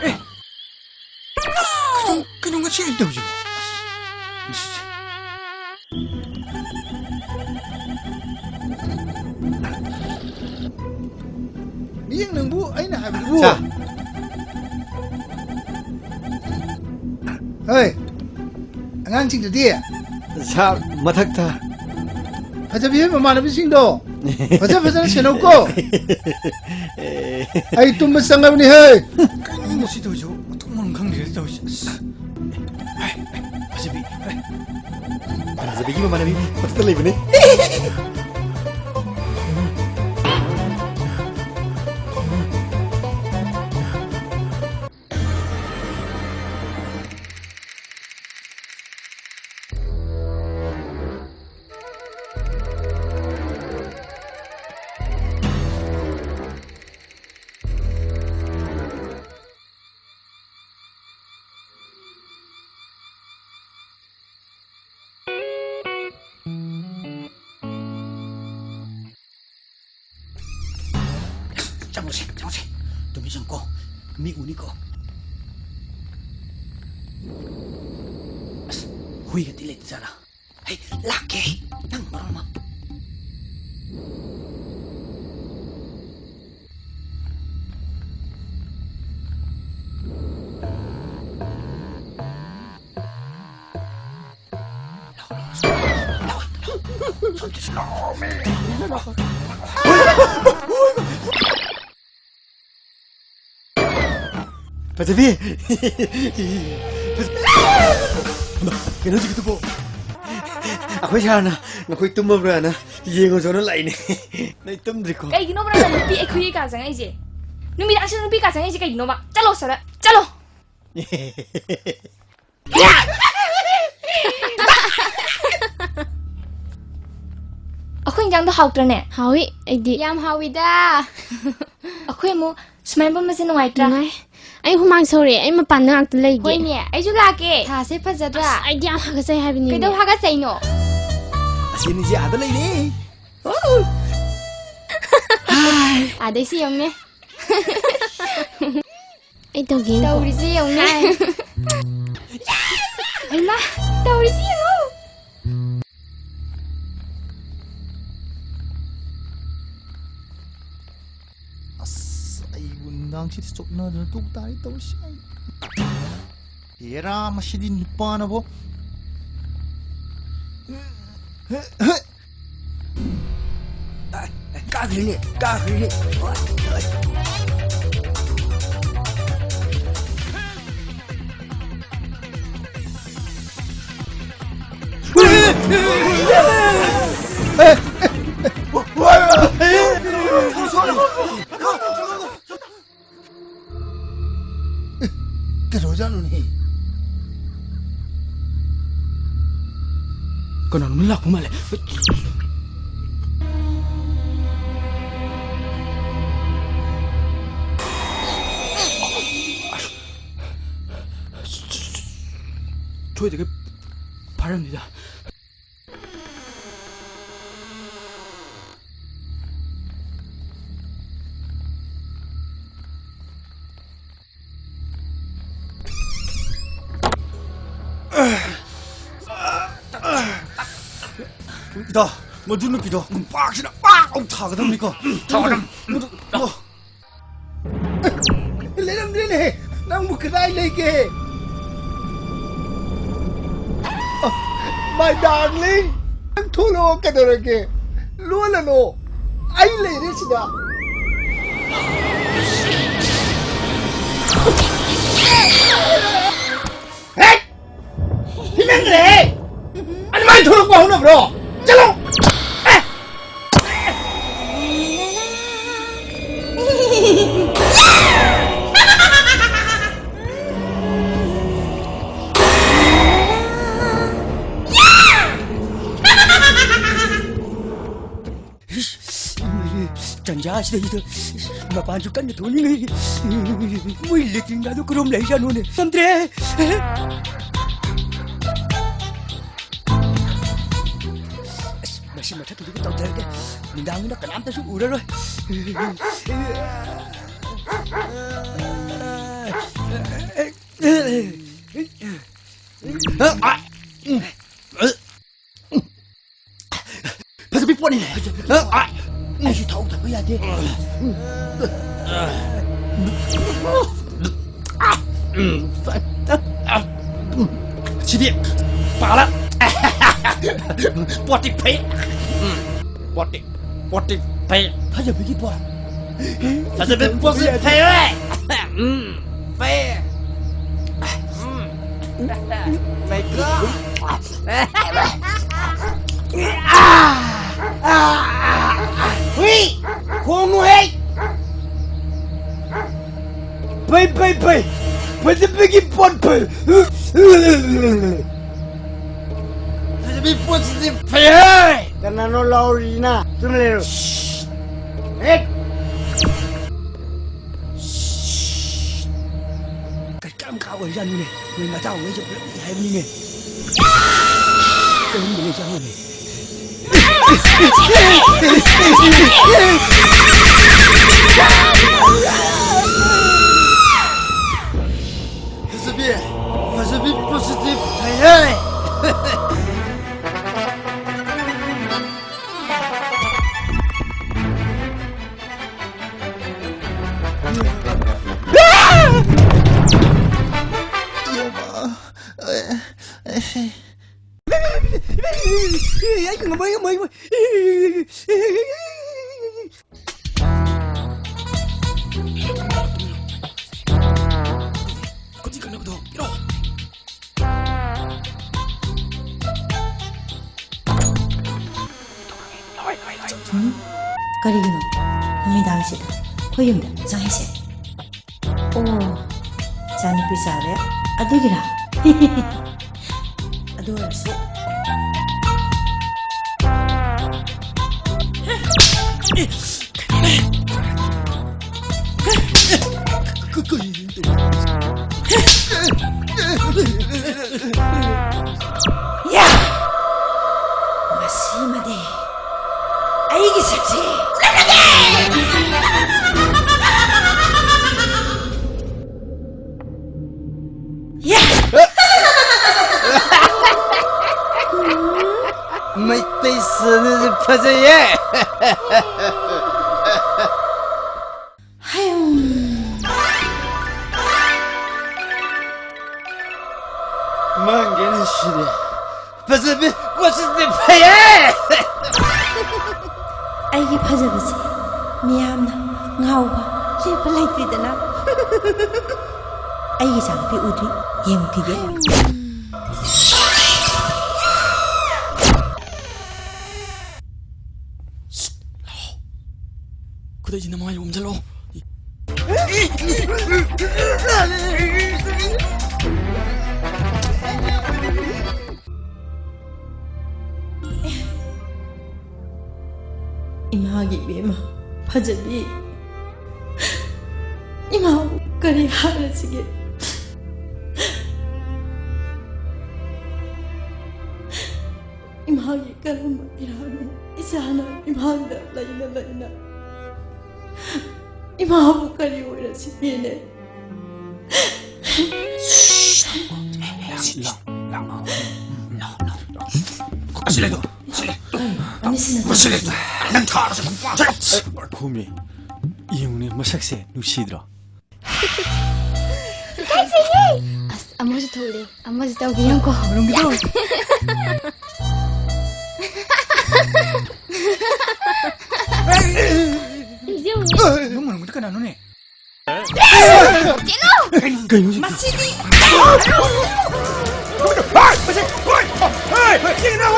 ꯑꯦ! ꯀꯩꯅꯣ, ꯀꯩꯅꯣ ꯉꯁꯤ ꯑꯩꯅ ꯇꯧꯔꯤꯁꯤꯕꯣ? ꯑꯁ, ꯃꯁꯤꯁꯦ꯫ ꯍꯌꯦꯡ ꯅꯪꯕꯨ ꯑꯩꯅ ꯍꯥꯏꯕꯗꯨꯕꯨ꯫ ꯁꯥꯔ꯫ ꯍꯣꯏ꯫ ꯑꯉꯥꯡꯁꯤꯡꯗꯨꯗꯤ? ꯁꯥꯔ, ꯃꯊꯛꯇ꯫ ꯐꯖꯕꯤ ꯍꯣꯏ ꯃꯃꯥꯟꯅꯕꯤꯁꯤꯡꯗꯣ ꯐꯖ ꯐꯖꯅ ꯁꯦꯟꯅꯧꯀꯣ꯫ ꯑꯩ ꯇꯨꯝꯕ ꯆꯪꯉꯕꯅꯤ ꯍꯦ꯫ ꯀꯩꯅꯣ ꯃꯁꯤ ꯇꯧꯔꯤꯁꯤꯕꯨ? ꯃꯊꯣꯡ ꯃꯔꯝ ꯈꯪꯗ꯭ꯔꯦ ꯇꯧꯔꯤꯁꯦ꯫ ꯑꯁ꯫ ꯍꯥꯏ, ꯍꯥꯏ, ꯐꯖꯕꯤ, ꯍꯥꯏ꯫ ꯐꯖꯕꯤꯒꯤ ꯃꯃꯥꯟꯅꯕꯤ ꯃꯊꯛꯇ ꯂꯩꯕꯅꯦ꯫ ꯆꯪꯉꯨꯁꯦ, ꯆꯪꯉꯨꯁꯦ꯫ ꯇꯨꯃꯤꯟ ꯆꯪꯉꯨꯀꯣ꯫ ꯃꯤ ꯎꯅꯤꯀꯣ꯫ ꯑꯁ, ꯍꯨꯏꯒꯗꯤ ꯂꯩꯇꯖꯥꯠꯂꯥ? ꯍꯩ, ꯂꯥꯛꯀꯦ꯫ ꯅꯪ ꯃꯔꯣꯟ ꯑꯃ꯫ ꯐꯖꯕꯤ! ꯀꯩꯅꯣ ꯍꯧꯖꯤꯛꯀꯤꯗꯨꯕꯣ? ꯑꯩꯈꯣꯏ ꯁꯥꯔꯅ ꯅꯈꯣꯏ ꯇꯨꯝꯃꯕ꯭ꯔꯥꯅ ꯌꯦꯡꯉꯨꯁꯣꯅ ꯂꯥꯛꯏꯅꯦ꯫ ꯅꯣꯏ ꯇꯨꯝꯗ꯭ꯔꯤꯀꯣ? ꯀꯩꯒꯤꯅꯣꯕ ꯅꯪꯅ ꯅꯨꯄꯤ ꯑꯩꯈꯣꯏꯒꯤ ꯀꯥ ꯆꯪꯉꯛꯏꯁꯦ? ꯅꯨꯃꯤꯗꯥꯡꯁꯤꯗ ꯅꯨꯄꯤ ꯀꯥ ꯆꯪꯉꯛꯏꯁꯦ ꯀꯩꯒꯤꯅꯣꯕ? ꯆꯠꯂꯣ ꯁꯔ, ꯆꯠꯂꯣ! ꯑꯩꯈꯣꯏ ꯏꯟꯖꯥꯡꯗꯣ ꯍꯥꯎꯇ꯭ꯔꯅꯦ? ꯍꯥꯎꯏ, ꯑꯩꯗꯤ꯫ ꯌꯥꯝ ꯍꯥꯎꯏꯗ꯫ ꯑꯩꯈꯣꯏ ꯑꯃꯨꯛ ꯁꯨꯃꯥꯏꯅ ꯄꯨꯟꯕꯁꯦ ꯅꯨꯡꯉꯥꯏꯇ꯭ꯔꯥ? ꯅꯨꯡꯉꯥꯏ꯫ ꯑꯩ ꯍꯨꯃꯥꯡ ꯁꯧꯔꯦ, ꯑꯩ ꯃꯄꯥꯟꯗ ꯉꯥꯛꯇ ꯂꯩꯒꯦ꯫ ꯍꯣꯏꯅꯦ, ꯑꯩꯁꯨ ꯂꯥꯛꯀꯦ꯫ ꯊꯥꯁꯦ ꯐꯖꯗ꯭ꯔꯥ? ꯑꯁ, ꯑꯩꯗꯤ ꯌꯥꯝ ꯍꯥꯒꯠꯆꯩ ꯍꯥꯏꯕꯅꯤꯅꯦ꯫ ꯀꯩꯗꯧ ꯍꯥꯒꯠꯆꯩꯅꯣ? ꯑꯁꯤꯅꯤꯁꯦ ꯑꯥꯗ ꯂꯩꯔꯦ꯫ ꯑꯥꯗꯩꯁꯤ ꯌꯦꯡꯉꯨꯅꯦ꯫ ꯑꯩ ꯇꯧꯒꯦ꯫ ꯇꯧꯔꯤꯁꯤ ꯌꯦꯡꯉꯨꯅꯦ꯫ ꯍꯩꯃꯥ, ꯇꯧꯔꯤꯁꯤ ꯌꯦꯡꯉꯨ꯫ ꯑꯁ, ꯑꯩꯕꯨ ꯅꯨꯡꯗꯥꯡꯁꯤꯗ ꯆꯣꯛꯅꯗꯨꯅ ꯇꯣꯛ ꯇꯥꯔꯦ ꯇꯧꯔꯤꯁꯦ꯫ ꯍꯦꯔꯥ, ꯃꯁꯤꯗꯤ ꯅꯨꯄꯥꯅꯕꯣ꯫ ꯀꯥꯈ꯭ꯔꯦꯅꯦ, ꯀꯥꯈ꯭ꯔꯦꯅꯦ꯫ ꯀꯩꯗꯧꯔꯖꯥꯠꯅꯣꯅꯦ? ꯀꯅꯥꯅꯣꯝ ꯂꯥꯛꯄ ꯃꯥꯜꯂꯦ꯫ ꯁꯣꯏꯗꯒꯤ ꯐꯥꯔꯝꯅꯤꯗ꯫ ꯏꯇꯥꯎ, ꯃꯗꯨ ꯅꯨꯄꯤꯗꯣ ꯈꯨꯄꯥꯛꯁꯤꯅ ꯄꯥꯛ ꯂꯥꯎ ꯊꯥꯒꯗꯕꯅꯤꯀꯣ꯫ ꯊꯥꯒꯗꯕꯅꯤ꯫ ꯃꯗꯨ, ꯃꯗꯨ, ꯂꯩꯔꯝꯗ꯭ꯔꯦꯅꯦ꯫ ꯅꯪꯕꯨ ꯀꯗꯥꯏ ꯂꯩꯒꯦ? My darling, ꯅꯪ ꯊꯣꯛꯂꯛꯑꯣ, ꯀꯩꯗꯧꯔꯒꯦ? ꯂꯣꯜꯂꯅꯣ, ꯑꯩ ꯂꯩꯔꯦ ꯁꯤꯗ꯫ ꯍꯦꯛ! ꯊꯤꯃꯟꯈ꯭ꯔꯦꯍꯦ! ꯑꯗꯨꯃꯥꯏꯅ ꯊꯣꯛꯂꯛꯄ ꯍꯧꯅꯕ꯭ꯔꯣ? ꯆꯠꯂꯣ! ꯑꯦ! ꯏꯁ, ꯇꯟꯖꯥꯁꯤꯗꯩꯗ ꯃꯄꯥꯟꯁꯨ ꯀꯟꯅ ꯊꯣꯛꯅꯤꯡꯉꯤ꯫ ꯃꯣꯏ ꯂꯦꯇ꯭ꯔꯤꯟꯒꯗꯣ ꯀꯔꯣꯝ ꯂꯩꯖꯥꯠꯅꯣꯅꯦ? ꯆꯪꯗ꯭ꯔꯦ꯫ ꯑꯁ, ꯃꯁꯤ ꯃꯊꯛꯀꯤꯗꯨꯒ ꯇꯧꯊꯔꯒꯦ꯫ ꯅꯨꯡꯗꯥꯡꯅꯤꯅ ꯀꯅꯥꯝꯇꯁꯨ ꯎꯔꯔꯣꯏ꯫ ꯐꯖꯕꯤ ꯄꯣꯠꯅꯤꯅꯦ꯫ ꯑ, ꯑ, ꯑꯩꯁꯨ ꯊꯧꯗꯕ ꯌꯥꯗꯦ꯫ ꯁꯤꯗꯤ ꯄꯥꯂꯛ꯫ ꯄꯣꯠꯇꯤ ꯐꯩ꯫ ꯎꯝ, ꯄꯣꯠꯇꯤ, ꯄꯣꯠꯇꯤ ꯐꯩ꯫ ꯐꯖꯕꯒꯤ ꯄꯣꯠ꯫ ꯐꯖꯕꯒꯤ ꯄꯣꯠꯁꯤ ꯐꯩ꯫ ꯎꯝ, ꯐꯩ꯫ ꯎꯝ, ꯐꯩꯀꯣ꯫ ꯍꯨꯏ! ꯈꯣꯡꯉꯨꯍꯦ! ꯐꯩ, ꯐꯩ, ꯐꯩ! ꯐꯖꯕꯒꯤ ꯄꯣꯠ ꯐꯩ! ꯐꯖꯕꯒꯤ ꯄꯣꯠꯁꯤꯗꯤ ꯐꯩ ꯍꯦ! ꯀꯅꯥꯅꯣ ꯂꯥꯎꯔꯤꯁꯤꯅ? ꯇꯨꯃꯤꯟ ꯂꯩꯔꯣ꯫ ꯍꯦꯛ! ꯀꯔꯤ ꯀꯔꯝ ꯀꯥ ꯑꯣꯏꯔꯤꯖꯥꯠꯅꯣꯅꯦ? ꯅꯣꯏ ꯃꯆꯥ ꯑꯣꯏꯉꯩꯁꯨ ꯄꯨꯂꯞ ꯏ ꯍꯥꯏꯕꯅꯤꯅꯦ꯫ ꯀꯔꯝꯕ ꯂꯩꯖꯥꯠꯅꯣꯅꯦ? ꯐꯖꯕꯤ, ꯐꯖꯕꯤ ꯄꯣꯠꯁꯤꯗꯤ ꯐꯩꯍꯦ! ꯎꯝ? ꯀꯔꯤꯒꯤꯅꯣ ꯅꯨꯃꯤꯗꯥꯡꯁꯤꯗ ꯑꯩꯈꯣꯏ ꯌꯨꯝꯗ ꯆꯪꯉꯤꯁꯦ? ꯑꯣ, ꯏꯆꯥꯅꯨꯄꯤ ꯆꯥꯎꯔꯦ꯫ ꯑꯗꯨꯒꯤꯔꯥ? ꯑꯗꯨ ꯑꯣꯏꯔꯁꯨ꯫ ꯌꯥ! ꯃꯁꯤꯃꯗꯤ ꯑꯩꯒꯤ ꯁꯛꯁꯤ ꯎꯠꯂꯒꯦ! ꯌꯥ! ꯃꯩꯇꯩ ꯁꯟꯁꯦ ꯐꯖꯩꯌꯦ! ꯍꯦ! ꯐꯖꯕꯤ, ꯃꯁꯤꯗꯤ ꯐꯩꯌꯦ! ꯑꯩꯒꯤ ꯐꯖꯕꯁꯦ ꯃꯤꯌꯥꯝꯅ ꯉꯥꯎꯕ ꯂꯦꯞꯄ ꯂꯩꯇꯦꯗꯅ꯫ ꯑꯩꯒꯤ ꯏꯆꯥꯅꯨꯄꯤ ꯎꯗ꯭ꯔꯤ, ꯌꯦꯡꯉꯨꯈꯤꯒꯦ꯫ ꯈꯨꯗꯩꯁꯤ ꯅꯃꯥꯏ ꯑꯣꯝꯁꯤꯜꯂꯣ꯫ ꯏꯃꯥꯒꯤ ꯏꯕꯦꯝꯃ ꯐꯖꯕꯤ, ꯏꯃꯥꯕꯨ ꯀꯔꯤ ꯍꯥꯏꯔꯁꯤꯒꯦ? ꯏꯃꯥꯒꯤ ꯀꯔꯝꯕ ꯄꯤꯔꯥꯡꯅꯣ? ꯏꯆꯥꯅ ꯏꯃꯥꯡꯗ ꯂꯩꯅ ꯂꯩꯅ ꯏꯃꯥꯕꯨ ꯀꯔꯤ ꯑꯣꯏꯔꯁꯤꯒꯦꯅꯦ? ꯑꯁꯤ ꯂꯩꯗꯣ, ꯑꯁꯤ ꯂꯩ꯫ ꯑꯅꯤꯁꯤꯅ ꯃꯁꯤ ꯂꯩꯗꯣ, ꯅꯪ ꯊꯥꯔꯁꯨ ꯈꯣꯡꯄꯥꯛ ꯆꯠꯂꯣ꯫ ꯈꯨꯃꯤ, ꯌꯦꯡꯉꯨꯅꯦ, ꯃꯁꯛꯁꯦ ꯅꯨꯡꯁꯤꯗ꯭ꯔꯣ? ꯏꯀꯥꯏꯖꯩꯌꯦ꯫ ꯑꯁ, ꯑꯃꯁꯨ ꯊꯣꯛꯂꯦ꯫ ꯑꯃꯁꯨ ꯇꯧꯒꯦ ꯌꯦꯡꯉꯨꯀꯣ꯫ ꯃꯅꯨꯡꯒꯤꯗꯣ꯫ ꯌꯦꯡꯉꯨꯅꯦ꯫ ꯅꯪ ꯃꯅꯨꯡꯒꯤꯗꯣ ꯀꯅꯥꯅꯣꯅꯦ? ꯆꯦꯜꯂꯣ! ꯀꯩꯅꯣ ꯍꯧꯖꯤꯛ? ꯃꯁꯤꯗꯤ꯫ ꯀꯩꯅꯣ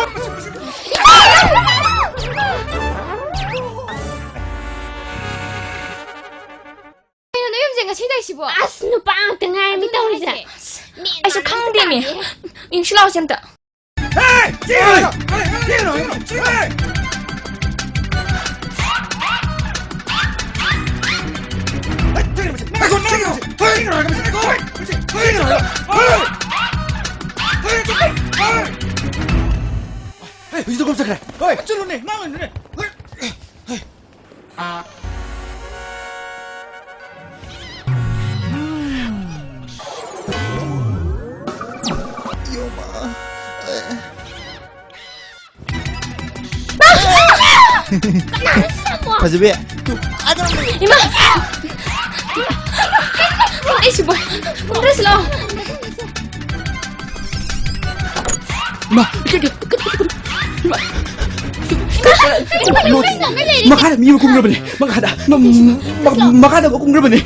ꯅꯣꯏ ꯌꯨꯝꯁꯦ ꯉꯁꯤ ꯂꯩꯁꯤꯕꯣ? ꯑꯁ, ꯅꯨꯄꯥ ꯉꯥꯛꯇ ꯉꯥꯏꯔꯝꯃꯤ ꯑꯗꯨꯅꯦ ꯇꯧꯔꯤꯁꯦ꯫ ꯍꯥꯏꯁꯦ꯫ ꯃꯦꯟ ꯑꯩꯁꯨ ꯃꯥꯟ ꯑꯝꯇ ꯈꯪꯗꯦꯃꯤ꯫ ꯇꯥꯗꯦ꯫ ꯌꯦꯡꯁꯤ ꯂꯥꯛꯑꯣꯁꯦ ꯑꯝꯇ꯫ ꯍꯦ! ꯆꯦꯜꯂꯣ! ꯍꯦ! ꯆꯦꯜꯂꯣ! ꯍꯦ! ꯉꯥꯏꯈꯣ, ꯉꯥꯏꯈꯣ! ꯍꯦ! ꯍꯦ! ꯍꯦ! ꯍꯧꯖꯤꯛꯇ ꯀꯣꯝ ꯆꯠꯈ꯭ꯔꯦ꯫ ꯍꯣꯏ, ꯆꯠꯂꯨꯅꯦ, ꯃꯥꯡꯉꯅꯨꯅꯦ꯫ ꯍꯣꯏ꯫ ꯐꯖꯕꯤ, ꯇꯨ, ꯑꯗꯨꯝ ꯂꯩꯌꯨ꯫ ꯏꯃꯥ! ꯑꯩꯁꯤꯕꯣ! ꯗ꯭ꯔꯦꯁ ꯂꯥꯛꯑꯣ! ꯏꯃꯥ, ꯏꯃꯥ, ꯂꯣꯠ-, ꯃꯈꯥꯗ ꯃꯤ ꯑꯃ ꯀꯨꯝꯈ꯭ꯔꯕꯅꯦ꯫ ꯃꯈꯥꯗ, ꯃ-, ꯃ-, ꯃꯈꯥꯗ ꯑꯃ ꯀꯨꯝꯈ꯭ꯔꯕꯅꯦ꯫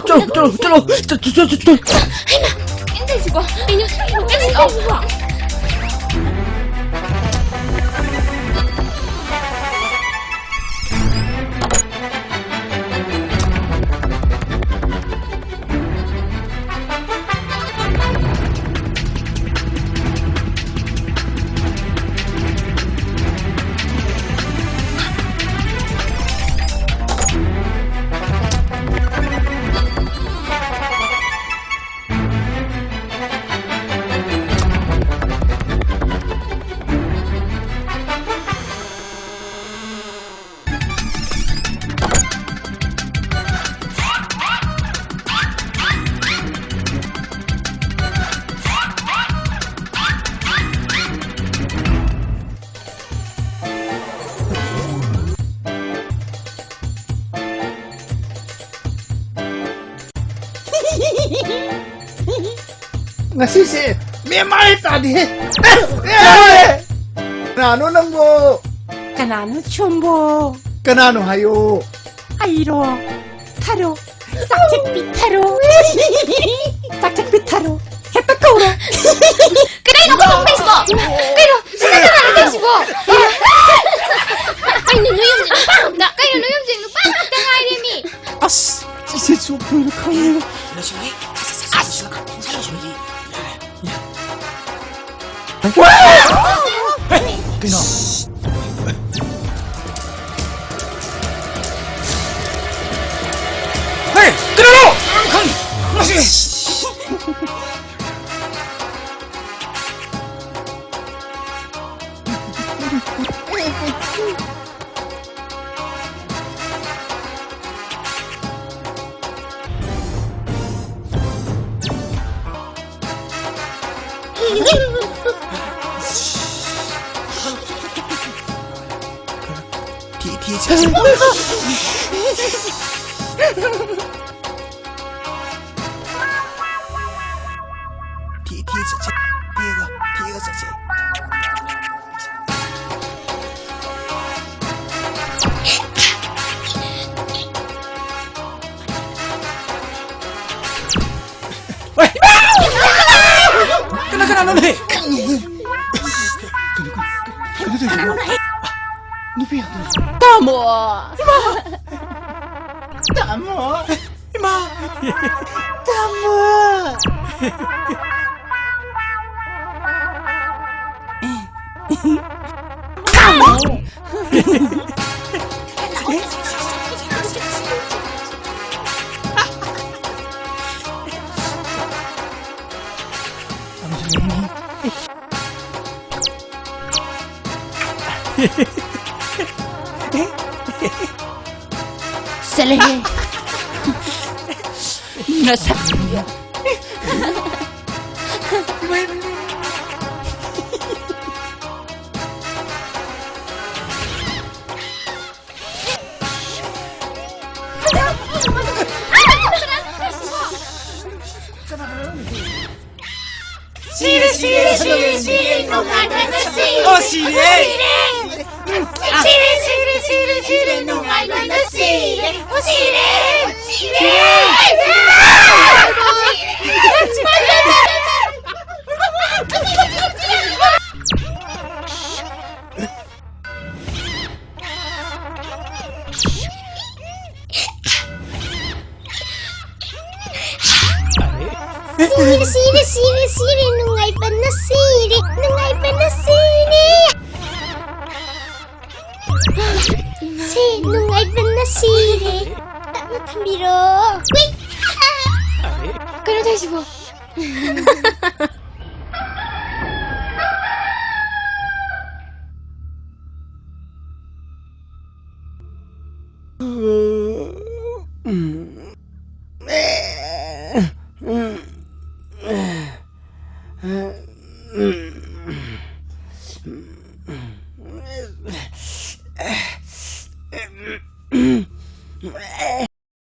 ꯆꯠꯂꯣ, ꯆꯠꯂꯣ, ꯆꯠꯂꯣ, ꯆꯠ-, ꯆꯠ-, ꯆꯠ-, ꯆꯠ-꯫ ꯍꯩꯃꯥ! ꯀꯩꯅꯣ ꯇꯧꯏꯁꯤꯕꯣ? ꯀꯩꯅꯣ ꯇꯧꯏꯁꯤꯕꯣ? ꯉꯁꯤꯁꯦ ꯃꯦ ꯃꯥꯏ ꯇꯥꯗꯦꯍꯦ꯫ ꯀꯅꯥꯅꯣ ꯅꯪꯕꯣ? ꯀꯅꯥꯅꯣ ꯁꯣꯝꯕꯣ? ꯀꯅꯥꯅꯣ ꯍꯥꯏꯌꯣ꯫ ꯑꯩꯔꯣ? ꯊꯔꯣ꯫ ꯆꯥꯛꯆꯠꯄꯤ ꯊꯔꯣ꯫ ꯆꯥꯛꯆꯠꯄꯤ ꯊꯔꯣ꯫ ꯍꯦꯛꯇ ꯀꯧꯔꯣ꯫ ꯀꯩꯅꯣ ꯈꯣꯡꯕꯩꯁꯤꯕꯣ? ꯀꯩꯅꯣ? ꯁꯤꯗ ꯀꯅꯥꯅꯣ ꯇꯧꯏꯁꯤꯕꯣ? ꯀꯩꯅꯣ ꯅꯣꯏ ꯌꯨꯝꯁꯦ ꯅꯨꯄꯥ ꯉꯥꯛꯇ? ꯀꯩꯅꯣ ꯅꯣꯏ ꯌꯨꯝꯁꯦ ꯅꯨꯄꯥ ꯉꯥꯛꯇ ꯉꯥꯏꯔꯦꯃꯤ? ꯑꯁ, ꯁꯤꯁꯦ ꯆꯨꯝꯅ ꯈꯪꯉꯦ꯫ ꯑꯁ! ꯀꯩꯅꯣ? ꯍꯦ! ꯀꯅꯥꯅꯣ? ꯃꯁꯤ! ꯊꯤ-, ꯊꯤ-, ꯊꯤ ꯆꯠꯁꯦ꯫ ꯊꯤꯒ, ꯊꯤꯒ ꯆꯠꯁꯦ꯫ ꯇꯥꯃꯣ! ꯏꯃꯥ! ꯇꯥꯃꯣ! ꯆꯠꯂꯍꯦ꯫ ꯅꯁꯛ꯫ ꯁꯤꯔꯦ, ꯁꯤꯔꯦ, ꯁꯤꯔꯦ, ꯁꯤꯔꯦ, ꯅꯨꯡꯉꯥꯏꯕꯅ ꯁꯤꯔꯦ꯫ ꯑꯣ, ꯁꯤꯔꯦ꯫ ꯁꯤꯔꯦ꯫ ꯁꯤꯔꯦ, ꯁꯤꯔꯦ, ꯁꯤꯔꯦ, ꯁꯤꯔꯦ, ꯅꯨꯡꯉꯥꯏꯕꯅ ꯁꯤꯔꯦ꯫ ꯑꯣ, ꯁꯤꯔꯦ꯫ ꯁꯤꯔꯦ꯫ ꯁꯤꯔꯦ, ꯁꯤꯔꯦ, ꯁꯤꯔꯦ, ꯁꯤꯔꯦ, ꯅꯨꯡꯉꯥꯏꯕꯅ ꯁꯤꯔꯦ, ꯅꯨꯡꯉꯥꯏꯕꯅ ꯁꯤꯔꯦ꯫ ꯁꯤ ꯅꯨꯡꯉꯥꯏꯕꯅ ꯁꯤꯔꯦ꯫ ꯇꯞꯅ ꯊꯝꯕꯤꯔꯣ꯫ ꯎꯏ! ꯀꯩꯅꯣ ꯇꯧꯔꯤꯁꯤꯕꯣ?